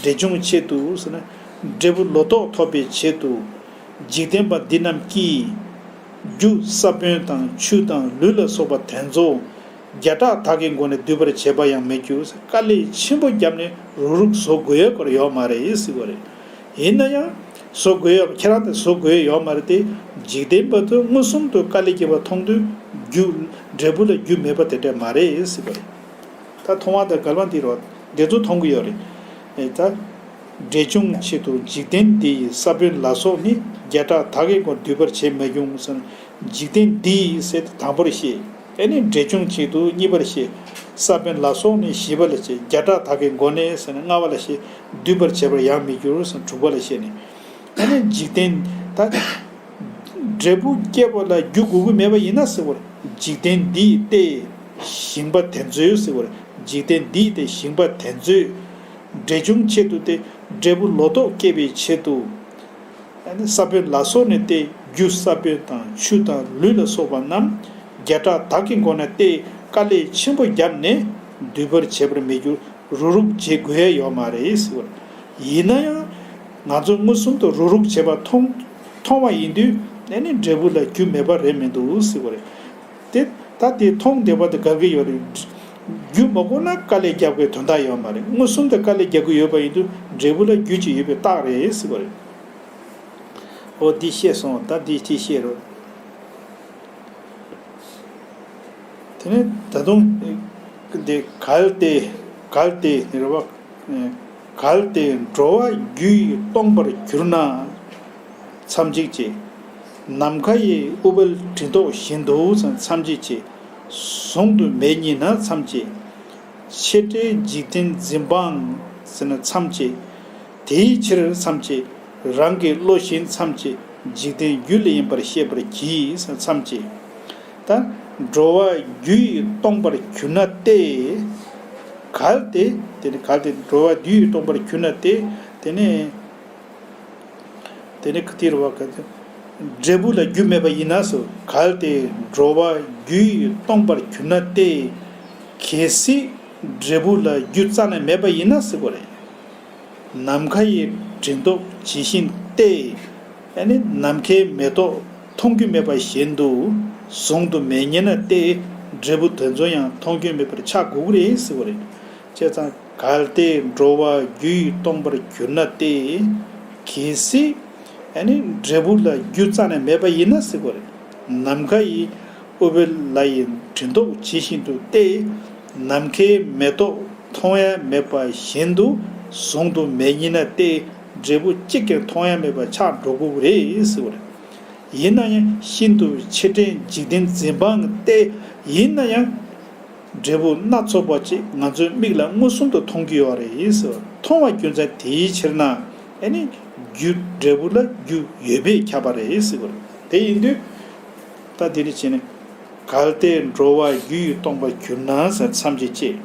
འབྲས་བྱུང་ཆེད་དུ་ཟེར་ན། འབྲས་བུ་ལོ་ཏོག་ཐོབ་པའི་ཆེད་དུ། འཇིག་རྟེན་པ་འདི་རྣམས་ཀྱིས། རྒྱུ་ས་བོན་དང་ཆུ་དང་ལུད་ལ་སོགས་པ་དེ་ཚོ། བརྒྱ་ཕྲག་དག་གི་སྒོ་ནས་འདུས་པར་བྱེད་པ་ཡང་མི་འགྱུར། དཀའ་ལས་ཆེན་པོ་བརྒྱབ་ནས་རུག་རུག་བཟོ་དགོས་ཡ་སྐོར་ཡོད་མ་རེད་ཟེར་བ་རེད། ཡིན་ན་ཡང་བཟོ་དགོས་ཡ། ཁྱེད་རང་དེ་བཟོ་དགོས་ཡ་ཡོད་མ་རེད་དེ། འཇིག་རྟེན་པ་ཚོས་མངོན་སུམ་དུ་དཀའ་ལས་བརྒྱབ་པ་མཐོང་དུས་རྒྱུ། འབྲས་བུ་ལ་རྒྱུ་མེད་པ་དེ་འདྲ་མ་རེད་ཟེར་བ་རེད། ད་མཐོང་བ་དང་འགལ་བ་འདི་རོ། འདི་ཚོ་མཐོང་གི་ཡོད་རེད། ཨེ། ད། འབྲས་བྱུང་ཆེད་དུ་འཇིག་རྟེན་འདི་ཡི་ས་བོན་ལ་སོགས་ནི། བརྒྱ་ཕྲག་དག་གི་སྒོ་འདུས་པར་བྱེད་མི་འགྱུར་ཟེར། འཇིག་རྟེན་འདི་ཡི་ཟེར་ཏེ་དང་པོར་བཤད། ཨེ་ནི་འབྲས་བྱུང་ཆེད་དུ་གཉིས་པར་བཤད། ས་བོན་ལ་སོགས་ནི་བཞི་པ་ལ་བཤད། བརྒྱ་ཕྲག་དག་གི་སྒོ་ནས་ཟེར་ནས་ལྔ་པ་ལ་བཤད། འདུས་པར་བྱེད་པར་ཡང་མི་འགྱུར་ཟེར་དྲུག་པ་ལ་བཤད་ནས། ཨེ་ནི་འཇིག་རྟེན་ད། འབྲས་བུ་སྐྱེད་པ་ལ་རྒྱུ་དགོས་ཀྱི་མེད་པ་ཡིན་ན་ཟེར་བ་རེད། འཇིག་རྟེན་འདི་ཡི་སྟེ་ཞིང་པ་དེ་ཚོའི་ཟེར་བ་རེད། འཇིག་རྟེན་འདི་ཡི་སྟེ་ཞིང་པ་དེ་ཚོས། འབྲས་བྱུང་ཆེད་དུ་སྟེ། འབྲས་བུ་ལོ་ཏོག་སྐྱེད་པའི་ཆེད་དུ། ཨ་ནི་ས་བོན་ལ་སོགས་ནས་ཏེ། རྒྱུ་ས་བོན་དང་ཆུ་དང་ལུད་ལ་སོགས་པ་རྣམས་བརྒྱ་ཕྲག་དག་གི་སྒོ་ནས་ཏེ་དཀའ་ལས་ཆེན་པོ་བརྒྱབ་ནས་འདུས་པར་བྱེད་པར་མི་འགྱུར། རུག་རུག་བྱེད་དགོས་ཡ་ཡོད་མ་རེད་ཟེར་བ། ཡིན་ན་ཡང་ང་ཚོ་མངོན་སུམ་དུ་རུག་རུག་བྱེད་པ་མཐོང་མཐོང་བ་ཡིན་དུས་ཨ་ནི་འབྲས་བུ་ལ་རྒྱུ་མེད་པ་རེད་མི་འདུག་ཟེར་བ་རེད། དེ་ད་དེ་མཐོང་བདེ་བ་དེ་དགའ་གི་ཡོད་རེད། རྒྱུ་མ་དགོས་ན་དཀའ་ལས་རྒྱབ་དགོས་དོན་དག་ཡོད་མ་རེད། མངོན་སུམ་དུ་དཀའ་ལས་རྒྱག་གི་ཡོད་པ་ཡིན་དུས་འབྲས་བུ་ལ་རྒྱུ་ཅིག་ཡོད་པའི་རྟགས་རེད་ཟེར་བ་རེད། འོ་འདི་ཤེས་སོང་། ད་འདི་ཅིག་ཤེས་རོགས། དེ་ནས་ད་དུང་འདི་གལ་ཏེ་གལ་ཏེ་རེད་བ། གལ་ཏེ་འགྲོ་བ་རྒྱུ་ཡིས་སྟོང་པར་གྱུར་ན། མཚམས་གཅིག་བྱེད། ནམ་མཁའ་ཡི་ཨུཏྤལ་གྲི་མདོག་བཞིན་དུ་མཚམས་གཅིག་བྱེད། ཟུང་དུ་མེད་ཉིད་ན་མཚམས་བཅད། ཆེ་བྲེ་འཇིག་རྟེན་འཛིན་པའང་ཟེར་ན་མཚམས་བཅད། དེའི་ཕྱིར་མཚམས་བཅད། རང་གི་བློ་བཞིན་མཚམས་བཅད། འཇིག་རྟེན་རྒྱུ་ལས་ཡིན་པར་ཤེས་པར་གྱིས་ཟེར་མཚམས་བཅད། ད་འགྲོ་བ་རྒྱུ་ཡིས་སྟོང་པར་གྱུར་ན་སྟེ། གལ་ཏེ། དེ་ནི་གལ་ཏེ་འགྲོ་བ་རྒྱུ་ཡིས་སྟོང་པར་གྱུར་ན་སྟེ། དེ་ནི། དེ་ནི་ག་དེ་རེད་བ། གལ་ཏེ་འབྲས་བུ་ལ་རྒྱུ་མེད་པ་ཡིན་ན་ཟེར། གལ་ཏེ་འགྲོ་བ་རྒྱུ་ཡིས་སྟོང་པར་གྱུར་ན་སྟེ། གལ་སྲིད་འབྲས་བུ་ལ་རྒྱུ་རྩ་ནས་མེད་པ་ཡིན་ན་ཟེར་བ་རེད། ནམ་མཁའ་ཡི་དྲན་རྟོག་ཇི་བཞིན་ཏེ། ཨ་ནི་ནམ་མཁའི་མེ་ཏོག་མཐོང་རྒྱུ་མེད་པ་བཞིན་དུ་གཟུང་དུ་མེད་ཉིད་ན་སྟེ། འབྲས་བུ་དེ་ཚོ་ཡང་མཐོང་རྒྱུ་མེད་པར་ཆགས་དགོས་ཀྱི་རེད་ཟེར་བ་རེད། བྱས་ཙང་གལ་ཏེ་འགྲོ་བ་རྒྱུ་ཡིས་སྟོང་པར་གྱུར་ན་སྟེ། གལ་སྲིད་ཨ་ནི་འབྲས་བུ་ལ་རྒྱུ་རྩ་ནས་མེད་པ་ཡིན་ན་ཟེར་བ་རེད། ནམ་མཁའ་ཡི་ཨུཏྤལ་ལ་ཡི་དྲན་རྟོག་ཇི་བཞིན་དུ་སྟེ། ནམ་མཁའི་མེ་ཏོག་མཐོང་ཡ་མེད་པ་བཞིན་དུ་གཟུང་དུ་མེད་ཉིད་ན་སྟེ། འབྲས་བུ་གཅིག་ཀྱང་མཐོང་ཡ་མེད་པ་ཆགས་འགྲོ་དགོས་ཀྱི་རེད་ཟེར་བ་རེད། ཡིན་ན་ཡང་ཤིན་ཏུ་ཆེ་ཕྲའི་འཇིག་རྟེན་འཛིན་པའང་སྟེ། ཡིན་ན་ཡང་འབྲས་བུ་སྣ་ཚོགས་པ་ཅིག་ང་ཚོའི་མིག་ལ་མངོན་སུམ་དུ་མཐོང་གི་ཡོད་རེད་ཟེར། མཐོང་བ་རྒྱུ་མཚན་དེའི་ཕྱིར་ན། ཨ་ནི་རྒྱུ་འབྲས་བུ་ལ་རྒྱུ་ཡོད་པས་ཁྱབ་པ་རེད་ཟེར་བ་རེད། དེ་ཡིན་དུས། ད་དེ་ནི་བྱས་ནས། གལ་ཏེ་འགྲོ་བ་རྒྱུ་ཡིས་སྟོང་པར་གྱུར་ན་ཟེར་མཚམས་བཅད་ཅེས།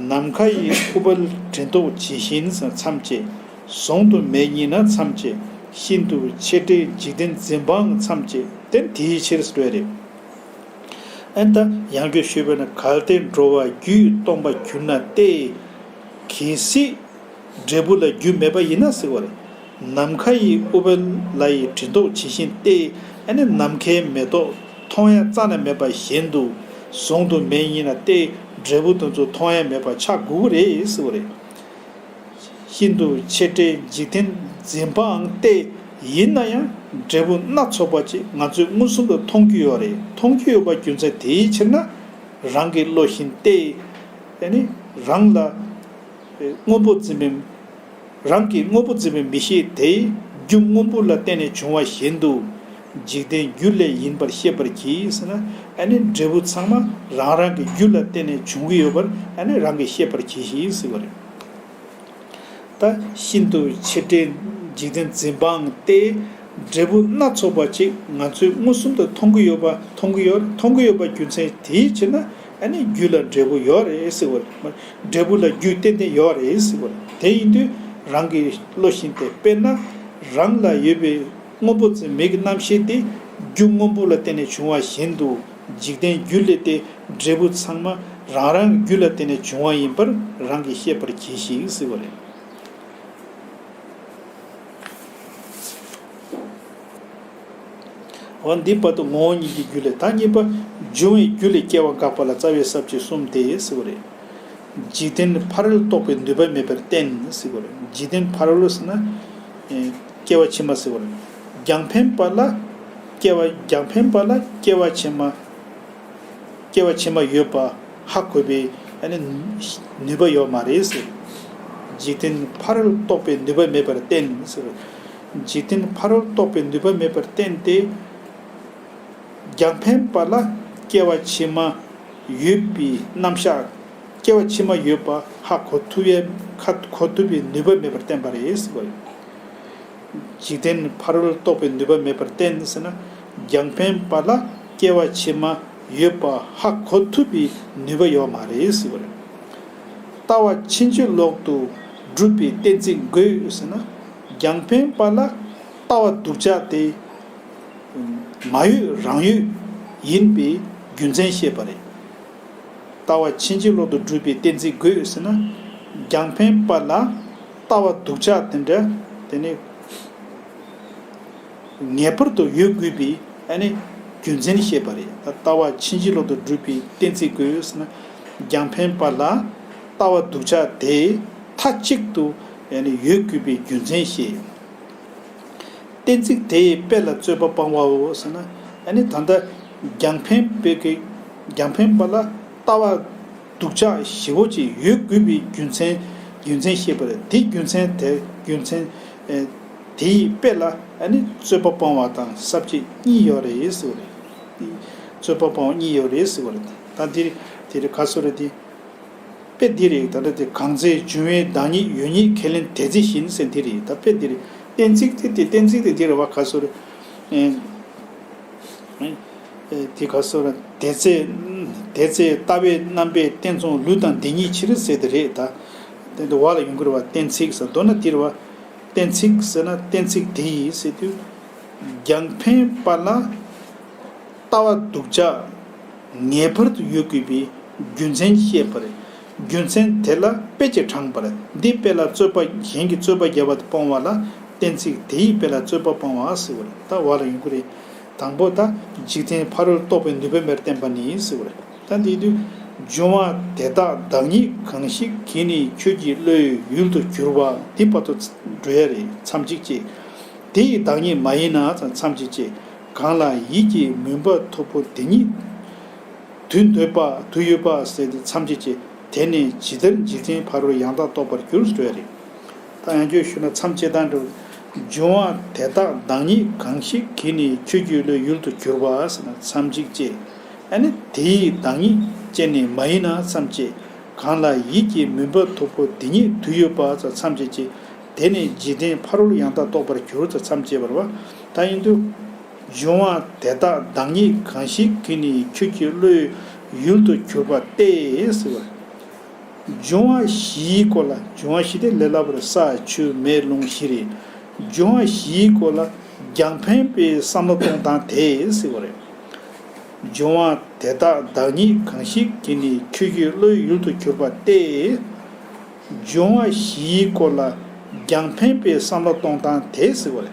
ནམ་མཁའ་ཡི་ཨུཏྤལ་དྲན་རྟོག་ཇི་བཞིན་ཟེར་མཚམས་བཅད། གཟུང་དུ་མེད་ཉིད་ན་མཚམས་བཅད། ཤིན་ཏུ་ཆེ་ཕྲའི་འཇིག་རྟེན་འཛིན་པའང་མཚམས་བཅད། དེ་དེའི་ཕྱིར་ཟེར་བ་རེད། ཨན་ད་ཡང་བསྐྱར་ཞུས་པ་ན། གལ་ཏེ་འགྲོ་བ་རྒྱུ་ཡིས་སྟོང་པར་གྱུར་ན་སྟེ། གལ་སྲིད་འབྲས་བུ་ལ་རྒྱུ་མེད་པ་ཡིན་ན་ཟེར་བ་རེད། ནམ་མཁའ་ཡི་ཨུཏྤལ་ལ་ཡི་དྲན་རྟོག་ཇི་བཞིན་ཏེ། ཨ་ནི་ནམ་མཁའི་མེ་ཏོག་མཐོང་ཡ་རྩ་ནས་མེད་པ་བཞིན་དུ་གཟུང་དུ་མེད་ཉིད་ན་སྟེ། འབྲས་བུ་དེ་ཚོ་མཐོང་ཡ་མེད་པ་ཆགས་དགོས་ཀྱི་རེད་ཟེར་བ་རེད། ཤིན་ཏུ་ཆེ་ཕྲའི་འཇིག་རྟེན་འཛིན་པའང་སྟེ། ཡིན་ན་ཡང་འབྲས་བུ་སྣ་ཚོགས་པ་ཅིག་ང་ཚོས་མངོན་སུམ་དུ་མཐོང་རྒྱུ་ཡོད་རེད། མཐོང་རྒྱུ་ཡོད་པ་རྒྱུ་མཚན་དེའི་ཕྱིར་ན། རང་གི་བློ་བཞིན་ཏེ། ཨ་ནི་རང་ལ་དངོས་པོ་འཛིན་པའི། རང་གི་དངོས་པོ་འཛིན་པའི་མིག་ཤེས་དེས་རྒྱུ་སྔོན་པོ་ལ་བརྟེན་ནས་བྱུང་བ་བཞིན་དུ། འཇིག་རྟེན་རྒྱུ་ལས་ཡིན་པར་ཤེས་པར་གྱིས་ཟེར་ན། ཨ་ནི་འབྲས་བུ་ཚང་མ་རང་རང་གི་རྒྱུ་ལ་བརྟེན་ནས་བྱུང་གི་ཡོད་པར་ཨ་ནི་རང་གིས་ཤེས་པར་གྱིས་ཤིག་ཟེར་བ་རེད། ད་ཤིན་ཏུ་ཆེ་ཕྲའི་འཇིག་རྟེན་འཛིན་པའང་སྟེ། འབྲས་བུ་སྣ་ཚོགས་པ་ཅིག་ང་ཚོས་མངོན་སུམ་དུ་མཐོང་གི་ཡོད་པ། མཐོང་གི་ཡོད། མཐོང་གི་ཡོད་པ་རྒྱུ་མཚན་དེའི་ཕྱིར་ན། ཨ་ནི་རྒྱུ་ལ་འབྲས་བུ་ཡོད་རེད་ཟེར་བ་རེད། འབྲས་བུ་ལ་རྒྱུ་ཏན་ཏན་ཡོད་རེད་ཟེར་བ་རེད། དེ་ཡིན་དུས་རང་གི་བློ་བཞིན་ཏེ། དཔེར་ན་རང་ལ་ཡོད་པའི་སྔོན་པོ་ཙམ་མིག་གི་རྣམ་ཤེས་དེ་རྒྱུ་སྔོན་པོ་ལ་བརྟེན་ནས་བྱུང་བ་བཞིན་དུ། འཇིག་རྟེན་རྒྱུ་ལས་ཏེ། འབྲས་བུ་ཚང་མ་རང་རང་རྒྱུ་ལ་བརྟེན་ནས་བྱུང་བ་ཡིན་པར་རང་གིས་ཤེས་པར་གྱིས་ཤིག་ཟེར་བ་རེད། འོ་འདི་བར་དུ་ངོ་བོ་ཉིད་ཀྱི་རྒྱུ་ལས། ད་གཉིས་པ། འབྱུང་བའི་རྒྱུ་ལས་སྐྱེ་བ་འགག་པ་ལ་རྩ་བའི་ས་བཅད་གསུམ་སྟེ་ཟེར་བ་རེད། འཇིག་རྟེན་ཕ་རོལ་རྟོགས་པའི་ནུས་པ་མེད་པར་བསྟན་ཟེར་བ་རེད། འཇིག་རྟེན་ཕ་རོལ་ཟེར་ན། ཨེ། སྐྱེ་བ་ཕྱི་མ་ཟེར་བ་རེད། རྒྱང་འཕེན་པ་ལ་སྐྱེ་བ། རྒྱང་འཕེན་པ་ལ་སྐྱེ་བ་ཕྱི་མ། སྐྱེ་བ་ཕྱི་མ་ཡོད་པ་ཧ་གོ་བའི་ཨ་ནི་ནུས་པ་ཡོད་མ་རེད་ཟེར། འཇིག་རྟེན་ཕ་རོལ་རྟོགས་པའི་ནུས་པ་མེད་པར་བསྟན་ཟེར། འཇིག་རྟེན་ཕ་རོལ་རྟོགས་པའི་ནུས་པ་མེད་པར་བསྟན་ཏེ། རྒྱང་འཕེན་པ་ལ་སྐྱེ་བ་ཕྱི་མ་ཡོད་པའི་རྣམ་གཞག་སྐྱེ་བ་ཕྱི་མ་ཡོད་པ་ཧ་གོ་ཐུབ་ཡས། ཧ་གོ་ཐུབ་པའི་ནུས་པ་མེད་པར་བསྟན་པ་རེད་ཟེར་བ་རེད། འཇིག་རྟེན་ཕ་རོལ་རྟོགས་པའི་ནུས་པ་མེད་པར་བསྟན་ཟེར་ན། རྒྱང་འཕེན་པ་ལ་སྐྱེ་བ་ཕྱི་མ་ཡོད་པ་ཧ་གོ་ཐུབ་པའི་ནུས་པ་ཡོད་མ་རེད་ཟེར་བ་རེད། ལྟ་བ་ཕྱིན་ཅི་ལོག་ཏུ་སྒྲུབ་པའི་གཏན་ཚིགས་དགོས་ཟེར་ན། རྒྱང་འཕེན་པ་ལ་ལྟ་བ་སྡུག་ཅག་དེ་མ་ཡོད་རང་ཡོད་ཡིན་པའི་རྒྱུ་མཚན་བཤད་པ་རེད། ལྟ་བ་ཕྱིན་ཅི་ལོག་ཏུ་སྒྲུབ་པའི་གཏན་ཚིགས་དགོས་ཟེར་ན། རྒྱང་འཕེན་པ་ལ་ལྟ་བ་སྡུག་ཅག་དེ་འདྲ་དེ་ནི་ངེས་པར་དུ་ཡོད་དགོས་པའི་ཨ་ནི་རྒྱུ་མཚན་བཤད་པ་རེད། ད་ལྟ་བ་ཕྱིན་ཅི་ལོག་ཏུ་སྒྲུབ་པའི་གཏན་ཚིགས་དགོས་ཟེར་ན། རྒྱང་འཕེན་པ་ལ་ལྟ་བ་སྡུག་ཅག་དེ་མཐའ་གཅིག་ཏུ་ཨ་ནི་ཡོད་དགོས་པའི་རྒྱུ་མཚན་བཤད། གཏན་ཚིགས་དེའི་དཔེ་ལ་རྩོད་པ་སྤང་བའོ་ཟེར་ན། ཨ་ནི་ད་ལྟ་རྒྱང་འཕེན་པའི་གི་རྒྱང་འཕེན་པ་ལ་ལྟ་བ་སྡུག་ཅག་ཞེ་པོ་ཅིག་ཡོད་དགོས་པའི་རྒྱུ་མཚན། རྒྱུ་མཚན་བཤད་པ་རེད། དེ་རྒྱུ་མཚན་དེ་རྒྱུ་མཚན་ཨེ་དེའི་དཔེ་ལ་ཨ་ནི་རྩོད་པ་སྤང་བ་དང་ས་བཅད་གཉིས་ཡོད་རེད་ཟེར་བ་རེད། རྩོད་པ་སྤང་བ་གཉིས་ཡོད་རེད་ཟེར་བ་རེད། ད་འདིར་དེ་རེད། ག་སོ་རེད་དེ། དཔེ་འདི་རེད། ད་ལྟ་དེ་གང་ཚེ་འབྱུང་བའི་བདག་ཉིད་ཡོད་ཉིད་ཁས་ལེན་དེ་ཚེ་བཞིན་ཟེར་འདི་རེད། ད་དཔེ་འདི་རེད། གཏན་ཚིགས་དེ་དེ་གཏན་ཚིགས་དེ་འདི་རེད་བ། ག་སོ་རེད། ཨེ། དེ་ག་སོ་ར་དེ་ཚེ། དེ་ཚེ་ལྟ་བའི་རྣམ་པས་རྟེན་མཚུངས་ལུས་དང་དེ་ཉིད་ཕྱིར་ཟེར་དེ་རེད་ད། དེ་འདི་བ་ལ་ཡོང་གི་རེད་བ། གཏན་ཚིགས་ཟེར་མདོར་ན་དེ་རེད་བ། གཏན་ཚིགས་ཟེར་ན་གཏན་ཚིགས་དེ་ཡིས་ཟེར་དུས། རྒྱང་འཕེན་པ་ལ་ལྟ་བ་སྡུག་ཅག་ངེས་པར་དུ་ཡོད་དགོས་པའི་རྒྱུ་མཚན་བཤད་པ་རེད། རྒྱུ་མཚན་དེ་ལ་དཔེ་ཅིག་དྲངས་པ་རེད། འདི་དཔེ་ལ་རྩོད་པ་གཞན་གྱི་རྩོད་པ་བརྒྱབ་པ་དེ་སྤོང་བ་ལ་གཏན་ཚིགས་དེ་ཡིས་དཔེ་ལ་རྩོད་པ་སྤོང་བ་ཟེར་བ་རེད། ད་བ་ལ་ཡོང་གི་རེད། དང་པོ་ད་འཇིག་རྟེན་ཕ་རོལ་རྟོགས་པའི་ནུས་པ་མེར་བསྟན་པ་ནི་ཟེར་བ་རེད། ད་འདིའི་དུས། འབྱུང་བ་དེ་དག་བདག་ཉིད་གང་ཞིག་གིས་ནི་ཁྱོད་ཀྱི་བློའི་ཡུལ་དུ་གྱུར་པ། འདི་བར་དུ་འགྲོ་ཡ་རེད། མཚམས་གཅིག་བཅད། དེ་ཡི་བདག་ཉིད་མ་ཡིན་ན་མཚམས་གཅིག་བཅད། གང་ལ་ཡིད་ཀྱི་མུན་པ་མཐུག་པོ་དེ་ཉིད་དུ་འདོད་པ་དུ་ཡོད་པ་ཟེར་ཏེ་མཚམས་གཅིག་བཅད། དེ་ནི་ཇི་ལྟར་འཇིག་རྟེན་ཕ་རོལ་ཡང་དག་རྟོགས་པར་འགྱུར་ཟེར་བ་རེད། ད་ཡང་བསྐྱར་ཞུས་ན་མཚམས་བཅད་སྟངས་འགྲོ། འབྱུང་བ་དེ་དག་བདག་ཉིད་གང་ཞིག་གིས་ནི་ཁྱོད་ཀྱི་བློའི་ཡུལ་དུ་གྱུར་པ་ཟེར་ན་མཚམས་གཅིག་བཅད། ཨ་ནི་དེ་ཡི་བདག་ཉིད་ཅན་ནི་མ་ཡིན་ན་མཚམས་བཅད། གང་ལ་ཡིད་ཀྱི་མུན་པ་མཐུག་པོ་དེ་ཉིད་དུ་ཡོད་པ་ཟེར་མཚམས་གཅིག་བཅད། དེ་ནི་འཇིག་རྟེན་ཕ་རོལ་ཡང་དག་རྟོགས་པར་འགྱུར་ཟེར་མཚམས་བཅད་པ་རེད་བ། ད་ཡིན་དུས། འབྱུང་བ་དེ་དག་བདག་ཉིད་གང་ཞིག་གིས་ནི་ཁྱོད་ཀྱི་བློའི་ཡུལ་དུ་གྱུར་པ་སྟེ་ཟེར་བ། འབྱུང་བ་བཞིའི་སྐོར་ལ། འབྱུང་བ་བཞི་དེ་ལས་སླ་པོ་རེད། ས་ཆུ་མེ་རླུང་བཞི་རེད། འབྱུང་བ་བཞིའི་སྐོར་ལ་རྒྱང་འཕེན་པའི་བསམ་བློ་གཏོང་སྟངས་དེ་ཟེར་བ་རེད། འབྱུང་བ་དེ་དག་བདག་ཉིད་གང་ཞིག་གིས་ནི་ཁྱོད་ཀྱི་བློའི་ཡུལ་དུ་གྱུར་པ་སྟེ། འབྱུང་བ་བཞིའི་སྐོར་ལ་རྒྱང་འཕེན་པའི་བསམ་བློ་གཏོང་སྟངས་དེ་ཟེར་བ་རེད།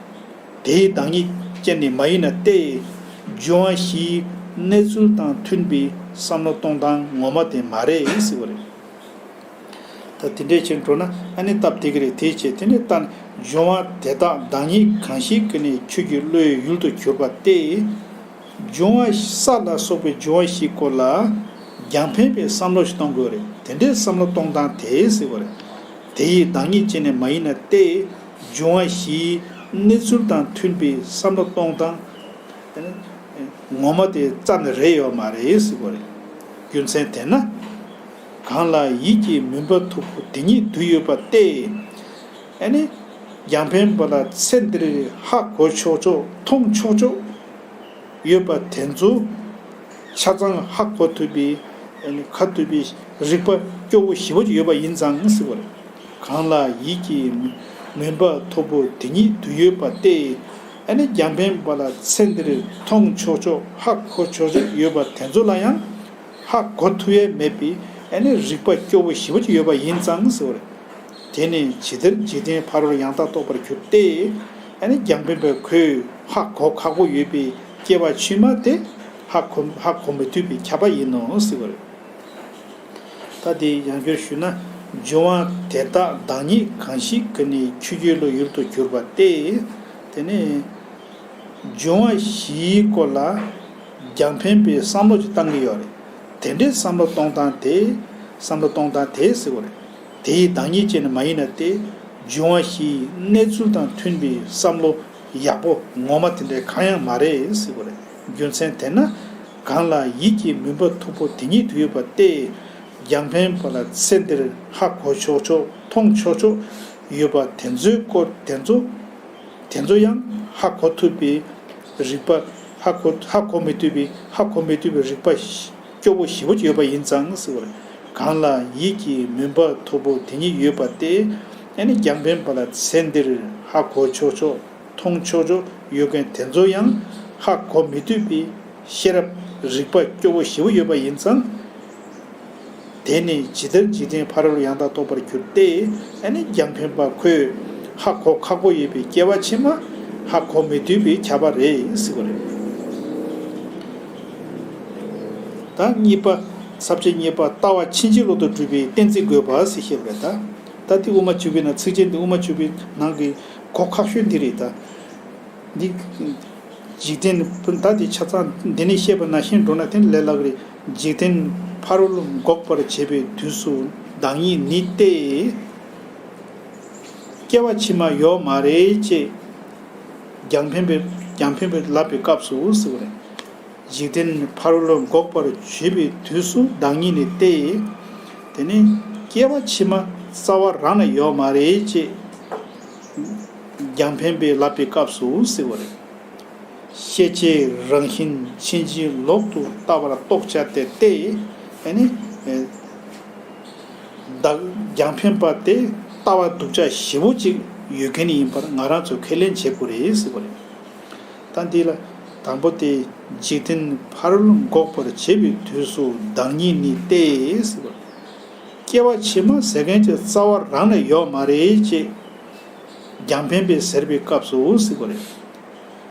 དེའི་བདག་ཉིད་ཅན་ནི་མ་ཡིན་ན་སྟེ། འབྱུང་བ་བཞིའི་གནས་ཚུལ་དང་མཐུན་པའི་བསམ་བློ་གཏོང་སྟངས་ངོ་མ་དེ་མ་རེད་ཟེར་བ་རེད། ད་དེ་འདྲའི་ཕྱིར་འགྲོ་ན་ཨ་ནི་སྟབས་བདེ་གི་རེད། དེའི་ཕྱིར་དེ་ནི་ལྟ་ན་འབྱུང་བ་དེ་དག་བདག་ཉིད་གང་ཞིག་གིས་ནི་ཁྱོད་ཀྱི་བློའི་ཡུལ་དུ་གྱུར་པ་སྟེ། འབྱུང་བ་ས་ལ་སོགས་པའི་འབྱུང་བ་བཞིའི་སྐོར་ལ་རྒྱང་འཕེན་པའི་བསམ་བློ་ཞིག་གཏོང་དགོས་རེད། དེ་འདྲའི་བསམ་བློ་གཏོང་སྟངས་དེ་ཟེར་བ་རེད། དེ་ཡི་བདག་ཉིད་ཅན་ནི་མ་ཡིན་ན་སྟེ། འབྱུང་བ་བཞིའི་གནས་ཚུལ་དང་མཐུན་པའི་བསམ་བློ་གཏོང་སྟངས་ངོ་མ་དེ་རྩ་ནས་རེད་ཡོད་མ་རེད་ཟེར་བ་རེད། རྒྱུ་མཚན་དེ་ན། གང་ལ་ཡིད་ཀྱི་མུན་པ་མཐུག་པོ་དེ་ཉིད་དུ་ཡོད་པ་སྟེ། ཨ་ནི། རྒྱང་འཕེན་པ་ལ་ཚེ་འདིར་ཧ་གོ་ཆོག་ཆོག་མཐོང་ཆོག་ཆོག་ཡོད་པ་དེ་ཚོ་ཆ་ཚང་ཧ་གོ་ཐུབ་པའི། ཨ་ནི་ཁ་ཐུབ་པའི་རིག་པ་སྐྱོ་བོ་ཞེ་པོ་ཅིག་ཡོད་པ་ཡིན་ཙང་ཟེར་བ་རེད། གང་ལ་ཡིད་ཀྱི་མུན་པ་མཐུག་པོ་དེ་ཉིད་དུ་ཡོད་པ་སྟེ། ཨ་ནི་རྒྱང་འཕེན་པ་ལ་ཚེ་འདིར་མཐོང་ཆོག་ཆོག་ཧ་གོ་ཆོག་ཆོག་ཡོད་པ་དེ་ཚོ་ལ་ཡང་ཧ་གོ་ཐུབ་ཡས་མེད་པའི། ཨ་ནི་རིག་པ་སྐྱོ་བོ་ཞེ་པོ་ཅིག་ཡོད་པ་ཡིན་ཙང་ཟེར་བ་རེད། དེ་ནི་ཇི་ལྟར་འཇིག་རྟེན་ཕ་རོལ་ཡང་དག་རྟོགས་པར་འགྱུར་ཏེ། ཨ་ནི་རྒྱང་འཕེན་པས་ཁོས་ཧ་གོ་ཁག་པོ་ཡོད་པའི་སྐྱེ་བ་ཕྱི་མ་དེ་ཧ་གོ་ཧ་གོ་མི་ཐུབ་པའི་ཁྱབ་པ་ཡིན་ནོ་ཟེར་བ་རེད། ད་དེ་ཡང་བསྐྱར་ཞུས་ན། འབྱུང་བ་དེ་དག་བདག་ཉིད་གང་ཞིག་གིས་ནི་ཆོས་ཀྱི་བློའི་ཡུལ་དུ་གྱུར་པ་སྟེ། དེ་ནི། འབྱུང་བ་བཞིའི་སྐོར་ལ་རྒྱང་འཕེན་པའི་བསམ་བློ་ཅིག་བཏང་གི་ཡོད་རེད། དེ་འདྲའི་བསམ་བློ་གཏོང་སྟངས་དེ། བསམ་བློ་གཏོང་སྟངས་དེ་ཟེར་བ་རེད། དེ་ཡི་བདག་ཉིད་ཅན་ནི་མ་ཡིན་ན་སྟེ། འབྱུང་བ་བཞིའི་གནས་ཚུལ་དང་མཐུན་པའི་བསམ་བློ་ཡག་པོ་ངོ་མ་དེ་འདྲའི་གང་ཡང་མ་རེད་ཟེར་བ་རེད། རྒྱུ་མཚན་དེ་ན། གང་ལ་ཡིད་ཀྱི་མུན་པ་མཐུག་པོ་དེ་ཉིད་དུ་ཡོད་པ་སྟེ། རྒྱང་འཕེན་པ་ལ་ཚེ་འདིར་ཧ་གོ་ཆོག་ཆོག་མཐོང་ཆོག་ཆོག་ཡོད་པ་དེ་ཚོའི་སྐོར་དེ་ཚོ། དེ་ཚོ་ཡང་ཧ་གོ་ཐུབ་པའི་རིག་པ། ཧ་གོ་ཧ་གོ་མི་ཐུབ་པའི་ཧ་གོ་མི་ཐུབ་པའི་རིག་པ་སྐྱོ་བོ་ཞེ་པོ་ཅིག་ཡོད་པ་ཡིན་ཙང་ཟེར་བ་རེད། གང་ལ་ཡིད་ཀྱི་མུན་པ་མཐུག་པོ་དེ་ཉིད་ཡོད་པ་སྟེ། ཨ་ནི་རྒྱང་འཕེན་པ་ལ་ཚེ་འདིར་ཧ་གོ་ཆོག་ཆོག་མཐོང་ཆོག་ཆོག་ཡོད་མཁན་དེ་ཚོ་ཡང་ཧ་གོ་མི་ཐུབ་པའི་ཤེས་རབ་རིག་པ་སྐྱོ་བོ་ཞེ་པོ་ཡོད་པ་ཡིན་ཙང་། དེ་ནི་ཇི་ལྟར་འཇིག་རྟེན་ཕ་རོལ་ཡང་དག་རྟོགས་པར་འགྱུར་ཏེ། ཨ་ནི་རྒྱང་འཕེན་པ་ཁོས་ཧ་གོ་ཁག་པོ་ཡོད་པའི་སྐྱེ་བ་ཕྱི་མ་ཧ་གོ་མི་ཐུབ་པའི་ཁྱབ་པ་རེད་ཟེར་བ་རེད། ད་གཉིས་པ། ས་བཅད་གཉིས་པ། ལྟ་བ་ཕྱིན་ཅི་ལོག་ཏུ་སྒྲུབ་པའི་གཏན་ཚིགས་དགོས་པ་ཟེར་བཤད་པ་རེད་ད། ད་འདི་དབུ་མ་བཅུ་པའི་ནང་། ཚིགས་བཅད་འདི་དབུ་མ་བཅུ་པའི་ནང་གི་གོ་ཁག་ཤོས་འདི་རེད་ད། འདི། འཇིག་རྟེན་ད་འདི་ཆ་ཚང་འདི་ནས་བཤད་པ་ནང་བཞིན་འགྲོ་ན་དེ་ལས་སླ་གི་རེད། འཇིག་རྟེན་ཕ་རོལ་འགོག་པར་བྱེད་པའི་དུས་སུ་བདག་ཉིད་ནི་སྟེ། སྐྱེ་བ་ཕྱི་མ་ཡོད་མ་རེད་ཅེས་རྒྱང་འཕེན་པའི་རྒྱང་འཕེན་པས་ལབ་པའི་སྐབས་སུ་ཟེར་བ་རེད། འཇིག་རྟེན་ཕ་རོལ་འགོག་པར་བྱེད་པའི་དུས་སུ་བདག་ཉིད་ནི་སྟེ། དེ་ནི་སྐྱེ་བ་ཕྱི་མ་རྩ་བ་རང་ནས་ཡོད་མ་རེད་ཅེས་རྒྱང་འཕེན་པས་ལབ་པའི་སྐབས་སུ་ཟེར་བ་རེད། ཤེས་བྱའི་རང་བཞིན་ཕྱིན་ཅི་ལོག་ཏུ་ལྟ་བར་རྟོགས་བྱ་སྟེ། ཨ་ནི་བདག་རྒྱང་འཕེན་པ་དེ་ལྟ་བ་སྡུག་ཅག་ཞེ་པོ་ཅིག་ཡོད་མཁན་ཡིན་པར་ང་རང་ཚོས་ཁས་ལེན་བྱེད་དགོས་རེད་ཟེར་བ་རེད། ད་འདི་ལ་དང་པོ་དེ་འཇིག་རྟེན་ཕ་རོལ་འགོག་པར་བྱེད་པའི་དུས་སུ་བདག་ཉིད་ནི་སྟེ་ཟེར་བ་རེད། སྐྱེ་བ་ཕྱི་མ་ཟེར་མཁན་གྱི་རྩ་བ་རང་ལ་ཡོད་མ་རེད་ཅེས་རྒྱང་འཕེན་པས་ཟེར་བའི་སྐབས་སུ་ཟེར་བ་རེད།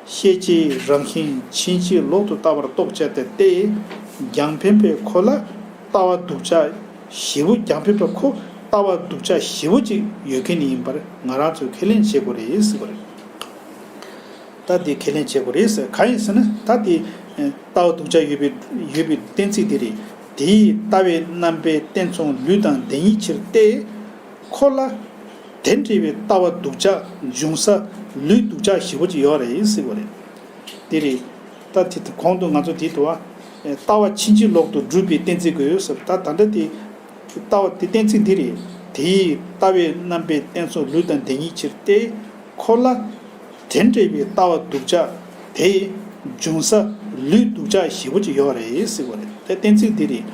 ཤེས་བྱའི་རང་བཞིན་ཕྱིན་ཅི་ལོག་ཏུ་ལྟ་བར་རྟོགས་བྱ་སྟེ། རྒྱང་འཕེན་པས་ཁོ་ལ་ལྟ་བ་སྡུག་ཅག་ཞེ་པོ། རྒྱང་འཕེན་པས་ཁོ་ལྟ་བ་སྡུག་ཅག་ཞེ་པོ་ཅིག་ཡོད་མཁན་ཡིན་པར་ང་རང་ཚོས་ཁས་ལེན་བྱེད་དགོས་རེད་ཟེར་བ་རེད། ད་དེ་ཁས་ལེན་བྱེད་དགོས་རེད་ཟེར། གང་ཡིན་ཟེར་ན་ད་དེ་ལྟ་བ་སྡུག་ཅག་ཡོད་པའི་ཡོད་པའི་གཏན་ཚིགས་དེ་རེད། དེའི་ལྟ་བའི་རྣམ་པའི་རྟེན་མཚུངས་ལུས་དང་དེ་ཉིད་ཕྱིར་ཏེ། ཁོ་ལ་དེ་འདྲ་བའི་ལྟ་བ་སྡུག་ཅག་འབྱུང་ས་ལུས་སྡུག་ཅག་ཞེ་པོ་ཅིག་ཡོད་རེད་ཟེར་བ་རེད། དེ་རེད། ད་དེ་གོང་དུ་ང་ཚོ་དེ་དུ་བ། ལྟ་བ་ཕྱིན་ཅི་ལོག་ཏུ་སྒྲུབ་པའི་གཏན་ཚིགས་དགོས་ཟེར། ད་ད་ལྟ་དེ་ལྟ་བ་དེ་གཏན་ཚིགས་འདི་རེད། དེའི་ལྟ་བའི་རྣམ་པའི་རྟེན་མཚུངས་ལུས་དང་དེ་ཉིད་ཕྱིར་ཏེ། ཁོ་ལ་དེ་འདྲ་བའི་ལྟ་བ་སྡུག་ཅག་དེ་འབྱུང་ས་ལུས་སྡུག་ཅག་ཞེ་པོ་ཅིག་ཡོད་རེད་ཟེར་བ་རེད། དེ་གཏན་ཚིགས་འདི་རེད།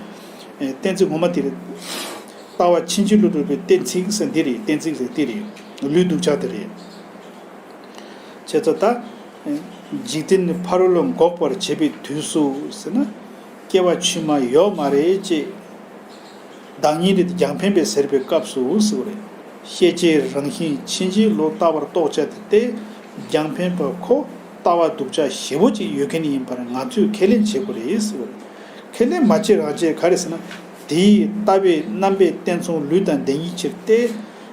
གཏན་ཚིགས་ངོ་མ་དེ་རེད། ལྟ་བ་ཕྱིན་ཅི་ལོག་སྒྲུབ་པའི་གཏན་ཚིགས་ཟེར་འདི་རེད། གཏན་ཚིགས་ཟེར་འདི་རེད། ལུས་སྡུག་ཅག་དེ་རེད། བྱས་ཙང་ད། འཇིག་རྟེན་ཕ་རོལ་འགོག་པར་བྱེད་པའི་དུས་སུ་ཟེར་ན། སྐྱེ་བ་ཕྱི་མ་ཡོད་མ་རེད་ཅེས་བདག་ཉིད་རེད་རྒྱང་འཕེན་པས་ཟེར་བའི་སྐབས་སུ་ཟེར་བ་རེད། ཤེས་བྱའི་རང་བཞིན་ཕྱིན་ཅི་ལོག་ལྟ་བར་རྟོགས་བྱ་སྟེ། རྒྱང་འཕེན་པ་ཁོ་ལྟ་བ་སྡུག་ཅག་ཞེ་པོ་ཅིག་ཡོད་མཁན་ཡིན་པར་ང་ཚོས་ཁས་ལེན་བྱེད་དགོས་རེད་ཟེར་བ་རེད། ཁས་ལེན་མ་བྱེད་རང་བྱེད་ག་རེ་ཟེར་ན། དེའི་ལྟ་བའི་རྣམ་པའི་རྟེན་མཚུངས་ལུས་དང་དེ་ཉིད་ཕྱིར་ཏེ།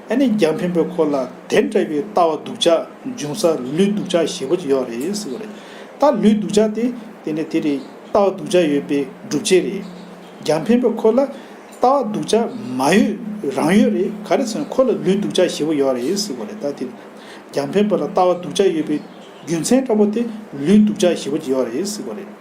ཨ་ནི་རྒྱང་འཕེན་པའི་ཁོ་ལ་དེ་འདྲ་བའི་ལྟ་བ་སྡུག་ཅག་འབྱུང་ས་ལུས་སྡུག་ཅག་ཞེ་པོ་ཅིག་ཡོད་རེད་ཟེར་བ་རེད། ད་ལུས་སྡུག་ཅག་དེ་དེ་ནས་དེ་རེད། ལྟ་བ་སྡུག་ཅག་ཡོད་པའི་སྒྲུབ་བྱེད་རེད། རྒྱང་འཕེན་པའི་ཁོ་ལ་ལྟ་བ་སྡུག་ཅག་མ་ཡོད་རང་ཡོད་རེད། ག་རེ་ཟེར་ན་ཁོ་ལ་ལུས་སྡུག་ཅག་ཞེ་པོ་ཡོད་རེད་ཟེར་བ་རེད། ད་དེ་རྒྱང་འཕེན་པ་ལ་ལྟ་བ་སྡུག་ཅག་ཡོད་པའི་རྒྱུ་མཚན་འདྲ་པོ་དེ་ལུས་སྡུག་ཅག་ཞེ་པོ་ཅིག་ཡོད་རེད་ཟེར་བ་རེད།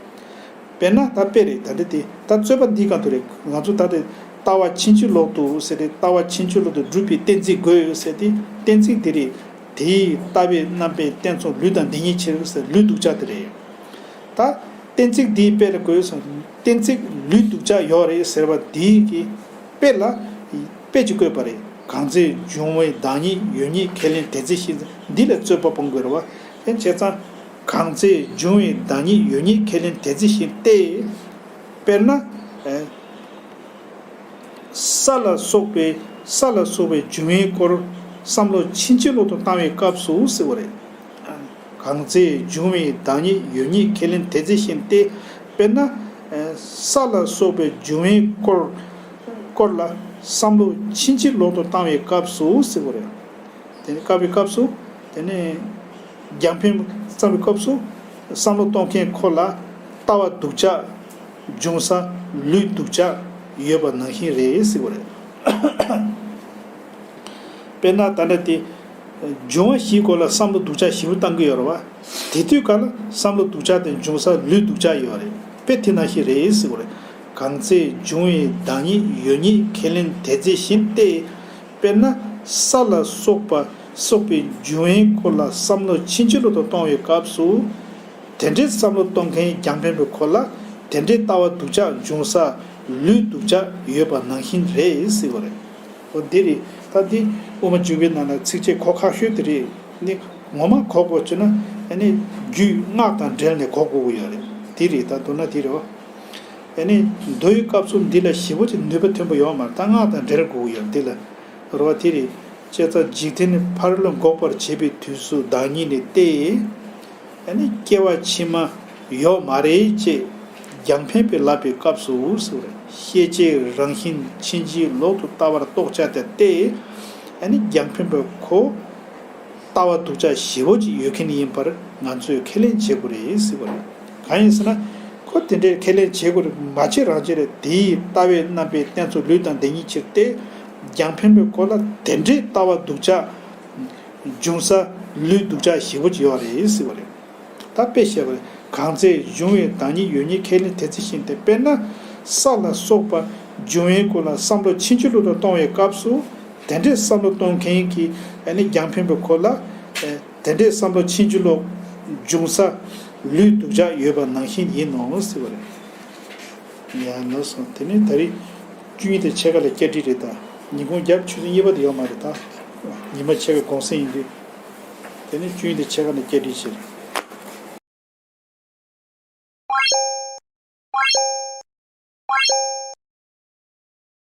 དཔེར་ན་ད་དཔེ་རེད། ད་འདི་དེ་ད་རྩོད་པ་འདིའི་སྒང་དུ་རེད། ང་ཚོ་ད་དེ་ལྟ་བ་ཕྱིན་ཅི་ལོག་ཏུ་ཟེར་ཏེ། ལྟ་བ་ཕྱིན་ཅི་ལོག་ཏུ་སྒྲུབ་པའི་གཏན་ཚིགས་དགོས་ཟེར་ཏེ། གཏན་ཚིགས་དེ་རེད། དེའི་ལྟ་བའི་རྣམ་པའི་རྟེན་མཚུངས་ལུས་དང་དེ་ཉིད་ཕྱིར་ཟེར། ལུས་སྡུག་ཅག་དེ་རེད། ད་གཏན་ཚིགས་འདིའི་དཔེ་ལ་དགོས་སོང་། གཏན་ཚིགས་ལུས་སྡུག་ཅག་ཡོད་རེད་ཟེར་བ་འདིའི་གི་དཔེ་ལ་དཔེ་ཅིག་བཀོད་པ་རེད། གང་ཚེ་འབྱུང་བའི་བདག་ཉིད་ཡོད་ཉིད་ཁས་ལེན་དེ་ཚེ་བཞིན། འདི་ལ་རྩོད་པ་སྤོང་དགོས་རེད་བ། ཡིན་བྱས་ཙང་། གང་ཚེ་འབྱུང་བའི་བདག་ཉིད་ཡོད་ཉིད་ཁས་ལེན་དེ་ཚེ་བཞིན་ཏེ། དཔེར་ན། ཨེ། ས་ལ་སོགས་པའི་ས་ལ་སོགས་པའི་འབྱུང་བའི་སྐོར་བསམ་བློ་ཕྱིན་ཅི་ལོག་ཏུ་བཏང་བའི་སྐབས་སུ་ཟེར་བ་རེད། གང་ཚེ་འབྱུང་བའི་བདག་ཉིད་ཡོད་ཉིད་ཁས་ལེན་དེ་ཚེ་བཞིན་ཏེ། དཔེར་ན། ཨེ། ས་ལ་སོགས་པའི་འབྱུང་བའི་སྐོར་སྐོར་ལ་བསམ་བློ་ཕྱིན་ཅི་ལོག་ཏུ་བཏང་བའི་སྐབས་སུ་ཟེར་བ་རེད། དེ་ནི་བཀག་པའི་སྐབས་སུ། དེ་ནི་རྒྱང་འཕེན་བརྩམས་པའི་སྐབས་སུ། བསམ་བློ་གཏོང་མཁན་ཁོ་ལ་ལྟ་བ་སྡུག་ཅག་འབྱུང་ས་ལུས་སྡུག་ཅག་ཡོད་པ་ནང་བཞིན་རེད་ཟེར་བ་རེད། དཔེར་ན་ད་ལྟ་དེ། འབྱུང་བ་བཞིའི་སྐོར་ལ་བསམ་བློ་སྡུག་ཅག་ཞེ་པོ་བཏང་གི་ཡོད་རེད་བ། དེ་དུས་ག་ལ་བསམ་བློ་སྡུག་ཅག་དེ་འབྱུང་ས་ལུས་སྡུག་ཅག་ཡོད་རེད། དཔེ་དེ་ནང་བཞིན་རེད་ཟེར་བ་རེད། གང་ཚེ་འབྱུང་བའི་བདག་ཉིད་ཡོད་ཉིད་ཁས་ལེན་དེ་ཚེ་བཞིན་ཏེ། དཔེར་ན་ས་ལ་སོགས་པ་སོགས་པའི་འབྱུང་བའི་སྐོར་ལ་བསམ་བློ་ཕྱིན་ཅི་ལོག་ཏུ་གཏོང་བའི་སྐབས་སུ། དེ་འདྲའི་བསམ་བློ་གཏོང་མཁན་རྒྱང་འཕེན་པའི་ཁོ་ལ་དེ་འདྲའི་ལྟ་བ་སྡུག་ཅག་འབྱུང་ས་ལུས་སྡུག་ཅག་ཡོད་པ་ནང་བཞིན་རེད་ཟེར་བ་རེད། འོ་འདི་རེད། ད་འདི་དབུ་མ་འཇུག་པའི་ནང་ལ་ཚིགས་བཅད་གོ་ཁག་ཤོས་དེ་རེད། འདི་ངོ་མ་གོ་དགོས་བྱུང་ན། ཨ་ནི་རྒྱུད་སྔགས་དང་འབྲེལ་ནས་གོ་དགོས་ཀྱི་ཡོད་རེད། འདི་རེད། ད་མདོར་ན་འདི་རེད་བ། ཨ་ནི་མདོའི་སྐབས་སུ་འདི་ལ་ཞེ་པོ་ཅིག་ནུས་པ་ཐོན་པོ་ཡོད་མ་རེད། ད་སྔགས་དང་འབྲེལ་དགོས་ཀྱི་ཡོད་རེད། འདི་ལ། རེད་བ། དེ་རེད། བྱས་ཙང་འཇིག་རྟེན་ཕ་རོལ་འགོག་པར་བྱེད་པའི་དུས་སུ་བདག་ཉིད་ནི་སྟེ། ཨ་ནི་སྐྱེ་བ་ཕྱི་མ་ཡོད་མ་རེད་ཅེས་རྒྱང་འཕེན་པས་ལབ་པའི་སྐབས་སུ་ཟེར་བ་རེད། ཤེས་བྱའི་རང་བཞིན་ཕྱིན་ཅི་ལོག་ཏུ་ལྟ་བར་རྟོགས་བྱ་སྟེ། ཨ་ནི་རྒྱང་འཕེན་པས་ཁོ་ལྟ་བ་སྡུག་ཅག་ཞེ་པོ་ཅིག་ཡོད་མཁན་ཡིན་པར་ང་ཚོས་ཁས་ལེན་བྱེད་དགོས་རེད་ཟེར་བ་རེད། གང་ཡིན་ཟེར་ན། ཁོ་དེ་འདྲའི་ཁས་ལེན་བྱེད་དགོས་རེད། མ་བྱེད་རང་བྱེད་རེད། དེའི་ལྟ་བའི་རྣམ་པའི་རྟེན་མཚུངས་ལུས་དང་དེ་ཉིད་ཕྱིར་ཏེ། རྒྱང་འཕེན་པས་ཁོ་ལ་དེ་འདྲའི་ལྟ་བ་སྡུག་ཅག་འབྱུང་ས་ལུས་སྡུག་ཅག་ཞེ་པོ་ཅིག་ཡོད་རེད་ཟེར་བ་རེད། ད་དཔེ་བཤད་པ་རེད། གང་ཚེ་འབྱུང་བའི་བདག་ཉིད་ཡོད་ཉིད་ཁས་ལེན་དེ་ཚེ་བཞིན་ཏེ། དཔེར་ན་ས་ལ་སོགས་པ་འབྱུང་བའི་སྐོར་ལ་བསམ་བློ་ཕྱིན་ཅི་ལོག་ཏུ་གཏོང་བའི་སྐབས་སུ། དེ་འདྲའི་བསམ་བློ་གཏོང་མཁན་གྱི་ཨ་ནི་རྒྱང་འཕེན་པས་ཁོ་ལ། དེ་འདྲའི་བསམ་བློ་ཕྱིན་ཅི་ལོག་འབྱུང་ས་ ལུས་སྡུག་ཅག་ཡོད་པ་ནང་བཞིན་ཡིན་ནོ་ཟེར་བ་རེད། ཡ་ལགས་སོ། དེ་ནས་ད་རེས་བཅུ་གཉིས་དང་ཕྱེད་ཀ་ལ་བསྐྱར་སྒྲིག་རེད་ད། ཉིན་གུང་རྒྱབ་ཆུ་ཚོད་གཉིས་པ་དེ་ཡོད་མ་རེད་ད། ཉི་མ་ཕྱེད་ཀ་གུང་སེང་ཡིན་དུས། དེ་ནས་བཅུ་གཉིས་དང་ཕྱེད་ཀ་ལ་བསྐྱར་སྒྲིག་བྱེད།